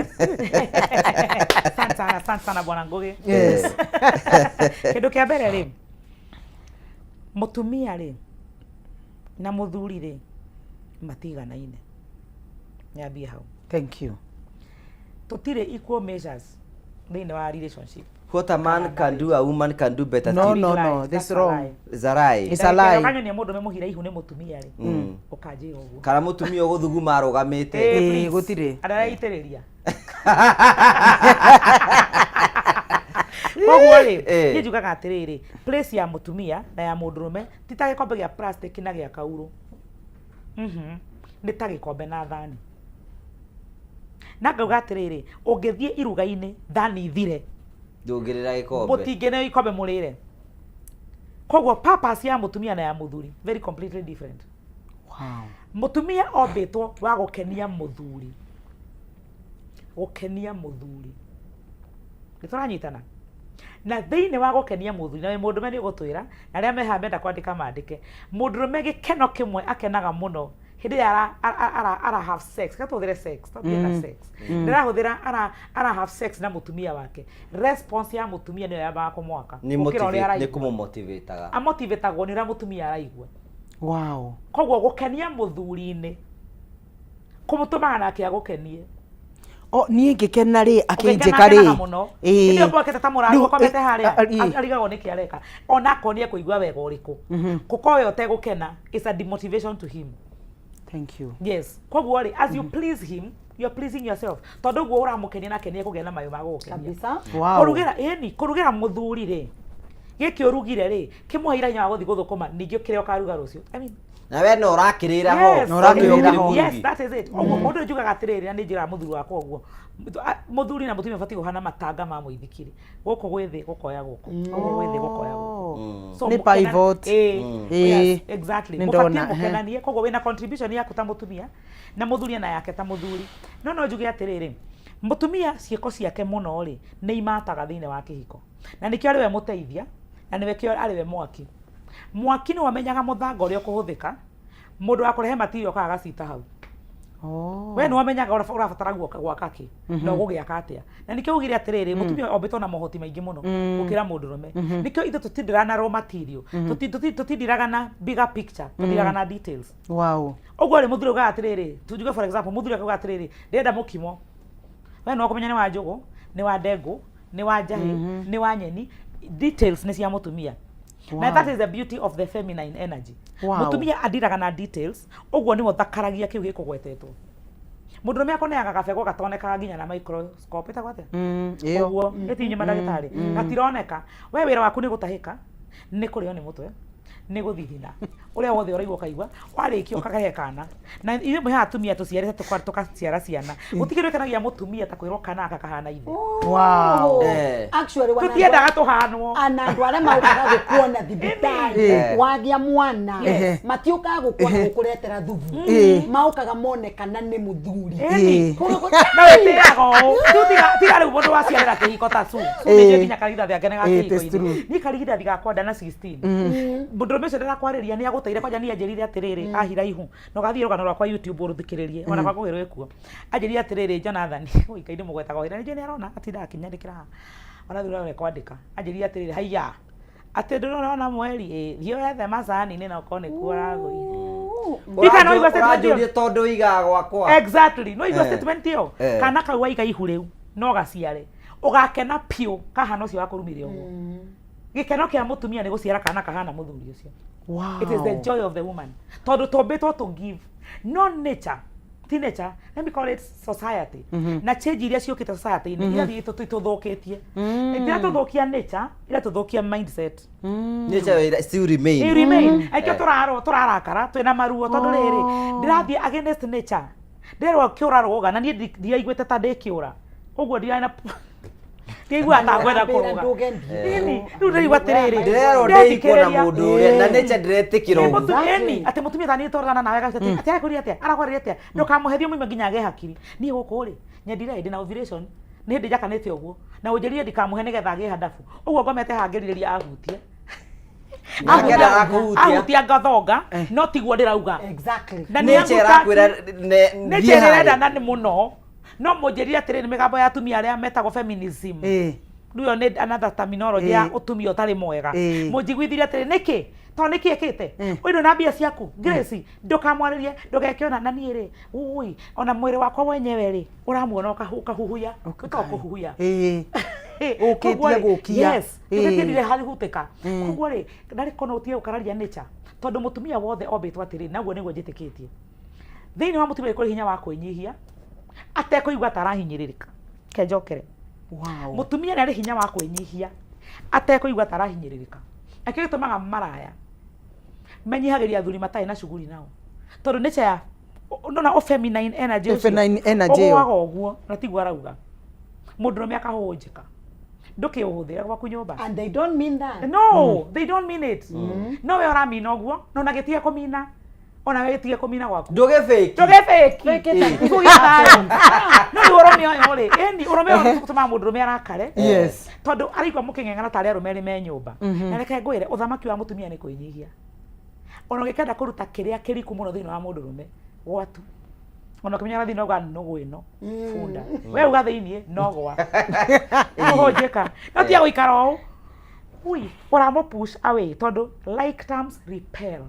asante sana, asante sana bwana Ngugi. Yes. Kĩndũ kĩa mbere rĩ mũtumia rĩ na mũthuri rĩ matiganaine nyambie hau thank you tũtirĩ equal measures thĩinĩ wa relationship What a man can do, a woman can do better. No, Tip. no, no, That's this a wrong. lie. Is a lie. It's a lie. Kanyonia mũndũ me mũhira ihu nĩ mũtumia rĩ ũkanjĩra ũguo Kana mũtumia ũgũthuguma arũgamĩte. Eh, Ĩĩ, please. gũtirĩ. Andũ arĩa aitĩrĩria koguo rĩ Eh. niĩ njugaga atĩrĩrĩ place ya mũtumia na ya mũndũrũme ti ta gĩkombe gĩa plastic na gĩa kaurũ nĩ ta gĩkombe na thani na ngauga atĩrĩrĩ ũngĩthiĩ iruga-inĩ thani ithire Ndũngĩrĩra gĩkombe. mũtingĩneo ikombe mũrĩre koguo purpose ya mũtumia na ya mũthuri very completely different wow. mũtumia ombĩtwo wa gũkenia mũthuri gũkenia mũthuri nĩ tũranyitana na thĩinĩ wa gũkenia mũthuri na wĩ mũndũme nĩ ũgũtwĩra na arĩa mehaha menda kwandĩka mandĩke mũndũrũme gĩkeno kĩmwe akenaga mũno hĩndĩ ĩrĩa ara, ara, ara, ara have sex reke tũhũthĩre sex tũthiĩ na sex ndĩrahũthĩra ara, ara have sex na mũtumia wake response ya mũtumia nĩyo yambaga kũmwaka Nĩ gũkĩra ũrĩa motivate- nĩ araigua kũmũmotivataga. amotivatagwo nĩ ũrĩa mũtumia araigua wow koguo gũkenia mũthuri-inĩ kũmũtũmaga nake agũkenie o niĩ ngĩkena rĩ akĩnjĩka Ũgĩkena rĩ akenaga mũno Ĩĩ. hĩndĩ ĩyo mbokete ta mũrarũ Rĩu, ũkomete ĩ- harĩa a- ĩ. arigagwo nĩkĩ areka ona akorwo nĩ ekũigua wega ũrĩkũ gũkorwo we ũtegũkena is a demotivation to him thank you yes koguo rĩ as you please him you are pleasing yourself tondũ ũguo ũramũkenia nake nĩ ekũgĩa na mayũ ma gũgũkenia kabisa wow kũrugĩra ĩni kũrugĩra mũthuri rĩ gĩkĩ ũrugire rĩ kĩmũheire hinya wa gũthiĩ gũthũkũma ningĩ kĩrĩa ũkaruga rũciũ I mean, Na we no ũrakĩrĩra ho. Yes. Na ũrakĩrĩra ho. Yes, that is it. Ũguo ũndũ njugaga atĩrĩrĩ na nĩ njĩraga mũthuri wakwa ũguo. Mũthuri na mũtumia batiĩ kũhana matanga ma mũithikiri. Gũkũ gwĩ thĩ gũkoya gũkũ. Gũkũ gwĩ thĩ gũkoya gũkũ. So Nĩ mũkena- pivot. Ĩĩ. Ĩĩ. Yes, exactly. Nĩ Mũbatiĩ ndona, ehe. mũkenanie koguo wĩna contribution yaku ta mũtumia na mũthuri na yake ta mũthuri. No no njuge atĩrĩrĩ, mũtumia ciĩko ciake mũno rĩ nĩ imataga thĩinĩ wa kĩhiko. Na nĩkĩo arĩ we mũteithia na nĩwe kĩo arĩ we mwaki. Mwaki nĩwe ũmenyaga mũthanga ũrĩa ũkũhũthĩka mũndũ wa kũrehe material okaga agacita hau oh we nĩwe ũmenyaga ũrabatara gwaka kĩ na ũgũgĩaka atĩa na nĩkĩo ugire atĩrĩrĩ mũtumia ombĩtwo na mohoti maingĩ mũno gũkĩra mũndũrũme nĩkĩo ithuĩ tũtindĩraga na raw material Tũtindĩraga na bigger picture tũtindĩraga na details wow ũguo rĩ mũthuri augaga atĩrĩrĩ tujuge for example mũthuri akauga atĩrĩrĩ ndĩrenda mũkimo we nĩwe ũkũmenya nĩ wa njũgũ nĩ wa ndengũ nĩ wa njahĩ nĩ wa nyeni details nĩ cia mũtumia na Wow. that is the beauty of the feminine energy Wow. mũtumia andiraga na details ũguo nĩwe ũthakaragia kĩu gĩkũgwetetwo mũndũrũme akũneaga gabegũ gatonekaga nginya na microscope ĩtagwo atĩa ĩyo ũguo ĩtinyi mandagĩtarĩ gatironeka we wĩra waku nĩ gũtahĩka nĩ kũrĩo nĩ mũtwe nĩ gũthithina Ũrĩa wothe ũraigua ũkaigua, warĩkia ũkarehe kana. Na ithuĩ mwĩ haha atumia tũciarĩte tũkaciara ciana. Gũtirĩ kĩndũ gĩkenagia mũtumia ta kwĩrwo kana gaka kahana ithe. Wow. Actually, wana Tũtiendaga tũhanwo. Ana andũ arĩa maũkaga gũkuona thibitarĩ wagĩa mwana Yes. matiũkaga gũkuona gũkũretera thubu, maũkaga mone kana nĩ mũthuri. Koguo No wĩtĩaga ũũ. Rĩu tiga rĩu mũndũ waciarĩra kĩhiko ta Sue. Sue nĩ njũĩ nginya karigithathi ake nĩ ga It is kĩhiko-inĩ. true. Niĩ karigithathi gakwa ndana 16. Mũndũrũme ũcio ndĩrakwarĩria nĩ agũteire kwanja niĩ anjĩrire atĩrĩrĩ ahira ihu na ũgathiĩ rũgano rwakwa YouTube ũrũthikĩrĩrie ona kwa ngũgĩ rwĩkuo. Anjĩrire atĩrĩrĩ Jonathan, oi Ngai ndĩmũgwetaga o hĩndĩ, nĩ njũĩ nĩ arona atindaga akĩnyandĩkĩra haha ona thutha ũrĩa kwandĩka. Anjĩrire atĩrĩrĩ haiya atĩ ndũrona mweri ĩ thiĩ wethe macani-inĩ na ũkorwo nĩkuo ũragũire. Ndikana ũigua statement ĩyo. Ũranjũria tondũ ũigaga gwakwa. Exactly. No igua statement ĩyo. Kana kau waiga ihu rĩu no gaciare. Ũgakena piũ kahana ũcio wakũrumire ũguo. Gĩkeno kĩa mũtumia nĩ gũciara kana kahana mũthuri ũcio. Wow. It is the joy of the woman. Tondũ tũmbĩtwo to give. No nature, ti nature, let me call it society. Na change iria ciũkĩte society-inĩ, irathiĩ itũthũkĩtie. Itiratũthũkia nature, iratũthũkia mindset. Nature will still remain. It remain. Aikio tũrarwo tũrarakara twĩna maruo tondũ rĩrĩ ndĩrathiĩ against nature. Ndĩrerwo kĩũra rũga na niĩ ndiraiguĩte ta ndĩ kĩũra. Ũguo ndirarĩ na ndiaiguaga ta ngwenda kũrũga. Ĩni, rĩu ndĩraigua atĩrĩrĩ. Ndĩrerwo ndĩikwo na mũndũ ũrĩa na nature ndĩretĩkĩra Nĩ ũguo. ĩni atĩ mũtumia ta niĩ twarana nawe agacita atĩ atĩ arakũria atĩa arakwarĩria atĩa ndũkamũherie mũime nginya agĩe hakiri. Niĩ gũkũ rĩ nyendire ndĩ na ovulation nĩ hĩndĩ njakanĩte ũguo na ũnjĩrire ndikamũhe nĩgetha agĩe handabu ũguo ngomete haha ngĩrirĩria ahutie. Nake ndagakũhutia. Ahutia ngathonga no tiguo ndĩrauga. Exactly. Na nĩ Nature anguta ĩrakwĩra nature thiĩ ĩrenda harĩa. na nĩ mũno no mũnjĩrire atĩrĩrĩ nĩ mĩgambo ya atumia arĩa metagwo feminism. Rĩu ĩyo nĩ another terminology ya ũtumia ũtarĩ mwega. Mũnjiguithirie atĩrĩ nĩkĩ tondũ nĩkĩ ĩkĩte ũyũ na mbia ciaku Grace ndũkamwarĩrie ndũgeke ona na niĩ rĩ ui ona mwĩrĩ wakwa wenyewe rĩ ũramuona ũkahuhuya ũtagwo kũhuhuya. Ũkĩtie Koguo rĩ, gũkia. yes ndũgĩtie ndirĩ harĩhutĩka. Koguo rĩ ndarĩ kona ũtige gũkararia nature tondũ mũtumia wothe ombĩtwo atĩrĩ naguo nĩguo njĩtĩkĩtie thĩinĩ wa mũtumia kũrĩ hinya wa kwĩnyihia atekũigua ta arahinyĩrĩrĩka. Ke njokere. Wow. Mũtumia nĩ arĩ hinya wa kwĩnyihia atekũigua ta arahinyĩrĩrĩka. Nakĩo gĩtũmaga maraya menyihagĩria athuri matarĩ na cuguri nao tondũ nature ya nona o feminine energy ũcio Feminine energy ĩyo. ũgũaga ũguo na tiguo arauga mũndũrũme akahũnjĩka ndũkĩũhũthĩra gwaku nyũmba. And they don't mean that. No, they don't mean it. No we ũramina ũguo no na gĩtige kũmina ona we gĩtige kũmina gwaku. Ndũgĩbĩki. Ndũgĩbĩki. Fake it until Kũgĩa thayũ. No rĩu ũrũme ũyũ rĩ, ĩni ũrũme ũyũ ũtũmaga mũndũrũme arakare. Yes. Tondũ araigua mũkĩng'eng'ana tarĩ arũme erĩ me nyũmba. Na reke ngwĩre ũthamaki wa mũtumia nĩ kwĩnyihia. Ona ũngĩkenda kũruta kĩrĩa kĩriku mũno thĩinĩ wa mũndũrũme gwatu. Ona ũkĩmenyaga thĩinĩ ũga nũgũ ĩno bunda. We uga thĩinĩ no gwa. Kũhũnjĩka. No tiga gũikara ũũ. Ui, ũramũ push away tondũ like terms repel.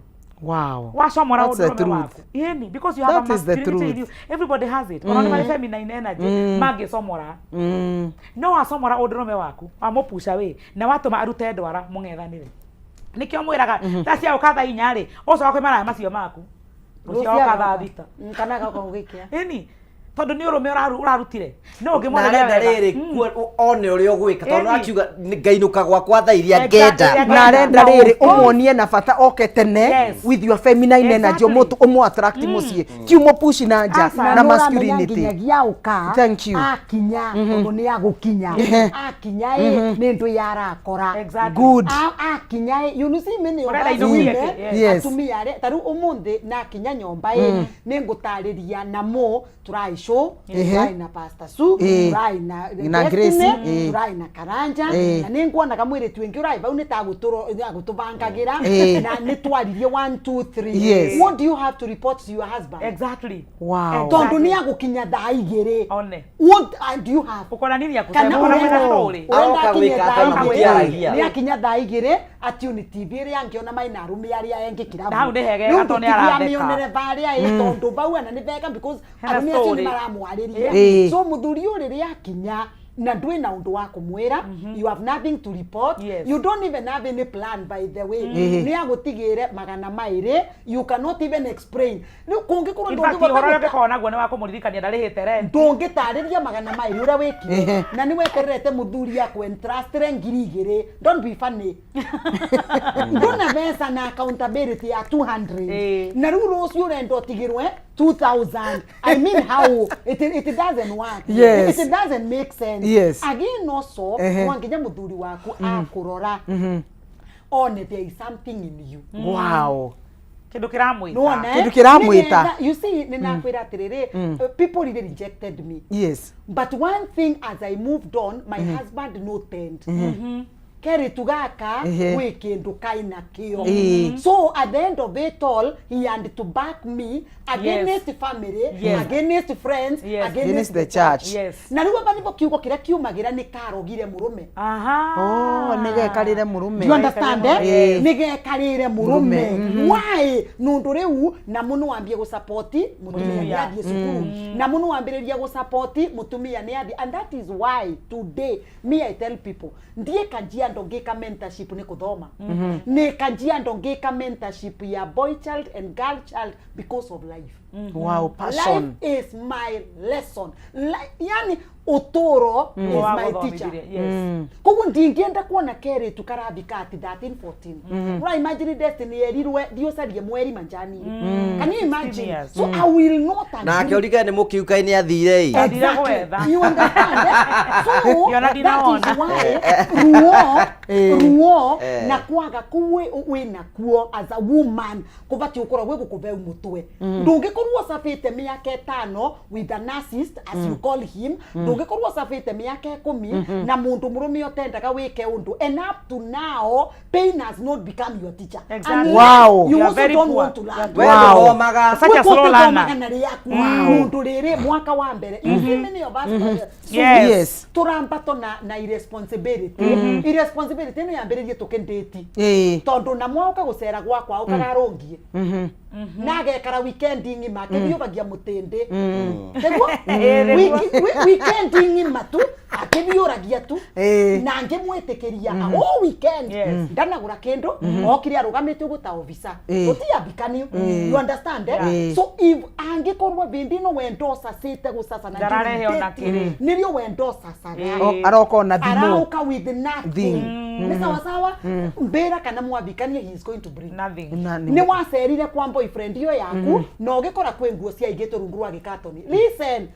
Wow. Wacomora That's the ũndũrũme truth. waku. Yeni, because you have That a is the masculinity in truth. you. Everybody has it. Ona nĩ marĩ feminine energy mangĩcomora. No wacomora ũndũrũme waku, wamũpush away na watũma arute ndwara mũng'ethanĩre. Nĩkĩo mwĩraga thaa cia gũka thaa inya rĩ, ũcoka kwĩ maraya macio maku. Rũciũ oka thaa thita. Kana agoka gũgĩkĩa. Ĩni, tondũ nĩ ũrũme ũrarutire. No Na ũngĩmwoneria arenda wega. rĩrĩ one ũrĩa ũgwĩka tondũ Ĩni. akiuga ngainũka gwakwa thaa iria Exactly, ngenda. ngenda. Na arenda Na rĩrĩ of course. ũmuonie na bata oke tene Yes. with your feminine energy Exactly. ũmũ attract mũciĩ ti ũmũpush na nja Aca. na na masculinity. nginyagia ũka Thank you. akinya tondũ nĩ agũkinya akinya ĩ nĩ ndũ ya arakora Exactly. Good. Akinya ĩ you see many of Ũrenda us inũkie women, kĩ? Yes. Yes. atumia arĩa ta rĩu ũmũthĩ nakinya nyũmba ĩ nĩ ngũtarĩria namo tũrai show tũrai na Pastor Sue tũrai na Na Grace, Destiny tũrai na Karanja na nĩ nguonaga mwĩrĩtu wĩngĩ ũrai vau nĩ ta agũtũbangagĩra na nĩ twaririe 1 2 3. Yes. What do you have to report to your husband? Exactly. Wow. Tondũ nĩ agũkinya thaa igĩrĩ. One. What do you have? Ũkona nini ya Kana kusema ona ũrenda mwĩna story. ũrenda Aroka akinye gwĩka thaa atĩa na igĩrĩ mũtiaragia. nĩ akinya thaa igĩrĩ atune TV ĩrĩa angĩona maina arũme arĩa engĩ kĩrabu. Na hau nĩ hegega Rĩu tondũ nĩ tũtigia aratheka. mĩonere barĩa ĩ tondũ vau ana nĩ vega because Hena arũme acio nĩ story. maramwarĩria. So mũthuri ũyũ rĩrĩa akinya Na ndwĩ na ũndũ wa kũmwĩra, you have nothing to report. Yes. You don't even have any plan, by the way. Nĩ agũtigĩre 200, you cannot even explain. Rĩu kũngĩkorwo In fact, ndũngĩhota ũhoro ũrĩa ũngĩkorwo naguo nĩ wa kũmũririkania ndarĩhĩte rent. Ndũngĩtarĩria 200 ũrĩa wĩkire, na nĩ wetererete mũthuri akwentrustire 2000. Don't be funny, ndũna mbeca na accountability ya 200 na rĩu rũciũ ũrenda ũtigĩrwe 2000. I mean, how it doesn't work. Yes. It doesn't make sense. Again, also, mwanginya mũthuri waku akũrora one there is something in you. Wow. Kĩndũ kĩramwĩta. Nĩwona, eh? Kĩndũ kĩramwĩta. Nĩgetha- you see, nĩ nakwĩra atĩrĩrĩ, people really rejected me, but one thing, as I moved on, my husband noted keritu gaka gwĩ kĩndũ kaina kĩo. So at the end of it all, he had to back me against family, against friends, against Against the church. Na rĩu aba nĩbo kiugo kĩrĩa kiumagĩra nĩ karogire mũrũme. Aha. Oh, nĩgekarĩre mũrũme. Do you understand, eh? Ĩĩ. Nĩgekarĩre mũrũme. Mũrũme. Why? Nũndũ rĩu namo nĩwambie gũsapoti mũtumia nĩ athiĩ cukuru, namo nĩwambĩrĩria gũsapoti mũtumia nĩ athiĩ, and that is why today me, I tell people, ndiĩ Kajiado ngĩka mentorship nĩ kũthoma, nĩ Kajiado ngĩka mentorship ya boy child and girl child because of life. Wow, passion. Life is my lesson. Yani ũtũũro is my teacher. Wagũthomithirie, yes. Koguo ndingĩenda kuona keritu karathika ati 13 14. Ura imagine Destiny erirwe thiĩ ũcarie mweri manjani. Can you imagine? Years. So I will not Nake agree. ũrigane nĩ mũkiuka nĩ athire ĩ. Athire Exactly. gwetha. You understand, eh? So Yona that is ndinawona. why ruo ruo Eh. na kwaga kuu wĩna kuo as a woman kũbatiĩ gũkorwo gwĩ gũkũbeu mũtwe. Ndũngĩkorwo ũcabĩte mĩaka 5 with a narcissist, as you call him, ndũngĩkorwo ũcabĩte mĩaka 10 na mũndũ mũrũme ũtendaga wĩke ũndũ, and up to now pain has not become your teacher. Exactly. Unless Wow. you You are also very don't poor. want to learn. We Wow. ndũthomaga. Such a slow learner. Magana rĩaku mũndũ rĩrĩ mwaka wa mbere, you see, many of us, Yes. Yes. tũrambato na irresponsibility. Irresponsibility ĩno yambĩrĩrie tũkĩndĩti, tondũ na mwaũka gũcera gwakwa ũkaga arũngie na agekara weekend ng'ima akĩhiũragia mũtĩndĩ. Nĩguo? Ĩĩ, nĩguo. Weekend ng'ima tu akĩhiũragia tu na ngĩmwĩtĩkĩria a whole weekend. Yes. Ndanagũra kĩndũ, okire arũgamĩte ũguo ta officer. Tũtiambikani, you understand, eh? So if angĩkorwo bĩndĩ ĩno wendo ũcacĩte gũcaca na Ndararehe ona kĩrĩ. nĩrĩo wendo ũcacaga. Aroka ona thimũ. Arauka with nothing. Thing. Nĩ sawa sawa mbĩra kana mwambikanie, he is going to bring Nothing. Na nĩ wacerire kwa boyfriend iyo yaku na ũgĩkora kwĩ nguo ciaigĩtwo rungu rwa gĩkatoni. Listen,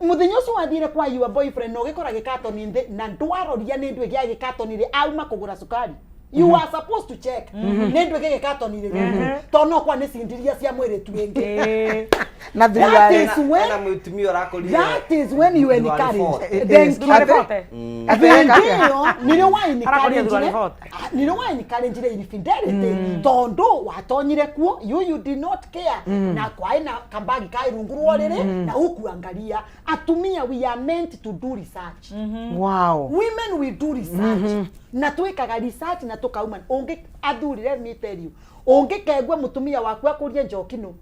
mũthenya ũcio wathire kwa your boyfriend na ũgĩkora gĩkatoni nthĩ na ndwaroria nĩ ndwĩ gĩa gĩkatoni rĩ auma kũgũra cukari, you are supposed to check nĩ ndwĩ gĩa gĩkatoni rĩ rungu, tondũ no kwa nĩ cindiria cia mwĩrĩtu ĩngĩ. Na That thirikari. is when Ena mũtumia ũrakũrire. that is when you Thurari encourage. forte. Thank you. Thurari forte. Hĩndĩ ĩyo nĩrĩo Arakoria thurari wa forte. nĩrĩo wa encourage infidelity, tondũ watonyire kuo you did not care na kwaĩ na kambagi kaĩ rungu rwa ũrĩrĩ na ukuangalia. Atumia, we are meant to do research. Wow. Women, we do research na twĩkaga research na tũkauma ũngĩ. Athuri, let me tell you, ũngĩkegua mũtumia waku akũrie njoki no,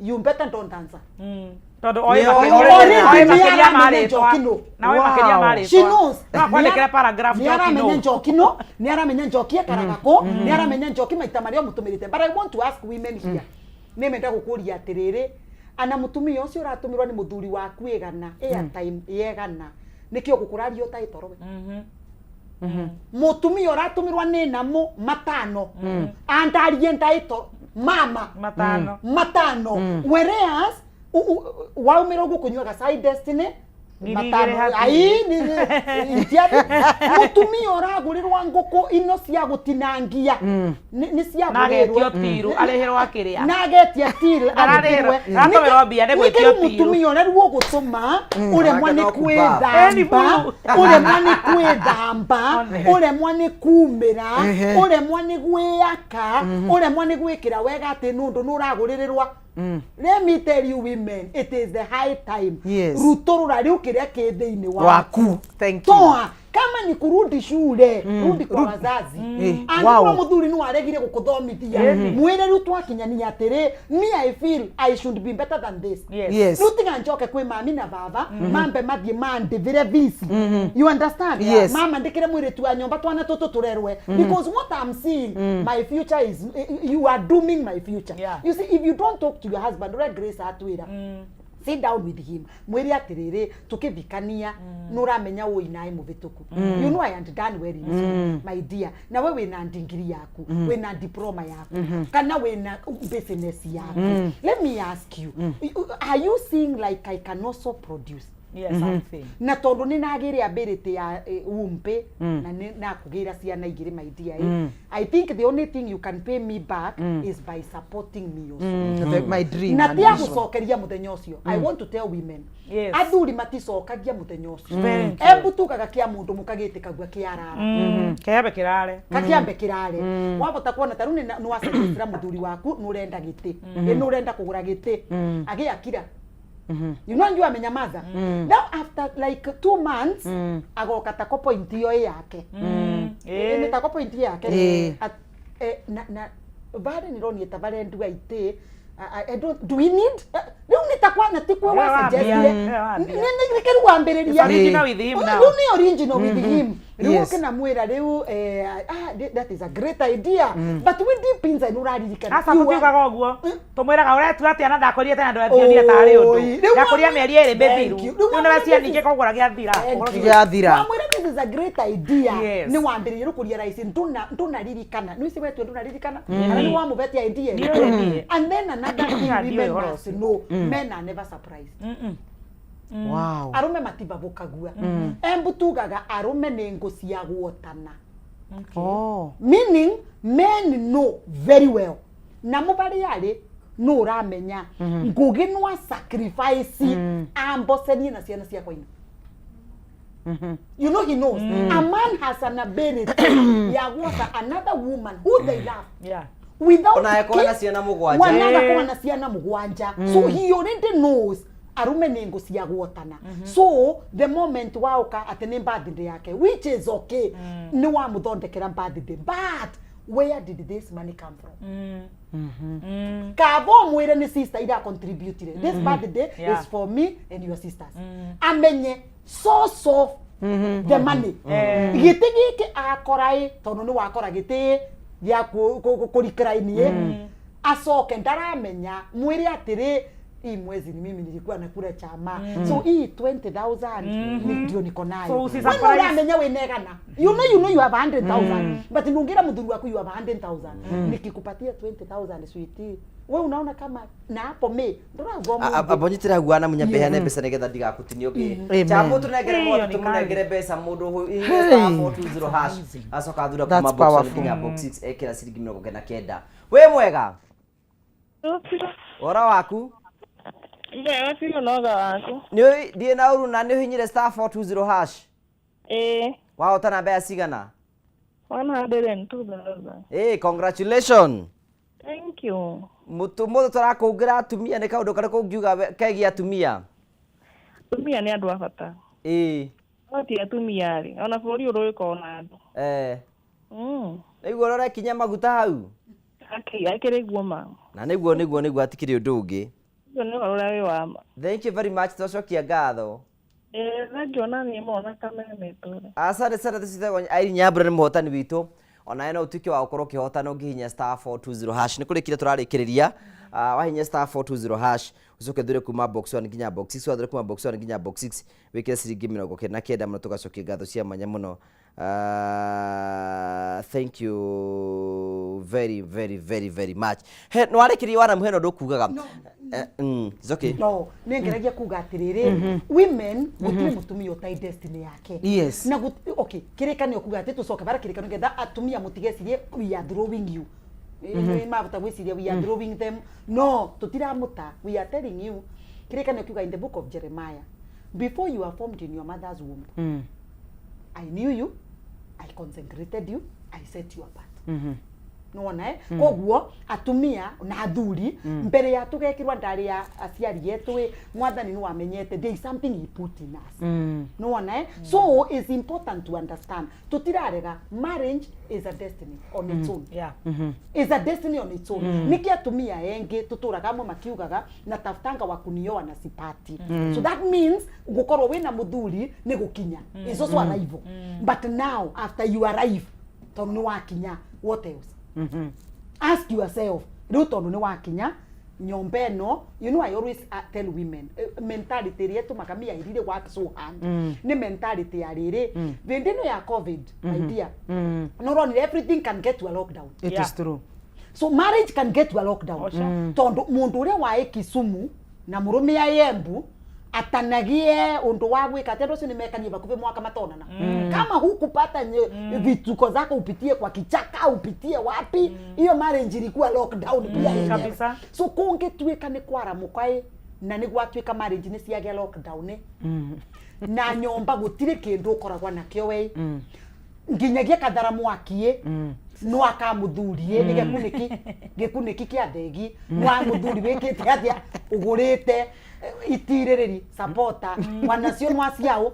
you better don't answer. Tondũ oĩ Nĩ makĩria already oĩ nĩ makĩria aramenya ma rĩtwa. njoki nũ. Na oĩ makĩria ma She rĩtwa. knows. No akwandĩkĩre paragraph Nĩ njoki aramenya nũ. njoki no, nĩ aramenya njoki ekaraga kũ, nĩ aramenya njoki maita marĩa ũmũtũmĩrĩte. But I want to ask women here, nĩ menda gũkũria atĩrĩrĩ, ana mũtumia ũcio ũratũmĩrwo nĩ mũthuri waku ĩgana airtime yegana, nĩkĩo gũkũraria ũtaĩ toro we? Mũtumia ũratũmĩrwo nĩ namo 500 andarie ndaĩ toro mama. 5. 5, whereas waumĩra ũguo kũnyuaga cai Destiny 2000 5 hatirĩ. Ai, itiathi mũtumia ũragũrĩrwa ngũkũ ino cia gũtinangia nĩ Na agetio ciagũrĩrwo tiru arĩhĩrwo akĩrĩa. Na agetia till. Ararĩhĩrwo- aratũmĩrwo mbia nĩ gwĩtio tiru. Mũtumia ũrĩa rĩu ũgũtũma ũremwa nĩ Nake no kumba. Eni kwĩthamba, buru. ũremwa nĩ kwĩthamba, ũremwa nĩ kumĩra, ũremwa nĩ gwĩaka, ũremwa nĩ gwĩkĩra wega atĩ nũndũ nĩ ũragũrĩrĩrwa. Let me tell you, women, it is the high time. Yes. Rutũrũra rĩu kĩrĩa kĩ thĩinĩ Waku. Thank you. Toa. Kama ni kurudi shule, rudi kwa wazazi. Angĩkorwo mũthuri nĩ waregire gũkũthomithia, mwĩre rĩu twakinyania atĩrĩ, me I feel I should be better than this. Yes. Rĩu tiga njoke kwĩ mami na baba, mambe mathiĩ mandĩvĩre visi. You understand? Yes. Mama ndĩkĩre mwĩrĩtu wa nyũmba twana tũtũ tũrerwe, because what I'm seeing, my future is, you are dooming my future. You see, if you don't talk to your husband, ũrĩa Grace atwĩra, sit down with him, mwĩre atĩrĩrĩ, tũkĩthikania nĩũramenya ũi naĩ mũvĩtũku. You know I had done well in school, my dear. Nawe wĩna ndingiri yaku, wĩna diploma yaku, kana wĩna business yaku. Let me ask you, are you seeing like I can also produce? Yes, something. Na tondu nä nagä re ability ya wumpe na nä nakå ra ciana igä my dear, I think the only thing you can pay me back is by supporting me also. My dream Na and tia vision. gucokeria muthenya ucio. I want to tell women, athuri maticokagia muthenya ucio. Thank you. Embu tugaga kia mundu mukagĩtĩkagua kĩarara. Kĩambe kĩrare. Kakiambe kirare. Wavota kuona ta rĩu nĩ wacenjera mũthuri waku, nĩ ũrenda gĩtĩ. Ĩ, nĩ ũrenda kũgũra gĩtĩ, agĩakira, you know, njua amenyamaza. Now after like 2 months, agoka tako point iyo ĩ yake. Ĩ, nĩ tako point ĩ yake. Na bado nĩronire ta barendua itĩ. I don't, do we need, rĩu nĩ ta kwana ti kwe Rĩu wambia, wacenjetie. Rĩu wambia. Nĩ kĩrĩu wambĩrĩria. It's original with him now. Rĩu nĩ original with him rĩu. Ũkĩnamwĩra rĩu, ah, that is a great idea, but we deep inside nĩũraririkana. Aca, tũtiugaga ũguo, tũmwĩraga ũretua atĩa na ndakũria tena ndwathionire tarĩ Oi, ũndũ rĩu ndakũria mĩeri 2 Thank mĩthiru you. Rĩu rĩu nĩ wacia ningĩ kũgũra gĩathira. Gĩathira. Wamwĩra this is a great idea. Nĩ wambĩrĩria rĩu kũria raici ndũnaririkana nĩ ici wetue ndũnaririkana kana nĩ wamũbetia idea. Ndiũĩ. And then another thing Ndiũĩ women ũhoro must ũcio. know, men are never surprised. Arũme matibabũkagua. Embu tugaga arũme nĩ ngũ cia guotana. Meaning men know very well namo barĩa arĩ nũ ũramenya ngũgĩ nwa sacrifice ambocenie na ciana ciakwa ino. You know, he knows. A man has an ability ya gwatha another woman who they love without Ona angĩkorwo na ciana mũgwanja. Wanaga korwo na ciana mũgwanja. So he already knows arume nĩ ngũ cia guotana. So the moment waũka atĩ nĩ birthday yake, which is okay, nĩ wamũthondekera birthday, but where did this money come from? Kaba ũmwĩre nĩ sister ira contributire this birthday is for me and your sisters. Amenye source of the money. Gĩtĩ gĩkĩ akora ĩ, tondũ nĩ wakora gĩtĩ gĩa kũrikiraini ĩ, acoke ndaramenya. Mwĩre atĩrĩ, hii mwezi ni mimi nilikuwa nakula chama, so hii 20,000 ndio niko nayo. So Wewe usisurprise. uramenya winegana, you know you have 100,000, but nungira muthuri waku you have 100,000, nikikupatia 20,000, sweetie, we unaona kama na hapo me nduragwa mundu. Ambonyitĩra hau wana munya mbeane mbeca nĩgetha ndigakũtinie ũngĩ. Amen. Chamũ tũnengere Ĩyo mwatũ nĩ tũmũnengere mbeca mũndũ Hey. star 420 hash acoka athura That's kuma box 1 powerful. nginya box 6 ekĩra ciringi 99. Wĩ mwega, ũhoro waku? Mwega biũ, noga waku? Nĩ ndiĩ na ũru. Na nĩ ũhinyire star 420 hash? Ĩĩ. Wahotana mbeca cigana? 102,000. Ĩ, congratulations. Thank you. Mũtũ mũthĩ tũrakũngĩra atumia, nĩ kaũndũ karĩkũ ũngiuga kegiĩ atumia? Atumia nĩ andũ a bata. No ti atumia rĩ, ona bũrũri ũyũ ũrĩkorwo na andũ. Nĩguo ũrekinya maguta hau. Akĩrĩ guo ma. Na nĩguo hatikĩrĩ ũndũ ũngĩ. Ũcio nĩ ũhoro ũrĩa wĩ wa ma. Thank you very much, twacokia ngatho. Ĩĩ, thengiũ na niĩ mũno na kameme tũre. Asante sana. Tũcitagwo Irene Nyambura, nĩ mũhotani witũ. Onawe no ũtuĩke wa gũkorwo ũkĩhotana ũngĩhihinya star 420 hash. Nĩ kũrĩkire tũrarĩkĩrĩria. Wahihinya star 420 hash, ũcoke thure kuma box 1 nginya box 6. Wathure kuma box 1 nginya box 6, wĩkĩre ciringi 99 mũno. Tũgacokia ngatho cia mwanya mũno. Thank you very very very very much. He nĩ warĩkĩria wanamu, hena ũndũ ũkugaga? It's okay. No nä ngeragia kuga atiriri, women, gutiri mutumia utai destiny yake. Na okay, kirikanio kuga ati tucoke bara kirikanio getha atumia mutigecirie we are throwing you. Mabota gwiciria we are throwing them. No, tutiramuta. We are telling you, kirikanio kiuga in the book of Jeremiah, before you are formed in your mother's womb, I knew you, I consecrated you, I set you apart. Nĩwona eh? Koguo atumia na athuri mbere ya tũgekĩrwa ndarĩ ya aciari etũ ĩ, mwathani nĩ wamenyete there is something he put in us. Nĩwona eh? So it's important to understand tũtirarega marriage is a destiny on its own. Is a destiny on its own. Nĩkĩ atumia engĩ tũtũraga amwe makiugaga na tafutanga wa kunioa na sipati. So that means gũkorwo wĩna mũthuri nĩ gũkinya. Is also arrival. But now after you arrive tondũ nĩ wakinya, what else? Ask yourself rĩu tondũ nĩ wakinya nyomba ĩno. You know, I always tell women, mentality ĩrĩa ĩtũmaga me I really work so hard nĩ mentality ya rĩrĩ hĩndĩ ĩno ya COVID, my dear, no ũronire everything can get to a lockdown. It is true. So marriage can get to a lockdown. Tondu mundu uria waĩ Kisumu na murume ya Embu atanagie undu wa gwika ati andu acio nimekanie bakuvi mwaka matonana. Kama hukupata vituko zako upitie kwa kichaka, upitie wapi, hiyo marriage ilikuwa lockdown pia yenyewe. So kungituika ni kwaramuka ĩ, na nĩ gwatuĩka marriage nĩ ciagĩa lockdown ĩ, na nyomba gũtirĩ kĩndũ ũkoragwo nakĩo we nginyagia kathara mwaki ĩ, no akamuthuri ĩ, nĩ gĩkunĩki gĩkunĩki kĩa thegi no amuthuri wĩkĩte atĩa ũgũrĩte itirĩrĩri sapota wanacio nwaciao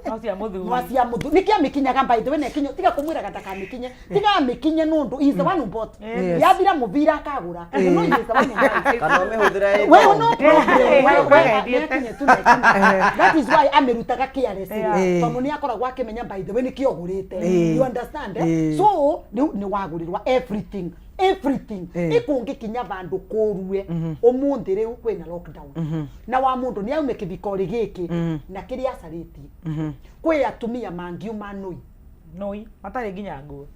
nwacia mũthuri nĩkĩ amĩkinyaga. By the way, nekinyo tiga kũmwĩraga ndakamĩkinye, tiga amĩkinye nũndũ he is the one who bought. Yathira mũbira akagũra. No he is the one who bought. Kana ũmĩhũthĩra ĩ Wewe thong. no problem. Wewe nekinye tu nekinye. That is why amĩrutaga carelessly tondũ nĩ akoragwo akĩmenya by the way nĩkĩo ũgũrĩte. You understand, eh? So rĩu nĩ wagũrĩrwa everything, everything. Ikũngĩkinya vandũ kũrue ũmũthĩ rĩu kwĩna lockdown na wa mũndũ nĩ aume kĩbikori gĩkĩ na kĩrĩa acarĩtie, kwĩ atumia mangiuma nũi. Nũi matarĩ nginya nguo.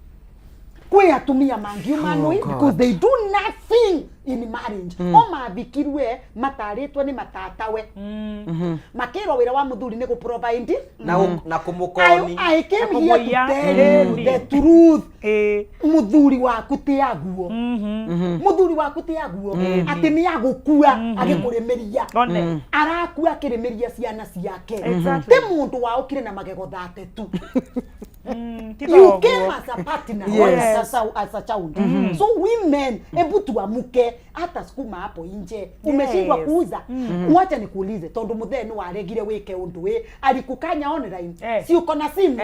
Kwĩ atumia mangiuma Oh, nũi God. because they do nothing in marriage. O mathikirwe matarĩtwo nĩ matatawe, makĩrwo wĩra wa mũthuri nĩ gũ-provide. Na kũmũkoni. I came here to Kũmũiya. tell you the truth. Muthuri waku ti aguo, muthuri waku ti aguo atĩ nĩ agũkua agĩkũrĩmĩria. One. Arakua akĩrĩmĩria ciana ciake. Exactly. Ti mũndũ waũkire na magego 32. Ti You toguo. came as a partner, Yes. not as a child. So women, hebu tuamuke. Hata sukuma hapo nje umeshindwa kuuza. Wacha nikuulize, tondu muthee ni waregire wike undu wi alikukanya online. Si uko na simu?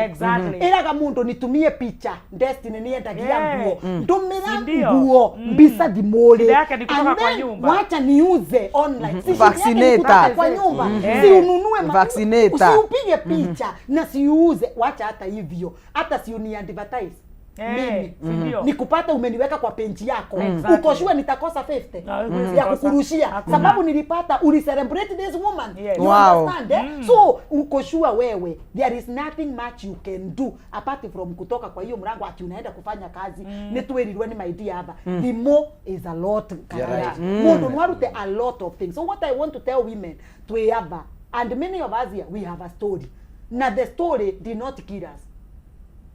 Iraga mundu nitumie picha. Destiny niendagia nguo, ndumira Ndio. nguo mbica thimuri. Shida yake ni kutoka And kwa then nyumba. wacha niuze online. Si shida yake ni Vaccinator. kutoka kwa nyumba. Si ununue Vaccinator. usiupige picha na siuze. Wacha hata hivyo, hata si uni advertise mimi. Si ndio? Nikupata umeniweka kwa penji yako. Exactly. Uko sure nitakosa 50 Na huwezi ya kosa. kukurushia? Hakuna. Sababu nilipata uli celebrate this woman. Yes. You Wow. understand, eh? So uko sure wewe there is nothing much you can do apart from kutoka kwa hiyo mlango ati unaenda kufanya kazi. Mm. Nitwirirwe ni my dear aba, the more is a lot. You're right. Mundu nwarute a lot of things. So what I want to tell women, twi aba, and many of us here, we have a story, na the story did not kill us.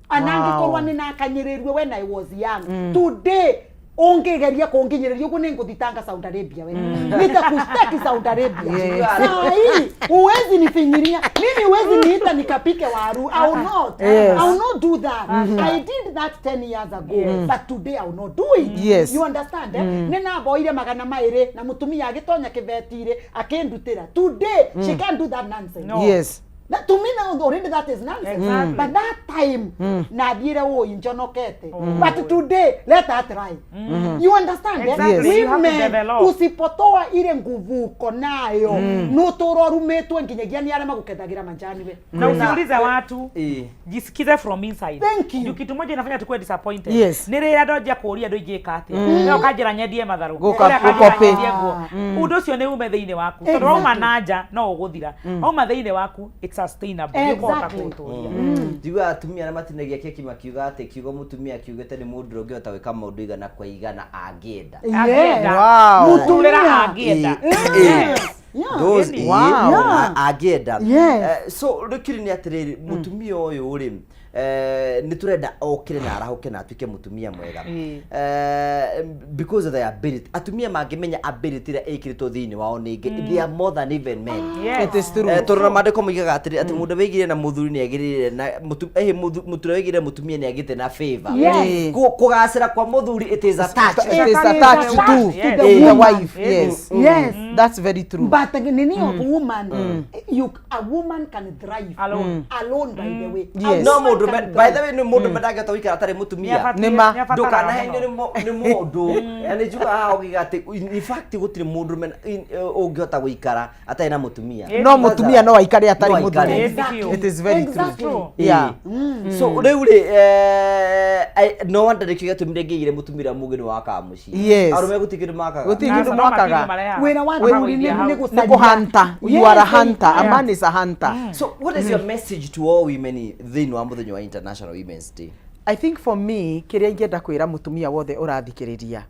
Anangĩkorwo nĩ nakanyĩrĩrue when I was young, today ũngĩgeria kũnginyĩrĩria ũguo nĩ ngũthitanga Saudi Arabia. We nitakushtaki Saudi Arabia. Yes. Saa hii huwezi nifinyiria mimi, huwezi niita nikapike waru. I will not. Yes. I will not do that. I did that 10 years ago, but today I will not do it. Yes. You understand, eh? Nĩ namboire 200 na mũtumia agĩtonya kĩbeti-rĩ akĩndutĩra. Today she can't do that nonsense. No. Yes. That, to me now already that is nonsense. Exactly. But that time nathiire ũĩ njonokete. But today let her try. You understand, eh? Exactly. You have to Women, develop. usipotoa ile nguvu uko nayo nũtũra ũrumĩtwo nginyagia nĩ arĩa magũkethagira manjani we. Na usiulize watu, jisikize from inside. Thank you. Juu kitu moja inafanya tukue disappointed Yes. nĩ rĩrĩa ndonjia kũũria andũ ingĩka atĩa, no ũkanjĩra nyendie matharũ. Gũka- Ũrĩa akanjĩra gũkopi. nyendie nguo. Ũndũ ũcio nĩ ume thĩinĩ waku tondũ wauma na nja no ũgũthira, wauma thĩinĩ waku it's sustainable. Nĩ ũkũhota kũũtũria. Njiguaga atumia arĩa matinagia keki makiuga atĩ kiugo mũtumia kiugĩte nĩ mũndũ ũrĩa ũngĩhota gwĩka maũndũ igana kwa igana angĩenda. Angĩenda. Wow. Mũtũrĩra angĩenda. Yeah. Those Wow. angĩenda. Yes. So rĩkiri nĩ atĩrĩrĩ, mũtumia ũyũ rĩ, Nĩ tũrenda okĩre na arahũke na atuĩke mũtumia mwega. Because of their ability, atumia mangĩmenya ability ĩrĩa ĩkĩrĩtwo thĩinĩ wao nĩ Ngai, they are more than even men. Yes. It is true. Tondũ na maandĩko moigaga atĩrĩ, atĩ mũndũ wĩigire na mũthuri nĩ agĩrĩire na mũtu ũrĩa wĩigire mũtumia nĩ agĩte na favor. Yes. Kũgacĩra kwa mũthuri, it is attached. It is attached to Yes. the woman. wife. Yes. Yes. That's very true. But nini of woman, you, a woman can thrive Alone. Alone, by the way. A Yes. No woman mũndũ can by thrive. the way, nĩ mũndũ ndangĩhota gũikara atarĩ mũtumia. Nĩabatiĩ- Nĩ ma- nĩabataraga Ndũkanahenio mũno. nĩ mũndũ, na nĩ njugaga haha ũgiuga atĩ in fact gũtirĩ mũndũ ũngĩhota gũikara atarĩ na mũtumia. No mũtumia no aikare atarĩ No aikare. mũthuri. Exactly. It is very true. Exactly. Yeah. So rĩu rĩ, no wonder nĩkĩo gĩatũmire ngĩigire mũtumia ũrĩa mũgĩ nĩ wakaga mũciĩ. Yes. Arũme gũtirĩ kĩndũ makaga. Gũtirĩ Na kĩndũ no mwakaga. matindu marehaga. Wĩra wa Makagũithia thuri hau. nĩ Nĩ gũcaria. kũhanta. You are a hunter. A Yeah. man is a hunter. So what is your message to all women thĩinĩ wa mũthenya wa International Women's Day? I think for me, kĩrĩa ingĩenda kwĩra mũtumia wothe ũrathikĩrĩria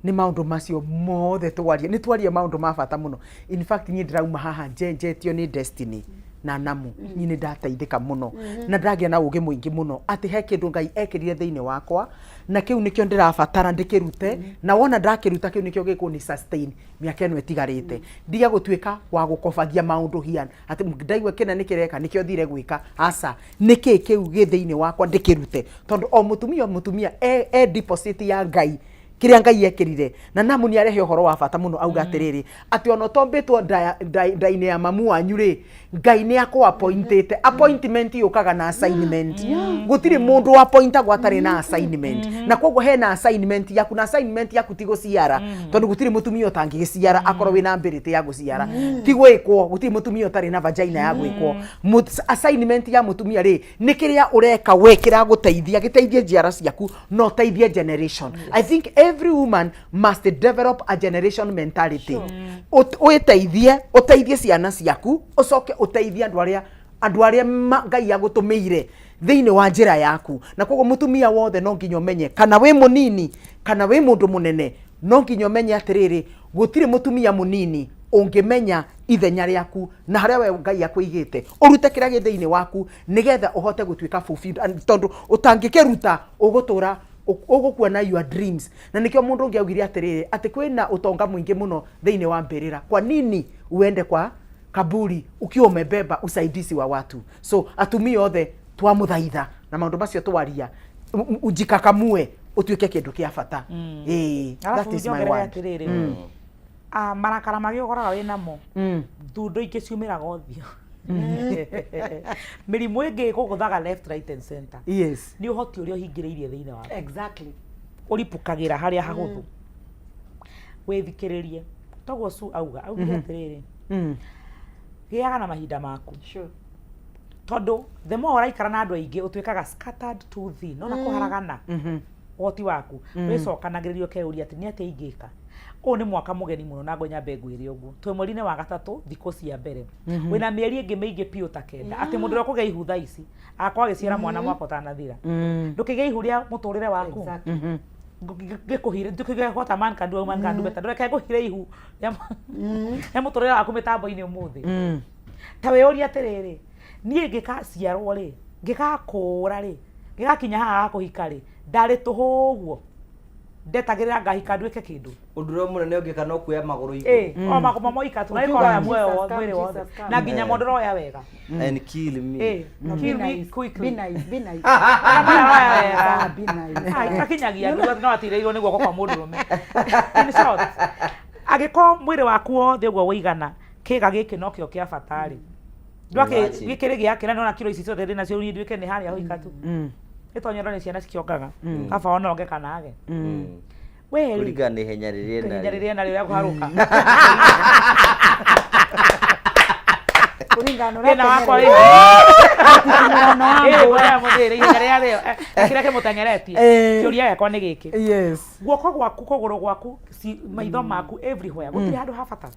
nĩ maũndũ macio mothe twaria, nĩ twaria maũndũ ma bata mũno. In fact, niĩ ndĩrauma haha njenjetio nĩ Destiny na Namu. Niĩ nĩ ndateithĩka mũno na ndagĩa na ũgĩ mũingĩ mũno atĩ he kĩndũ Ngai ekĩrire thĩinĩ wakwa, na kĩu nĩkĩo ndĩrabatara ndĩkĩrute, na wona ndakĩruta, kĩu nĩkĩo gĩkũni sustain mĩaka ĩno ĩtigarĩte, ndige gũtuĩka wa gũkobagia maũndũ hian atĩ ndaigua kĩna nĩ kĩreka nĩkĩo thire gwĩka. Aca, nĩkĩ kĩu gĩ thĩinĩ wakwa ndĩkĩrute, tondũ o mũtumia, o mũtumia e deposit ya Ngai, kĩrĩa Ngai ekĩrire. Na Namu nĩ arehe ũhoro wa bata mũno, auga atĩrĩrĩ, atĩ ona ũtombĩtwo nda-inĩ ya mamu wanyu rĩ, Ngai nĩ akũ appointĩte. Appointment yũkaga na assignment. Gũtirĩ mũndũ appointagwo atarĩ na assignment, na koguo hena assignment yaku, na assignment yaku ti gũciara, tondũ gũtirĩ mũtumia ũtangĩgĩciara akorwo wĩna ability ya gũciara. Ti gwĩkwo, gũtirĩ mũtumia ũtarĩ na vagina ya gwĩkwo. Assignment ya mũtumia rĩ, nĩ kĩrĩa ũreka we kĩragũteithia, gĩteithie njiara ciaku na ũteithie generation. I think every woman must develop a generation mentality. Wĩteithie, ũteithie ciana ciaku, ũcoke ũteithie andũ arĩa Ngai agũtũmĩire thĩinĩ wa njĩra yaku. Na koguo mũtumia wothe no nginya ũmenye, kana wĩ mũnini kana wĩ mũndũ mũnene, no nginya ũmenye atĩrĩrĩ, gũtirĩ mũtumia mũnini ũngĩmenya ithenya rĩaku na harĩa we Ngai akũigĩte, ũrute kĩrĩa gĩ thĩinĩ waku nĩgetha ũhote gũtuĩka fulfilled. And tondũ ũtangĩkĩruta, ũgũtũra ũgũkua na your dreams. Na nĩkĩo mũndũ ũngĩ augire atĩrĩrĩ, atĩ kwĩna ũtonga mũingĩ mũno thĩinĩ wa mbĩrĩra, kwa nini uende kwa kaburi ukiwa umebeba usaidizi wa watu? So atumia othe twamũthaitha na maũndũ macio twaria, ujikakamue ũtuĩke kĩndũ kĩa bata. Ĩĩ, that Arabu is my njongerere word. atĩrĩrĩ, marakara marĩa ũkoraga wĩ namo, thundo ingĩ ciumĩraga ũthiũ, mĩrimũ ĩngĩ ĩkũgũthaga left, right and center. Nĩ ũhoti ũrĩa ũhingĩrĩirie thĩinĩ waku. Ũripũkagĩra harĩa hahũthũ. Wĩthikĩrĩrie toguo su auga augire atĩrĩrĩ, gĩaga na mahinda maku, tondũ the more ũraikara na andũ aingĩ, ũtuĩkaga scattered too thin, nona kũharagana ũhoti waku. Wĩcokanagĩrĩria, ũkeyũria atĩ nĩ atĩa ingĩka. Ũyũ nĩ mwaka mũgeni mũno, na ngonyambe ngwĩre ũguo, twĩ mweri-inĩ wa gatatũ, thikũ cia mbere wĩna mĩeri ĩngĩ mĩingĩ biũ ta 9, atĩ mũndũ ũrĩa ũkũgĩa ihu thaa ici agakorwo agĩciara mwana mwaka ũtanathira. Ndũkĩgĩa ihu rĩa mũtũrĩre waku ngĩkũhire, ndũkĩgĩa what a man can do, a woman can do better. Ndũreke ngũhire ihu rĩa mũtũrĩre waku mĩtambo-inĩ ũmũthĩ. Ta wĩyũrie atĩrĩrĩ, niĩ ngĩkaciarwo rĩ, ngĩgakũra rĩ, ngĩgakinya haha ha kũhika rĩ, ndarĩ tũhũ ũguo ndetagĩrĩra ngahika nduĩke kĩndũ? Ũndũ ũrĩa mũnene ũngĩka no kuoya magũrũ Ĩ, igũrũ. o magũrũ moika tu, Ũkiuga nagĩkoroya muoyo Jesus wothe, come, mwĩrĩ wothe, Jesus come. na nginya mũndũ ũroya wega. And kill me. Ĩ, No, kill be me nice. quickly. Be nice, be nice. Arĩa wega. Ah, be nice. Ah, akinyagia no atirĩirwo nĩ guoko kwa mũndũrũme. In short, angĩkorwo mwĩrĩ waku wothe ũguo wũigana, kĩga gĩkĩ nokĩo kĩa bata rĩ, ndwakĩ Imagine. gĩkĩrĩ gĩake, na nĩwona kiro ici ciothe ndĩ nacio niĩ nduĩke nĩ harĩa hoika tu, ĩtonyerwo nĩ ciana cikĩongaga, kaba ona onge kana age we rĩ, Kũringana na ihenya rĩrĩa ihenya enarĩo. Rĩrĩa narĩo rĩa kũharũka. Kũringana na ũrĩa Thĩna wakwa wĩ Mũthitimũrano wa Ĩ, mbũra. bwana mũthĩrĩ, ihenya rĩrĩa rĩo, kĩrĩa kĩmũteng'eretie. Kĩũria gĩakwa nĩ gĩkĩ: guoko gwaku, kũgũrũ gwaku, maitho maku, everywhere, gũtirĩ handũ ha bata.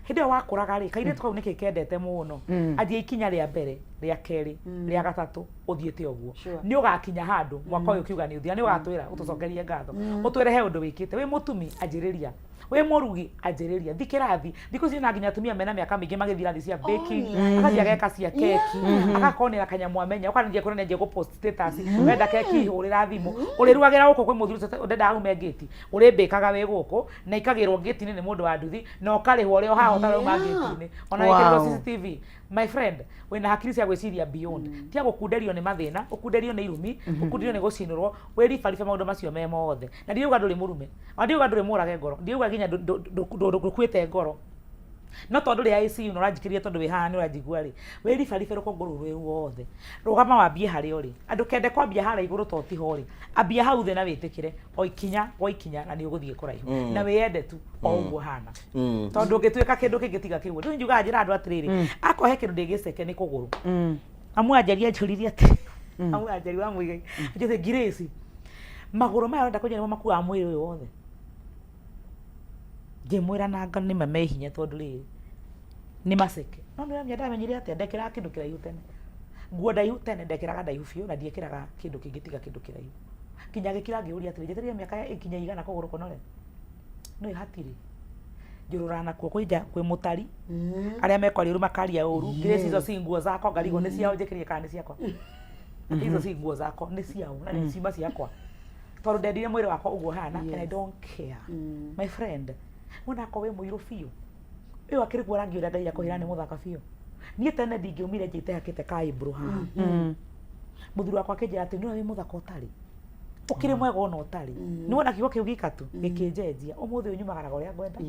Hĩndĩ ĩyo wakũraga rĩ, kairĩtu kau nĩkĩ kendete mũno? Anjia ikinya rĩa mbere, rĩa kerĩ, rĩa gatatũ. Ũthiĩte ũguo nĩ ũgakinya handũ mwaka ũyũ ũkiuga nĩ ũthira, nĩ ũgatwĩra ũtũcokerie ngatho, ũtwĩre he ũndũ wĩkĩte. Wĩ mũtumi, anjĩrĩria. Wĩ mũrugi, anjĩrĩria. Thi kĩrathi. Thikũ ici na nginya atumia mena mĩaka mĩingĩ magĩthiĩ irathi cia baking, agathiĩ ageka cia keki, agakorwo nĩ na kanyamũ amenya, ũkanjia kuona nĩanjia gũ post status, wenda keki hũrĩra thimũ, ũrĩrugagĩra gũkũ kwĩ mũthuri ũcio ũndendaga aume ngĩti, ũrĩmbĩkaga wĩ gũkũ na ikagĩrwo ngĩti-inĩ nĩ mũndũ wa nduthi na ũkarĩhwo ũrĩ o haha ũtarauma ngĩti-inĩ, ona wĩkĩrĩrwo CCTV. My friend, wĩna hakiri cia gwĩciria beyond. Tiga gũkunderio nĩ mathĩna, ũkunderio nĩ irumi, ũkunderio nĩ gũcinũrwo, wĩribaribe maũndũ macio me mothe. Na ndiuga ndũrĩ mũrume, ona ndiuga ndũrĩ mũrage ngoro, ndiuga nginya ndũkuĩte ngoro. No tondũ ndũrĩ ICU na ũranjikĩrĩria tondũ wĩ haha nĩ ũranjigua rĩ, wĩribaribe rũkũngũ rũu rwĩ ruothe. Rũgama wambie harĩa ũrĩ. Andũ kende kwambia harĩa igũrũ to tiho rĩ, ambia hau thĩ na wĩtĩkĩre o ikinya gwa ikinya na nĩ ũgũthiĩ kũraihu. Na wĩyende tu o ũguo ũhana. Tondũ ũngĩtuĩka kĩndũ kĩngĩ tiga kĩu. Rĩu njugaga njĩra andũ atĩrĩrĩ, akorwo he kĩndũ ndĩ gĩceke nĩ kũgũrũ. Amu Anjeri anjũririe atĩ, amu Anjeri wa Mũigai, anjũririe Grace, magũrũ maya ũrenda kũnjĩra nĩmo makuaga mwĩrĩ ũyũ wothe? Ngĩmwĩra nanga nĩma me hinya tondũ rĩrĩ, nĩ maceke. No nĩ ũramenya ndamenyire atĩa? Ndekĩraga kĩndũ kĩraihu tene. Nguo ndaihu tene ndekĩraga ndaihu biũ na ndiekĩraga kĩndũ kĩngĩ tiga kĩndũ kĩraihu. Nginya ngĩkira ngĩũria atĩrĩ, njetereire mĩaka ĩkinye igana kũgũrũ kũnore? Nĩũĩ hatirĩ. Njũrũraga nakuo kwĩ nja kwĩ mũtari, arĩa mekwaria ũru makaria ũru, Grace hizo si nguo zako, ngarigwo nĩ ciao njĩkĩrire kana nĩ ciakwa. Atĩ hizo si nguo zako, nĩ ciao na nĩ ciuma ciakwa. Tondũ ndendire mwĩrĩ wakwa ũguo ũhana and I don't care. My friend, wona akorwo wĩ mũirũ biũ, ũyũ akĩrĩ kuo rangi ũrĩa Ngai akũheire nĩ mũthaka biũ. Niĩ tene ndingĩumire nja itehakĩte ka eyebrow haha. Mũthuri wakwa akĩnjĩra atĩ nĩwe wĩ mũthaka ũtarĩ. Ũkĩrĩ mwega ona ũtarĩ. Nĩ wona kiugo kĩu gika tu gĩkĩnjenjia. Ũmũthĩ ũyũ nyumagaraga ũrĩa ngwenda.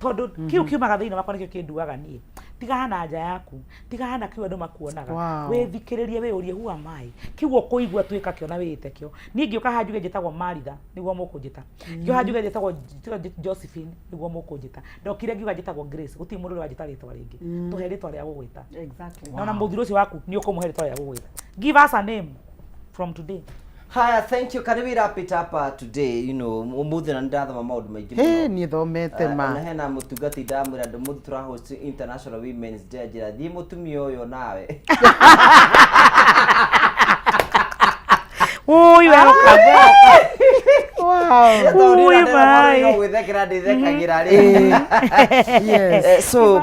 Tondũ kĩu kiumaga thĩinĩ wakwa nĩkĩo kĩnduaga niĩ. Tigana na nja yaku, tigana na kĩu andũ makuonaga. Wĩthikĩrĩrie wĩyũrie who am I? Kĩu ũkũigua tuĩka kĩo na wĩĩte kĩo. Niĩ ngĩũka haha njuge njĩtagwo Maritha nĩguo mũkũnjĩta. Ngĩũka haha njuge njĩtagwo Josephine nĩguo mũkũnjĩta. Ndokire ngiuga njĩtagwo Grace, gũtirĩ mũndũ ũrĩ wanjĩta rĩtwa rĩngĩ. Tũhe rĩtwa rĩa gũgwĩta. Na ona mũthuri ũcio waku nĩ ũkũmũhe rĩtwa rĩa gũgwĩta. Give us a name from today. Haya, thank you. Can we wrap it up today? You know, umuthi na ndathoma maundu maingi Hĩ, niĩ thomete ma. Na hena mutungati ndamwira ndu muthi tura host International Women's Day njira thiĩ mutumia ũyũ nawe. Ui, welcome, welcome. Wow. Ui, bye. Gwĩthekera ndĩthekagĩra rĩ. Yes. So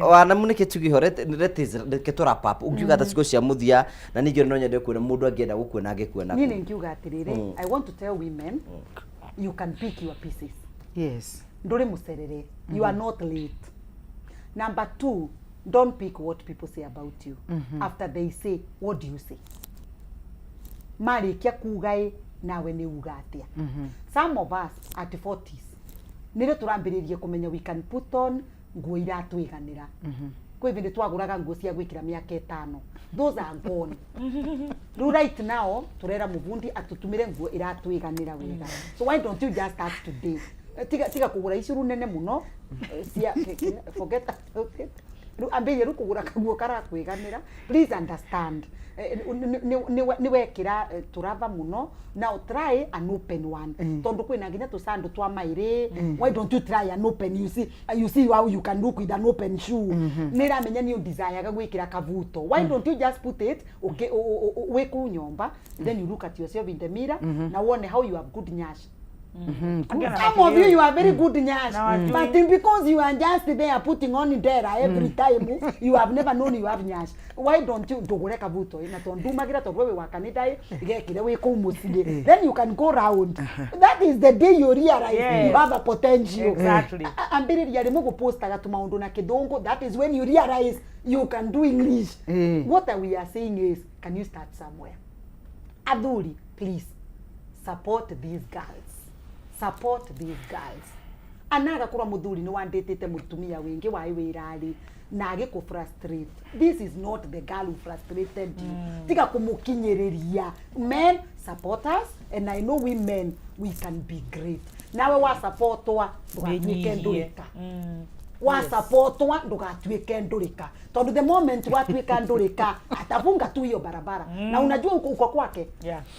wanamu nĩkĩ tuge ho reke tũ wrap up ũngiuga ta ciugo cia mũthia na ningĩ no nyende kuona mũndũ angĩenda gũkuona angĩkuona Niĩ kũ? nĩ ngiuga atĩrĩrĩ, I want to tell women you can pick your pieces. Ndũrĩ mũcerere, you are not late. Number two, don't pick what people say about you. After they say, what do you say? Marĩkia kuga ĩ, nawe nĩ uga atĩa? Some of us at 40s nĩrĩo tũrambĩrĩria kũmenya we can put on nguo iratwĩganĩra. Kwĩ hĩndĩ twagũraga nguo cia gwĩkĩra mĩaka 5. Those are gone. Rĩu right now tũrera mũbundi atũtumĩre nguo iratwĩganĩra wega. So why don't you just start today? Tiga kũgũra icuru nene mũno cia forget about it. Rĩu ambĩrĩria rĩu kũgũra kaguo karakwĩganĩra. Please understand. Nĩ wekĩra tũraba mũno. Now try an open one. Tondũ kwĩna nginya tũcandũ twa maĩrĩ. Why don't you try an open? You see how you can look with an open shoe. Nĩ ĩramenya nĩ ũdesireaga gwĩkĩra kabuto. Why don't you just put it okay, wĩ kũu nyũmba, then you look at yourself in the mirror na wone how you have good nyash. Some of you, you are very good nyash, but because you are just there putting on dera every time, you have never known you have nyash. Why don't you ndũgũre kabuto na tondũ ndumagira tondũ we wĩ wa kanitha ĩ gekire wĩ kũu mũciĩ, then you can go round. That is the day you realize you have a potential. Ambĩrĩria rĩ mũgũpostaga tũmaũndũ na kĩthũngũ, that is when you realize you can do English. What we are saying is, can you start somewhere? Athuri, please support these girls, support these girls. Anaga korwo muthuri ni wandĩtĩte mũtumia wĩngĩ waĩ wĩrarĩ na agĩkũ frustrate, this is not the girl who frustrated you. Tiga kũmũkinyĩrĩria. Men, support us, and I know women, we can be great. Nawe wa supportwa ndũgatuĩke Wĩnyihie. ndũrĩka. Wa supportwa ndũgatuĩke ndũrĩka, tondũ the moment watuĩka ndũrĩka atafunga tu hiyo barabara na unajua uko kwake.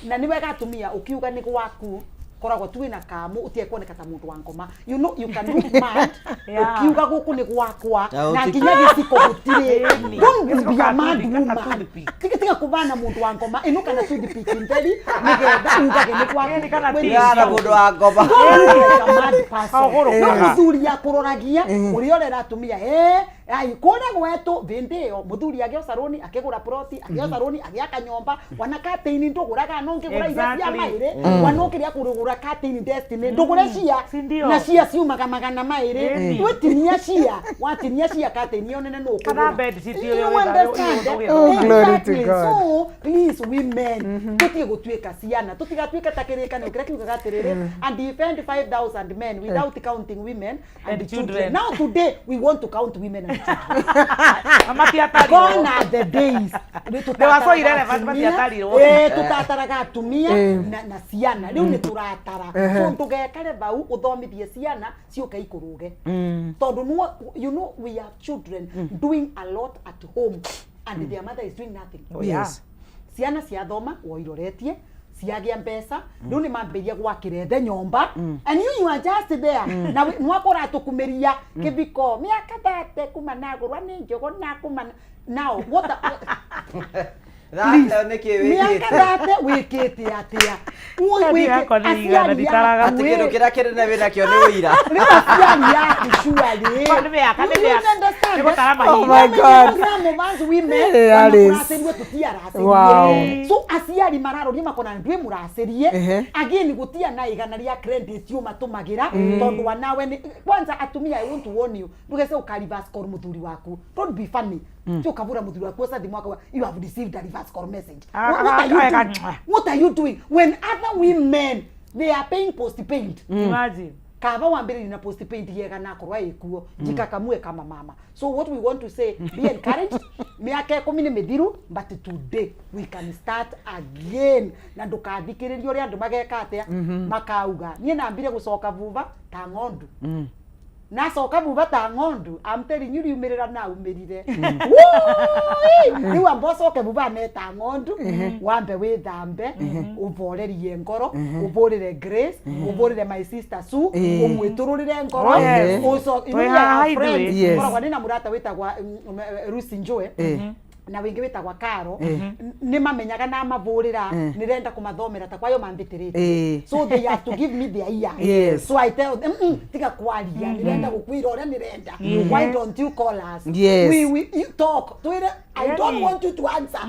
Na nĩ wega atumia ukiuga nĩ gwaku koragwo tu wĩna kamu ũtige kuoneka ta mũndũ wa ngoma. You know you can look mad. Ũkiuga gũkũ nĩ gwakwa Na na ũti- nginya gĩciko gũtirĩ. Ĩni. Don't Gĩciko be a ka mad toothpick, woman. ka toothpick. Tiga tiga kũbana mũndũ wa ngoma ĩnũka na toothpick ntheri nĩgetha ugage nĩ gwaku. Ĩni kana When tissue. you Yara mũndũ wa ngoma. Don't look like a mad person. Ũgũrũkaga. No mũthuri akũroragia ũrĩa ũrera atumia "Eh, ai kũrĩa gwetũ vĩndĩ ĩyo mũthuri agĩoca rũni akĩgũra ploti akĩoca rũni agĩaka nyũmba wana katĩini ndũgũraga no ngĩgũra iria cia Exactly. maĩrĩ wana ũkĩrĩa kũgũra katĩini destiny ndũgũre cia Si ndio? na cia ciumaga magana maĩrĩ Ĩni. wĩtinia cia watinia cia katĩini ĩyo nene nũ Kana ũkũgũra bed sheet You ũrĩa wĩtha- understand? ũgĩthondeka. Oh, glory to Exactly. God. So, please women tutige gutuika ciana tutigatuike ta kirikanio kiria kiugaga atiriri and defend 5000 men without counting women and, And children. children. Now today we want to count women and children. Matiatarirwo. Gone are the days. They were so irrelevant, matiatarirwo. Tutataraga atumia na ciana riu ni turatara so ndugekare vau uthomithie ciana ciuke ikuruge tondu you know we have children doing a lot at home and their mother is doing nothing. Oh, yeah. Yes. Ciana ciathoma woiroretie ciagĩa mbeca rĩu nĩ mambĩrĩria gwakĩra ethe nyũmba and you are just there na nwakora tũkumĩria kĩbiko mĩaka 30 kuma nagũrwa nĩ njũgũ na kuma now what Thate nĩkĩ mĩaka wĩkĩte? 30 wĩkĩte atĩa Kadi yakwa nĩ igana, nditaraga. Atĩ kĩndũ kĩrĩa kĩnene wĩnakĩo nĩ ũira. Rĩu aciari aku surely. Nĩ mĩaka, nĩ You mĩaka. understand? Nĩ gũtara mahinda. Oh my God. Women, Hey, Alice. mũracĩrie tũtiaracĩrie. Wow. So aciari mararoria makona ndwĩ mũracĩrie Ehe. again gũtia na igana rĩa credit ũmatũmagĩra tondũ wanawe nĩ kwanza atumia I want to warn you ndũgece ũka reverse call mũthuri waku. Don't be funny. Ti ũkavũra mũthuri waku ũca thimũ akauga you have received a reverse call message. What are you doing? What are you doing when other women they are paying postpaid? Imagine. Kava wambĩrĩria na postpaid yega na akorwo ĩkuo jikakamue kama mama. So what we want to say, be encouraged. Mĩaka 10 nĩ mĩthiru but today we can start again na ndũkathikĩrĩrie ũrĩa andũ mageka atĩa makauga niĩ nambire gũcoka vuva ta ng'ondu nacoka vuva ta ng'ondu I'm telling you riumĩrĩra naumĩrire Wũi! Rĩu amba ũcoke vuva ne ta ng'ondu wambe wĩthambe ũvorerie ngoro ũvũrĩre Grace ũvũrĩre my sister Sue ũmwĩtũrũrĩre ngoro Oh, yes. ũco- Twĩ you know, haha we are ithuĩ. friends. Yes. Ngoragwo ndĩna mũrata wĩtagwa Lucy Njoe na wĩngĩ wĩtagwa Karo nĩ mamenyaga na mavũrĩra nĩrenda kũmathomera ta kwayo mambĩtĩrĩtie so they have to give me their ear. Yes. So I tell them tiga kwaria nĩrenda gũkwĩra ũrĩa nĩrenda. Why don't you call us? Yes. We you talk twĩre I don't Yani. want you to answer.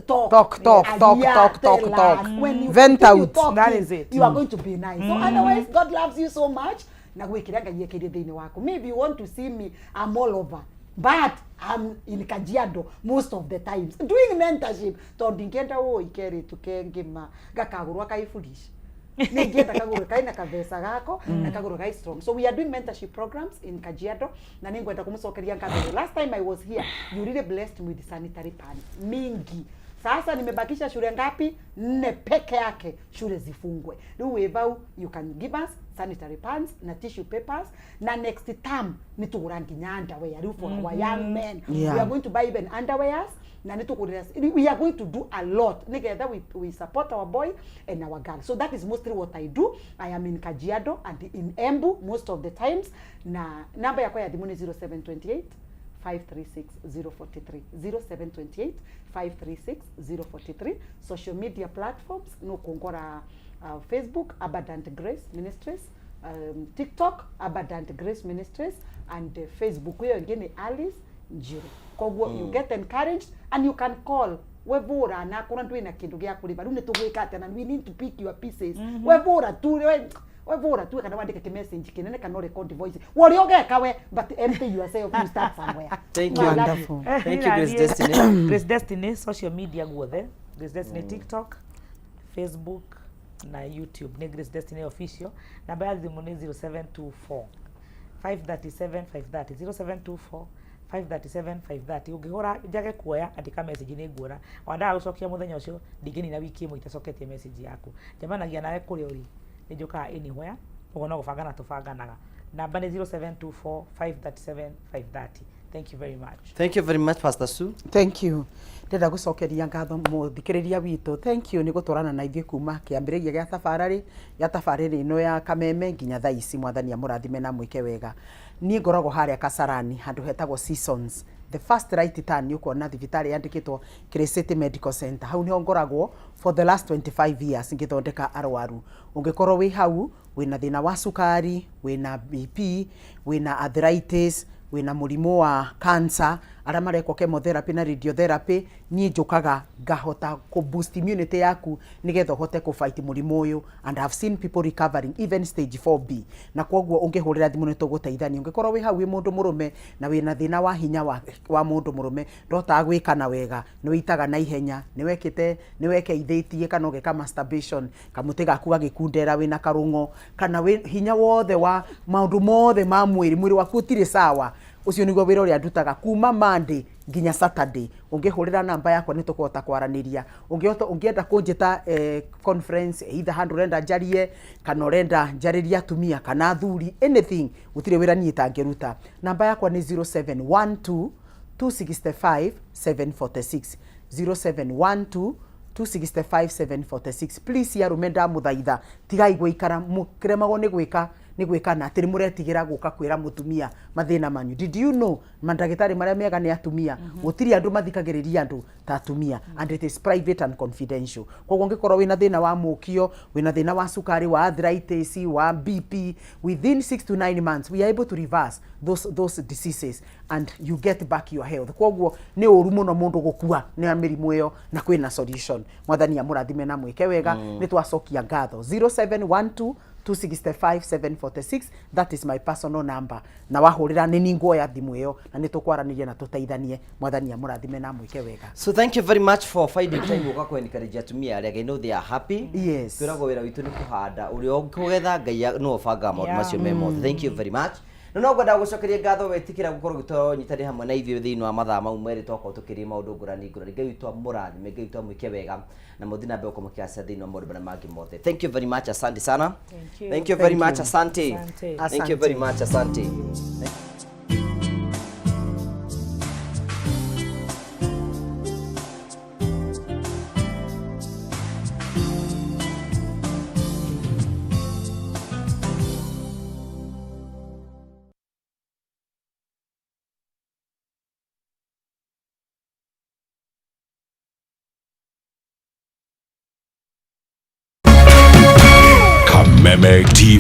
Talk. Talk, talk, talk, Aria, talk, talk, tell talk. us. When you Vent continue out. talking, That is it. you are going to be nice. So otherwise God loves you so much na gwĩkĩra Ngai ekĩrie thĩinĩ waku. Maybe you want to see me, I'm all over but I'm in Kajiado most of the times doing mentorship tondũ ndingĩenda ũĩ kerĩtu kengĩma gakagũrwa kaiburici ningĩenda kagũrwe kaina kabeca gako na kagũrwe kai strong. So we are doing mentorship programs in Kajiado na nĩngwenda kũmũcokeria ngatho. The last time I was here you really blessed me with sanitary pads mingi. Sasa nimebakisha shule ngapi? 4 peke yake shule zifungwe. Rĩu wĩ vau you can give us sanitary pads na tissue papers na next term nĩtũgũra nginya underwear rĩu for our young men. We are going to buy even underwears na nĩtũkũgũrĩra we are going to do a lot nĩgetha we support our boy and our girl. So that is mostly what I do. I am in Kajiado and in Embu most of the times na namba yakwa ya thimũ nĩ 0728 536 043 0728 536 043. Social media platforms no kungora Facebook Abundant Grace Ministries, TikTok Abundant Grace Ministries and Facebook hiyo ingĩ nĩ Alice Njiru. Koguo you get encouraged and you can call wevũra na akorwo ndwĩ na kĩndũ gĩa kũrĩba rĩu nĩ tũgwĩka atĩa na we need to pick your pieces. Wevũra tu wevũra tu kana wandĩke kĩmessage kĩnene kana record voice woria ũgeka we but empty yourself, you start somewhere. Thank I you. love you. Thank you, Grace Destiny. Grace Destiny social media guothe Grace Destiny TikTok, Facebook na YouTube nĩ Grace Destiny official. Namba ya thimũ nĩ 0724 537 530 0724 537 530. Ũngĩhũra njage kuoya andĩka message nĩ nguona wandaga gũcokia mũthenya ũcio ndingĩnina wiki ĩmwe itacoketie message yaku. Njemanagia nawe kũrĩa ũrĩ nĩ njũkaga anywhere ũguo no gũbangana tũbanganaga. Namba nĩ 0724 537 530. Thank you very much. Thank you very much, Pastor Sue. Thank you. Ndĩrenda gũcokeria ngatho mũthikĩrĩria witũ. Thank you nĩ gũtwarana na ithuĩ kuma kĩambĩrĩria gĩa tabararĩ ya tabarĩra ĩno ya Kameme nginya thaa ici. Mwathani amũrathime na amwĩke wega. Niĩ ngoragwo harĩa Kasarani handũ hetagwo Seasons. The first right turn nĩ ũkuona thibitarĩ yandĩkĩtwo City Medical Center. Hau nĩho ngoragwo for the last 25 years ngĩthondeka arwaru. Ũngĩkorwo wĩ hau wĩna thĩna wa cukari, wĩna BP, wĩna arthritis, wĩna mũrimũ wa cancer, arĩa marekwo chemotherapy na radiotherapy, niĩ njũkaga ngahota kũ boost immunity yaku nĩgetha ũhote kũ fight mũrimũ ũyũ, and I've seen people recovering even stage 4B. Na kwoguo ũngĩhũrĩra thimũ nĩ tũgũteithania. Ũngĩkorwo wĩ hau wĩ mũndũ mũrũme na wĩna thĩna wa hinya wa mũndũ mũrũme, ndũhotaga gwĩkana wega, nĩ wĩitaga na ihenya, nĩ wekĩte, nĩ wekeithĩtie kana ũgeka masturbation, kamũtĩ gaku gagĩkundera wĩna karũng'o, kana wĩ hinya wothe wa maũndũ mothe ma mwĩrĩ, mwĩrĩ waku ũtirĩ sawa, ũcio nĩguo wĩra ũrĩa ndutaga kuma Monday nginya Saturday. Ũngĩhũrĩra namba yakwa nĩ tũkũhota kwaranĩria. Ũngĩenda kũnjĩta conference, either handũ ũrenda njarie kana ũrenda njarĩrie atumia kana athuri, anything, gũtirĩ wĩra niĩ itangĩruta. Namba yakwa nĩ 0712 265 746, 0712 265 746. Please arũme, ndamũthaitha, tigai gũikara mũkĩremagwo nĩ gwĩka nĩ gwĩkana atĩ nĩ mũretigĩra gũka kwĩra mũtumia mathĩna manyu. Did you know mandagĩtarĩ marĩa mega nĩ atumia? Gũtirĩ andũ mathikagĩrĩria andũ ta atumia, and it is private and confidential. Koguo ũngĩkorwo wĩna thĩna wa mũkio, wĩna thĩna wa cukari, wa arthritis, wa BP, within 6 to 9 months we are able to reverse those diseases and you get back your health. Koguo nĩ ũru mũno mũndũ gũkua nĩ mĩrimũ ĩyo na kwĩna solution. Mwathani amũrathime na mwĩke wega. Nĩ twacokia ngatho. 0712 265 746, that is my personal number, na wahũrĩra nĩ ninguoya thimũ ĩyo na nĩ tũkwaranĩria na tũteithanie. Mwathani amũrathime na mwĩke wega. So thank you very much for finding time gũka kũ encourage atumia arĩa. I know they are happy. Yes. Twĩragwo wĩra witũ nĩ kũhanda, ũrĩa ũkũgetha Ngai nĩwe ũbangaga maũndũ macio me mothe. Thank you very much. Na no ngwenda gũcokeria ngatho wetĩkĩra gũkorwo ũgĩtũnyitanĩra hamwe na ithuĩ thĩinĩ wa mathaa mau merĩ twakorwo tũkĩria maũndũ ngũrani ngũrani. Ngai witũ amũrathime, Ngai witũ amwĩke wega na mũthiĩ na mbere gũkorwo mũkĩgacĩra thĩinĩ wa maũndũ marĩa mangĩ mothe. Thank you very much, asante sana. Thank you. Thank you very Thank much. you. Asante. Asante. Thank you very much, asante. Kameme TV.